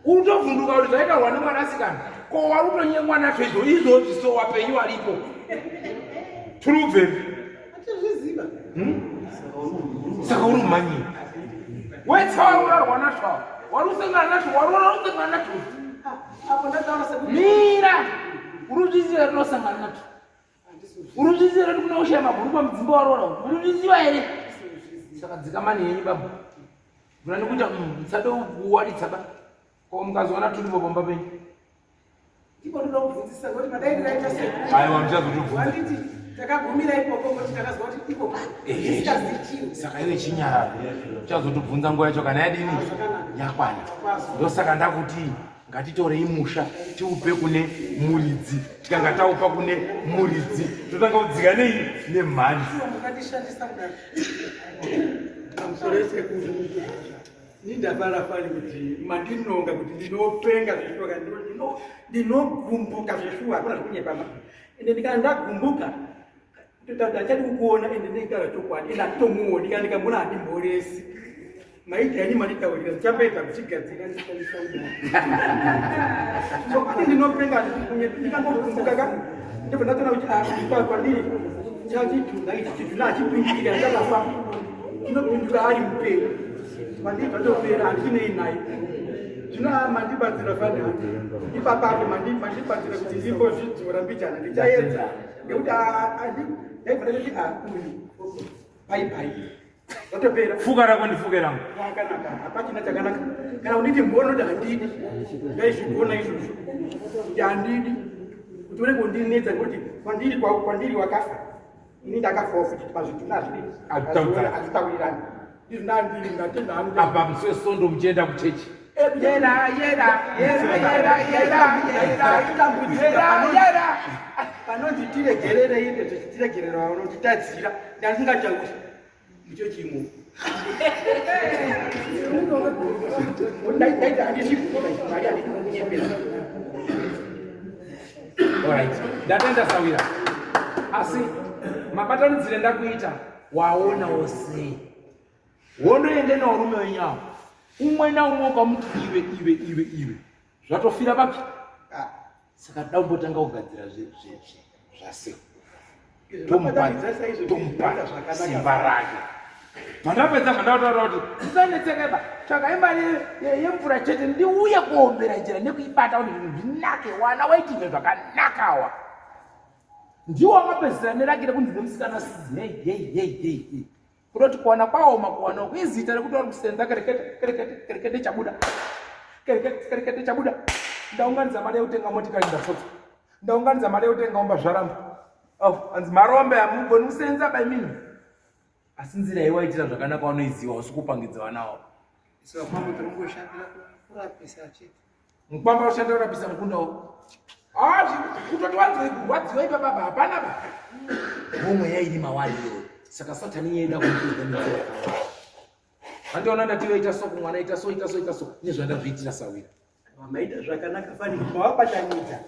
Utovhunduka kuti zvaitaurwa nemwanasikana. Ko wari kutonyengwa nazvo izvo izvozvi so wapenyu waripo. Turi kubvepi? Hatizviziva. Hmm? Saka uri kumhanyira. Wetsa wari kurarwa nazvo awa. Wari kusangana nazvo, wari kusangana nazvo. Apo ndataura sekuti Mira! Uri kuzviziva here unosangana nazvo? Uri kuzviziva here kuti kuna ushaya mabhurukwa mudzimba waroora? Uri kuzviziva here? Saka dzikamani yenyu baba. Muna nekuita musade kuwaritsa ba. Ko mukazoona turipo pamba penyu. Ndipo ndoda kubvunzisa kuti madai ndaita sei? Aiwa muchazotobvunza. Handiti takagumira ikoko kuti takazwa kuti iko tisingazivi. Saka iwe chinyarara. Uchazotobvunza nguva yacho kana yadini? Yakwana. Ndosaka ndakuti ngatitorei musha tiupe kune muridzi. Tikanga taupa kune muridzi totanga kudzika nei nemhanzi. Mukandishandisa kudaro. Pamusoro sekuru ini ndafara fani kuti mandinonga kuti ndinopenga zveshuwa kana ndinogumbuka zveshuwa hakuna zvekunyepa ma ende ndikana ndagumbuka totaura achadi kukuona ende ndinotaura chokwadi ende handitomuoni kana ndikamuona handimhoresi maita henyu manditaurira zvichapedza kuchigadzira chokwadi ndinopenga ndikangogumbuka ka ndobva ndatoona kuti ah, kwandiri chachitunha ichi chitunha hachipindiki kana chakafa chinopinduka ari mupenyu kwandiri zvatopera handichinei naye zvino ah, mandibatsira fani ipapapo mandibatsira kuti ndimbozvidzora mbichana ndichaedza ngekuti ah, ndaibva ndati uyu pai pai Zvatopera. Fuka rako ndifuke rangu. Zvakanaka. Hapachina chakanaka. Kana unditi mbono kuti handidi. Ndaizvigona izvozvo. Kuti handidi. Kuti unenge undinetsa ngekuti kwandiri kwandiri wakafa. Ini ndakafawo futi pazvitunha hazvidi. Hazvitaurirani. Ndizvo ndandiri ndatenda hangu. Apa musi weSondo muchienda kuchechi. Yera yera yera yera yera yera yera yera. Panonzi tiregerere inde tichiregerera vanotitadzira ndandingatauri. Muchechi imo. Ndaita handisi mari handidi kunyepera. Alright. Ndatenda sawira. Asi mabatanidzire ndakuita waonawo sei? Hondo yende nevarume venyu avo. Umwe naumwe ukamuti iwe iwe iwe iwe. Zvatofira papi? Saka toda kumbotanga kugadzira zvasekuru. Tomupa tomupa simba rake. Pandapedza zvandataura kuti musanetseke ba tsvakai mari yemvura chete ndiuye kuombera njira nekuibata kuti zvinhu zvinake wana waitirwe zvakanakawa. Ndiwo wakapedzisira nerake rekunzi nemusikana hey hey hey hey. Kutoti kuwana kwaoma kuwana uku izita rekuti vari kusenza kerekete kerekete kerekete chabuda kerekete kerekete chabuda ndaunganidza mari yekutenga motikari ndatsotsa ndaunganidza mari yekutenga umba zvaramba oh hanzi marombe hamugoni kusenza by mini asi nzira yaiwaitira zvakanaka wanoiziva usi kupangidza vana wavo Isu vamwe tiri kungoshandira kurapisa chete. Mukwamba ushanda kurapisa mukunda uko. Ah, kutoti wanzwe kurwadziwa ipa baba hapana ba. Homwe yairi mawari iyoyo. Saka satani yaida kumupedza nenzira yakawanda. Handiona ndati ita so kumwana ita so ita so ita so nezvandazviitira sawira. Maita zvakanaka fani mawabatanidza.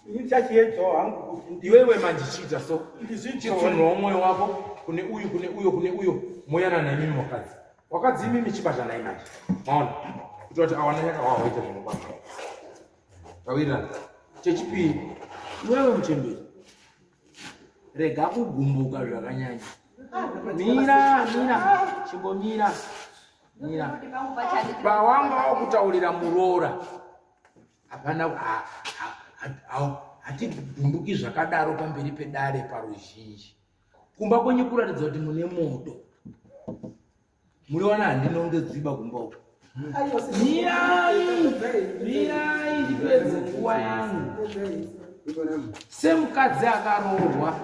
Ini ndichachiedzawo hangu kuti iwewe manje chiita so. Chitsunurawo mwoyo wako kune uyu kune uyo kune uyo moyanana imimi wakadzi. Wakadzi imimi chibatanai manje. Maona? Kuti wati awana yakawawaita zvinokwana. Tawirirana. Chechipiri, iwewe muchemberi. Rega kugumbuka zvakanyanya. Mira, mira, chimbomira. Mira. Pawanga wakutaurira muroora. Hapana hatigumbuki zvakadaro pamberi pedare paruzhinji. Kumba kwenyu kuratidza kuti mune moto. Muriwana handinongedzwi ba kumba uko. Mirai, mirai ndipedze nguva yangu. Semukadzi akaroorwa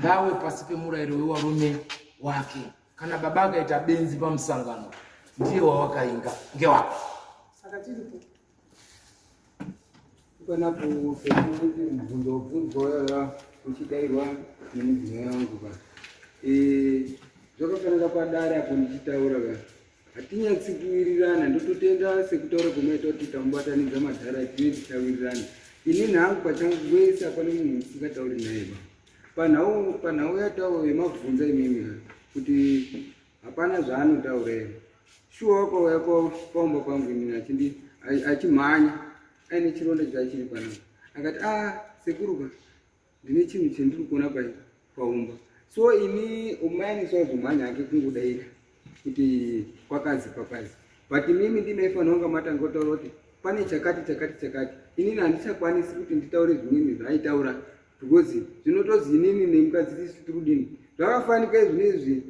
ngawe pasi pemurayiro wewarume wake. Kana baba akaita benzi pamusangano ndiye wawakainga ngewako. Saka tiripo. Panapo pekuti mubvunzo wabvunzwa waya uchidairwa nemudzimai wangu ka eh, zvakafanira padare apo ndichitaura ka hatinyatsi kuwirirana ndototenda sekutaura kwemaita kuti tamubatanidza madhara tine tichawirirana inini hangu pachangu wese hapana munhu usingatauri naye ba panhau panhau yatawo yemabvunza imimi ka kuti hapana zvaanotaura iyo shuwa wakauya paumba pangu inini achindi achimhanya aine chironda chachiri panapa akati a ah, sekuruka ndine chinhu chendiri kuona pai paumba so ini umainiso azomhanya hake kungodaira kuti kwakazi kwakazi but imimi ndimaifanira kunga matanga kutaura kuti pane chakati chakati chakati inini handichakwanisi kuti nditaure zvimweni zvaaitaura because zvinotozi inini nemukadzi tisu tiri kudini zvakafanika izvi nezvi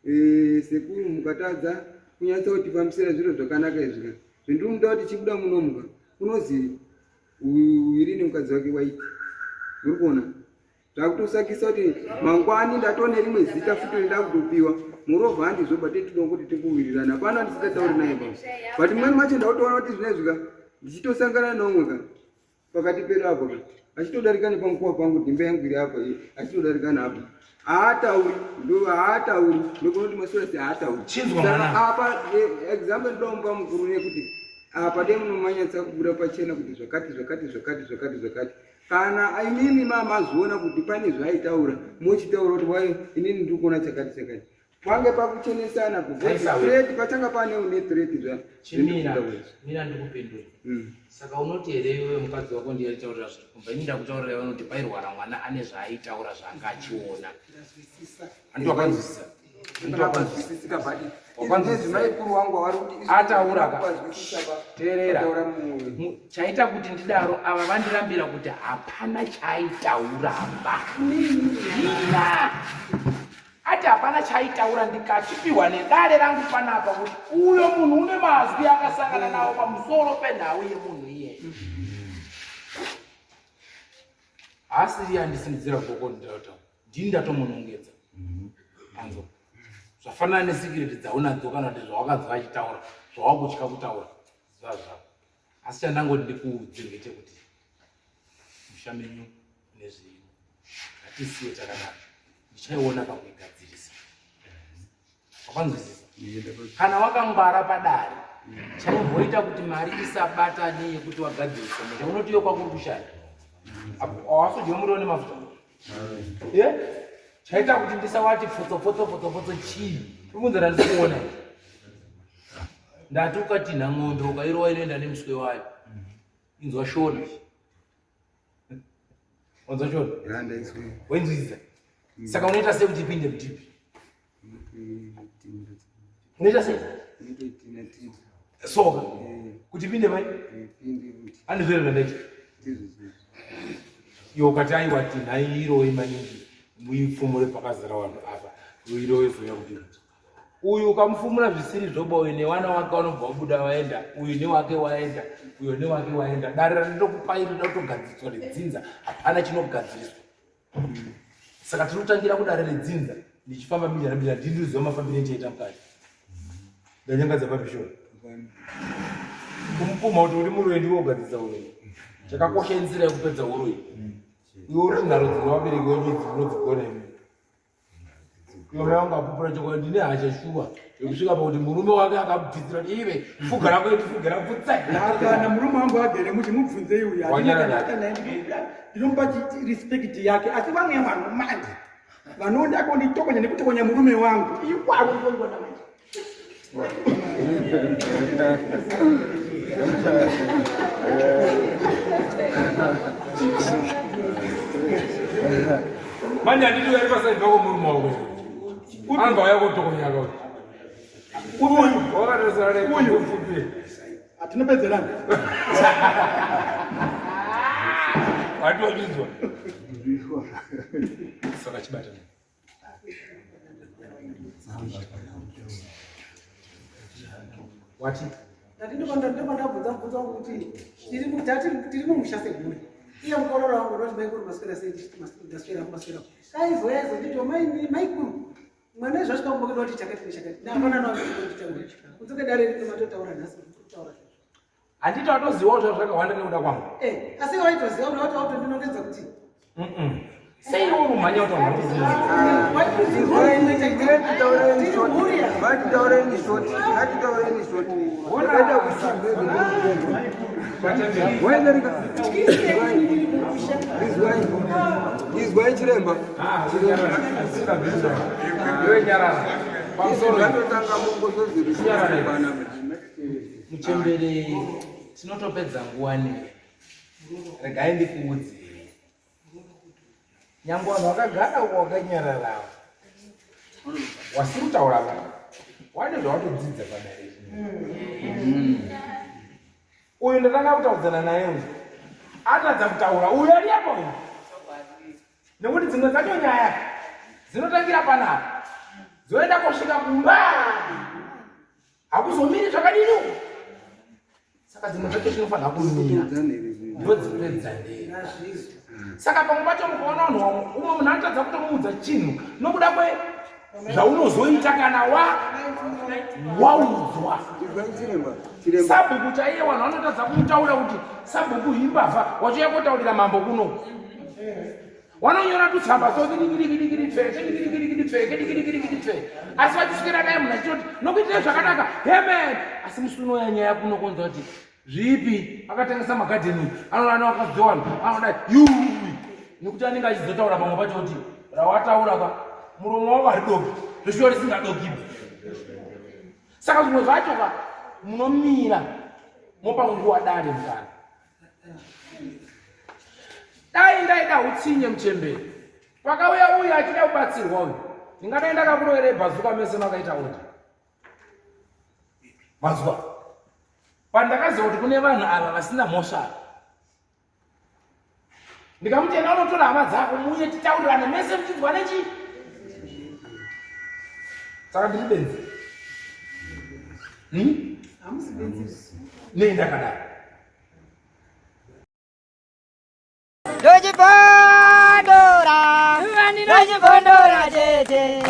eh, sekuru mukatadza kunyatsa kutifambisira zviro zvakanaka izvi ka zvendiri muda kuti chibuda munomuka unozi uiri nemukadzi wake waiti muri kuona zvakutosakisa kuti mangwani ndatone rimwe zita futi rendakutopiwa murovha handizvo but tinoda kuti tikuwirirana hapana andisingatauri naye pa but mumweni macho ndakutoona kuti zvinezvi ka ndichitosangana neumwe ka pakati pedu apo ka achitodarika nepamukuwa pangu dhimba yangu iri apo iyi achitodarika napo haatauri ndo haatauri ndokuona kuti masura si haatauri saka apa eh, example ndoda mukuru nekuti apa dai munomanyatsa kubuda pachena kuti zvakati zvakati zvakati zvakati zvakati kana imimi mamazviona kuti pane zvaaitaura mochitaura kuti wai inini ndiri kuona chakati chakati pange pakuchenesana threat pachanga pane une threat zva chimira mira ndikupindure hmm. saka unoti here iwewe mukadzi wako ndiye aitaurira zviri kumba ini ndakutaurira iwe unoti pairwara mwana ane zvaaitaura zvaanga achiona handi wakanzwisisa ataura ka teerera chaita kuti ndidaro ava vandirambira kuti hapana chaaitaura ba ina ati hapana chaaitaura ndikachipiwa nedare rangu panapa kuti uyo munhu une mazwi akasangana nawo pamusoro penhau yemunhu iyeye haasiri andisimudzira goko ndinotaura ndini ndatomunongedza anzo zvafanana nesikireti dzaunadzo kana kuti zvawakanzwa achitaura zvawakutya kutaura ziva zvako asi chandangoti ndikuudze ndechekuti musha menyu nezvirimo ngatisiye takadaro ndichaiona pakuigadzirisa wakanzwisisa kana wakangwara padare chaimboita kuti mari isabatane yekuti wagadzirisa musha unoti iyo kwakuri kushaya awasodya muriwo nemafuta ye chaita kuti ndisawati pfotso pfotso pfotso pfotso chii ibvunza randisi kuona ndati ukatinha ng'ombe ukairowa inoenda nemuswe wayo inzwa shona wanzwa shona wainzwisisa saka unoita sei kuti ipinde mutipi unoita sei soka kuti ipinde mai andizvo here zvandaita iwe ukati aiwa tinhai irowe maningi muipfumure pakazara vanhu apa irowe zoya kuti uyu ukamufumura zvisiri zvoba uyu newana wake vanobva wabuda waenda uyu newake waenda uyo newake waenda dare randinokupai rinoda kutogadziriswa nedzinza hapana chinogadziriswa saka tiri kutangira kudare redzinza ndichifamba mbijana mbijana ndindiziva mafambiro endichaita mukati ndanyangadza papi shuwa kumupumha kuti uri muroyi ndiwe ugadzirisa uroyi chakakosha inzira yekupedza uroyi iwe uri nharo dzine vabereki wenyu idzi unodzigona imi iwe mai wangu apupura chokwadi ndine hasha shuwa yekusvika pakuti murume wake akamubvisira kuti ive fuga rako iti fuga raputsa kana murume wangu agere muti mubvunzei uyu ndinomupa respect yake asi vamwe vanhu manje vanoda kunditokonya nekutokonya murume wangu ikwavo ndongoda manje Manje handiti uyo ari pasaidi pako murume wako anobva auya kotokonya ka uyu uyu hatinopedzerana hati wazvinzwa saka chibatana. Wati? Ndati ndopandabvunza mubvunzo wangu kuti tiri mumusha semhuri. Iye mukororo wangu ndoti maikuru maswera sei ndaswera maswera. Kaizouya izonditi maikuru mwana izvo asvika kumba kwedu wati chakati nechakati. Ndapana nawo nditaura. Kunze kwedare rino matotaura nhasi kutaura. Handiti watozivawo zvazvo zvakawanda nekuda kwangu. Eh, asi waitoziva kuti wati watondinongedza kuti Sei iwe uri kumhanya kuti Ngatitaureni short, ngatitaureni short. Ndakaita kuchiwaidarika. Izwai, izwai chiremba. Iwe nyarara. Pamusoro ngatotanga mongozozirisiana. Muchembere tinotopedza nguva nei? Regai ndikuudze. Nyangwe vanhu vakagara uko wakanyarara wasiri kutaura va wane zvawatodzidza padare uyu ndatanga kutaudzana naye uyu atadza kutaura uyu ari apa uyu nekuti dzimwe dzacho nyaya dzinotangira panapa dzoenda kosvika kumba hakuzomiri zvakadini uku saka dzimwe dzacho tinofanira kumira ndodzipedza ndega saka pamwe pacho mukaona vanhu vamwe umwe munhu anotadza kutomuudza chinhu nokuda kwe zvaunozoita kana wa waudzwa sabhuku chaiye vanhu vanotadza kumutaura kuti sabhuku imbavha wachiuya kotaurira mambo kuno Wanonyora tutsamba so dikidikidikidi pfe dikidikidikidi pfe dikidikidikidi pfe asi vachiswera naye munhu achitoti nokuitira zvakanaka amen asi musi unouya nyaya kuno konza kuti zvipi akatengesa magadheni anoona akazowana anoda yuwi nekuti anenge achizotaura pamwe pacho kuti rawataura ka muromo wavo haridoki zveshuwa risingadokibi saka zvimwe zvacho ka munomira mopa nguva dare mukana Dai ndaida utsinye muchembere. Pakauya uyu achida kubatsirwa uyu. Ndingadai ndakakuroverei bhazuka mese makaita odi. Manzwa. Pandakaziva kuti kune vanhu ava vasina mhosva. Ndikamuti enda unotora hama dzako muuye titaurirane mese muchinzwa nechi. Saka ndiri benzi. Hmm? Hamusi benzi. Nei ndakadaro? Ndochibondora, ndochibondora chete.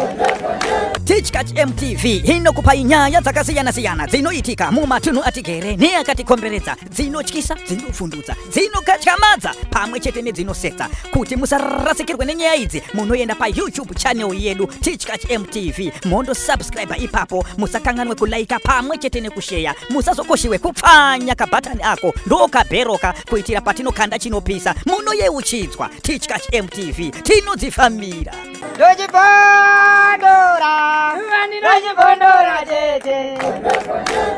Tichkach MTV inokupai nyaya dzakasiyana-siyana dzinoitika mumatunhu atigere neakatikomberedza, dzinotyisa, dzinovhundutsa, dzinokatyamadza pamwe chete nedzinosetsa. Kuti musarasikirwe nenyaya idzi, munoenda paYouTube channel yedu Tichkach MTV mondo subscribe ipapo, musakanganwe kulaika pamwe chete nekusheya musazokoshiwe kupfanya kabhatani ako ndokabheroka kuitira patinokanda chinopisa munoyeuchidzwa tichkach mtv tinodzifambira Ndochibondora, ndochibondora chete.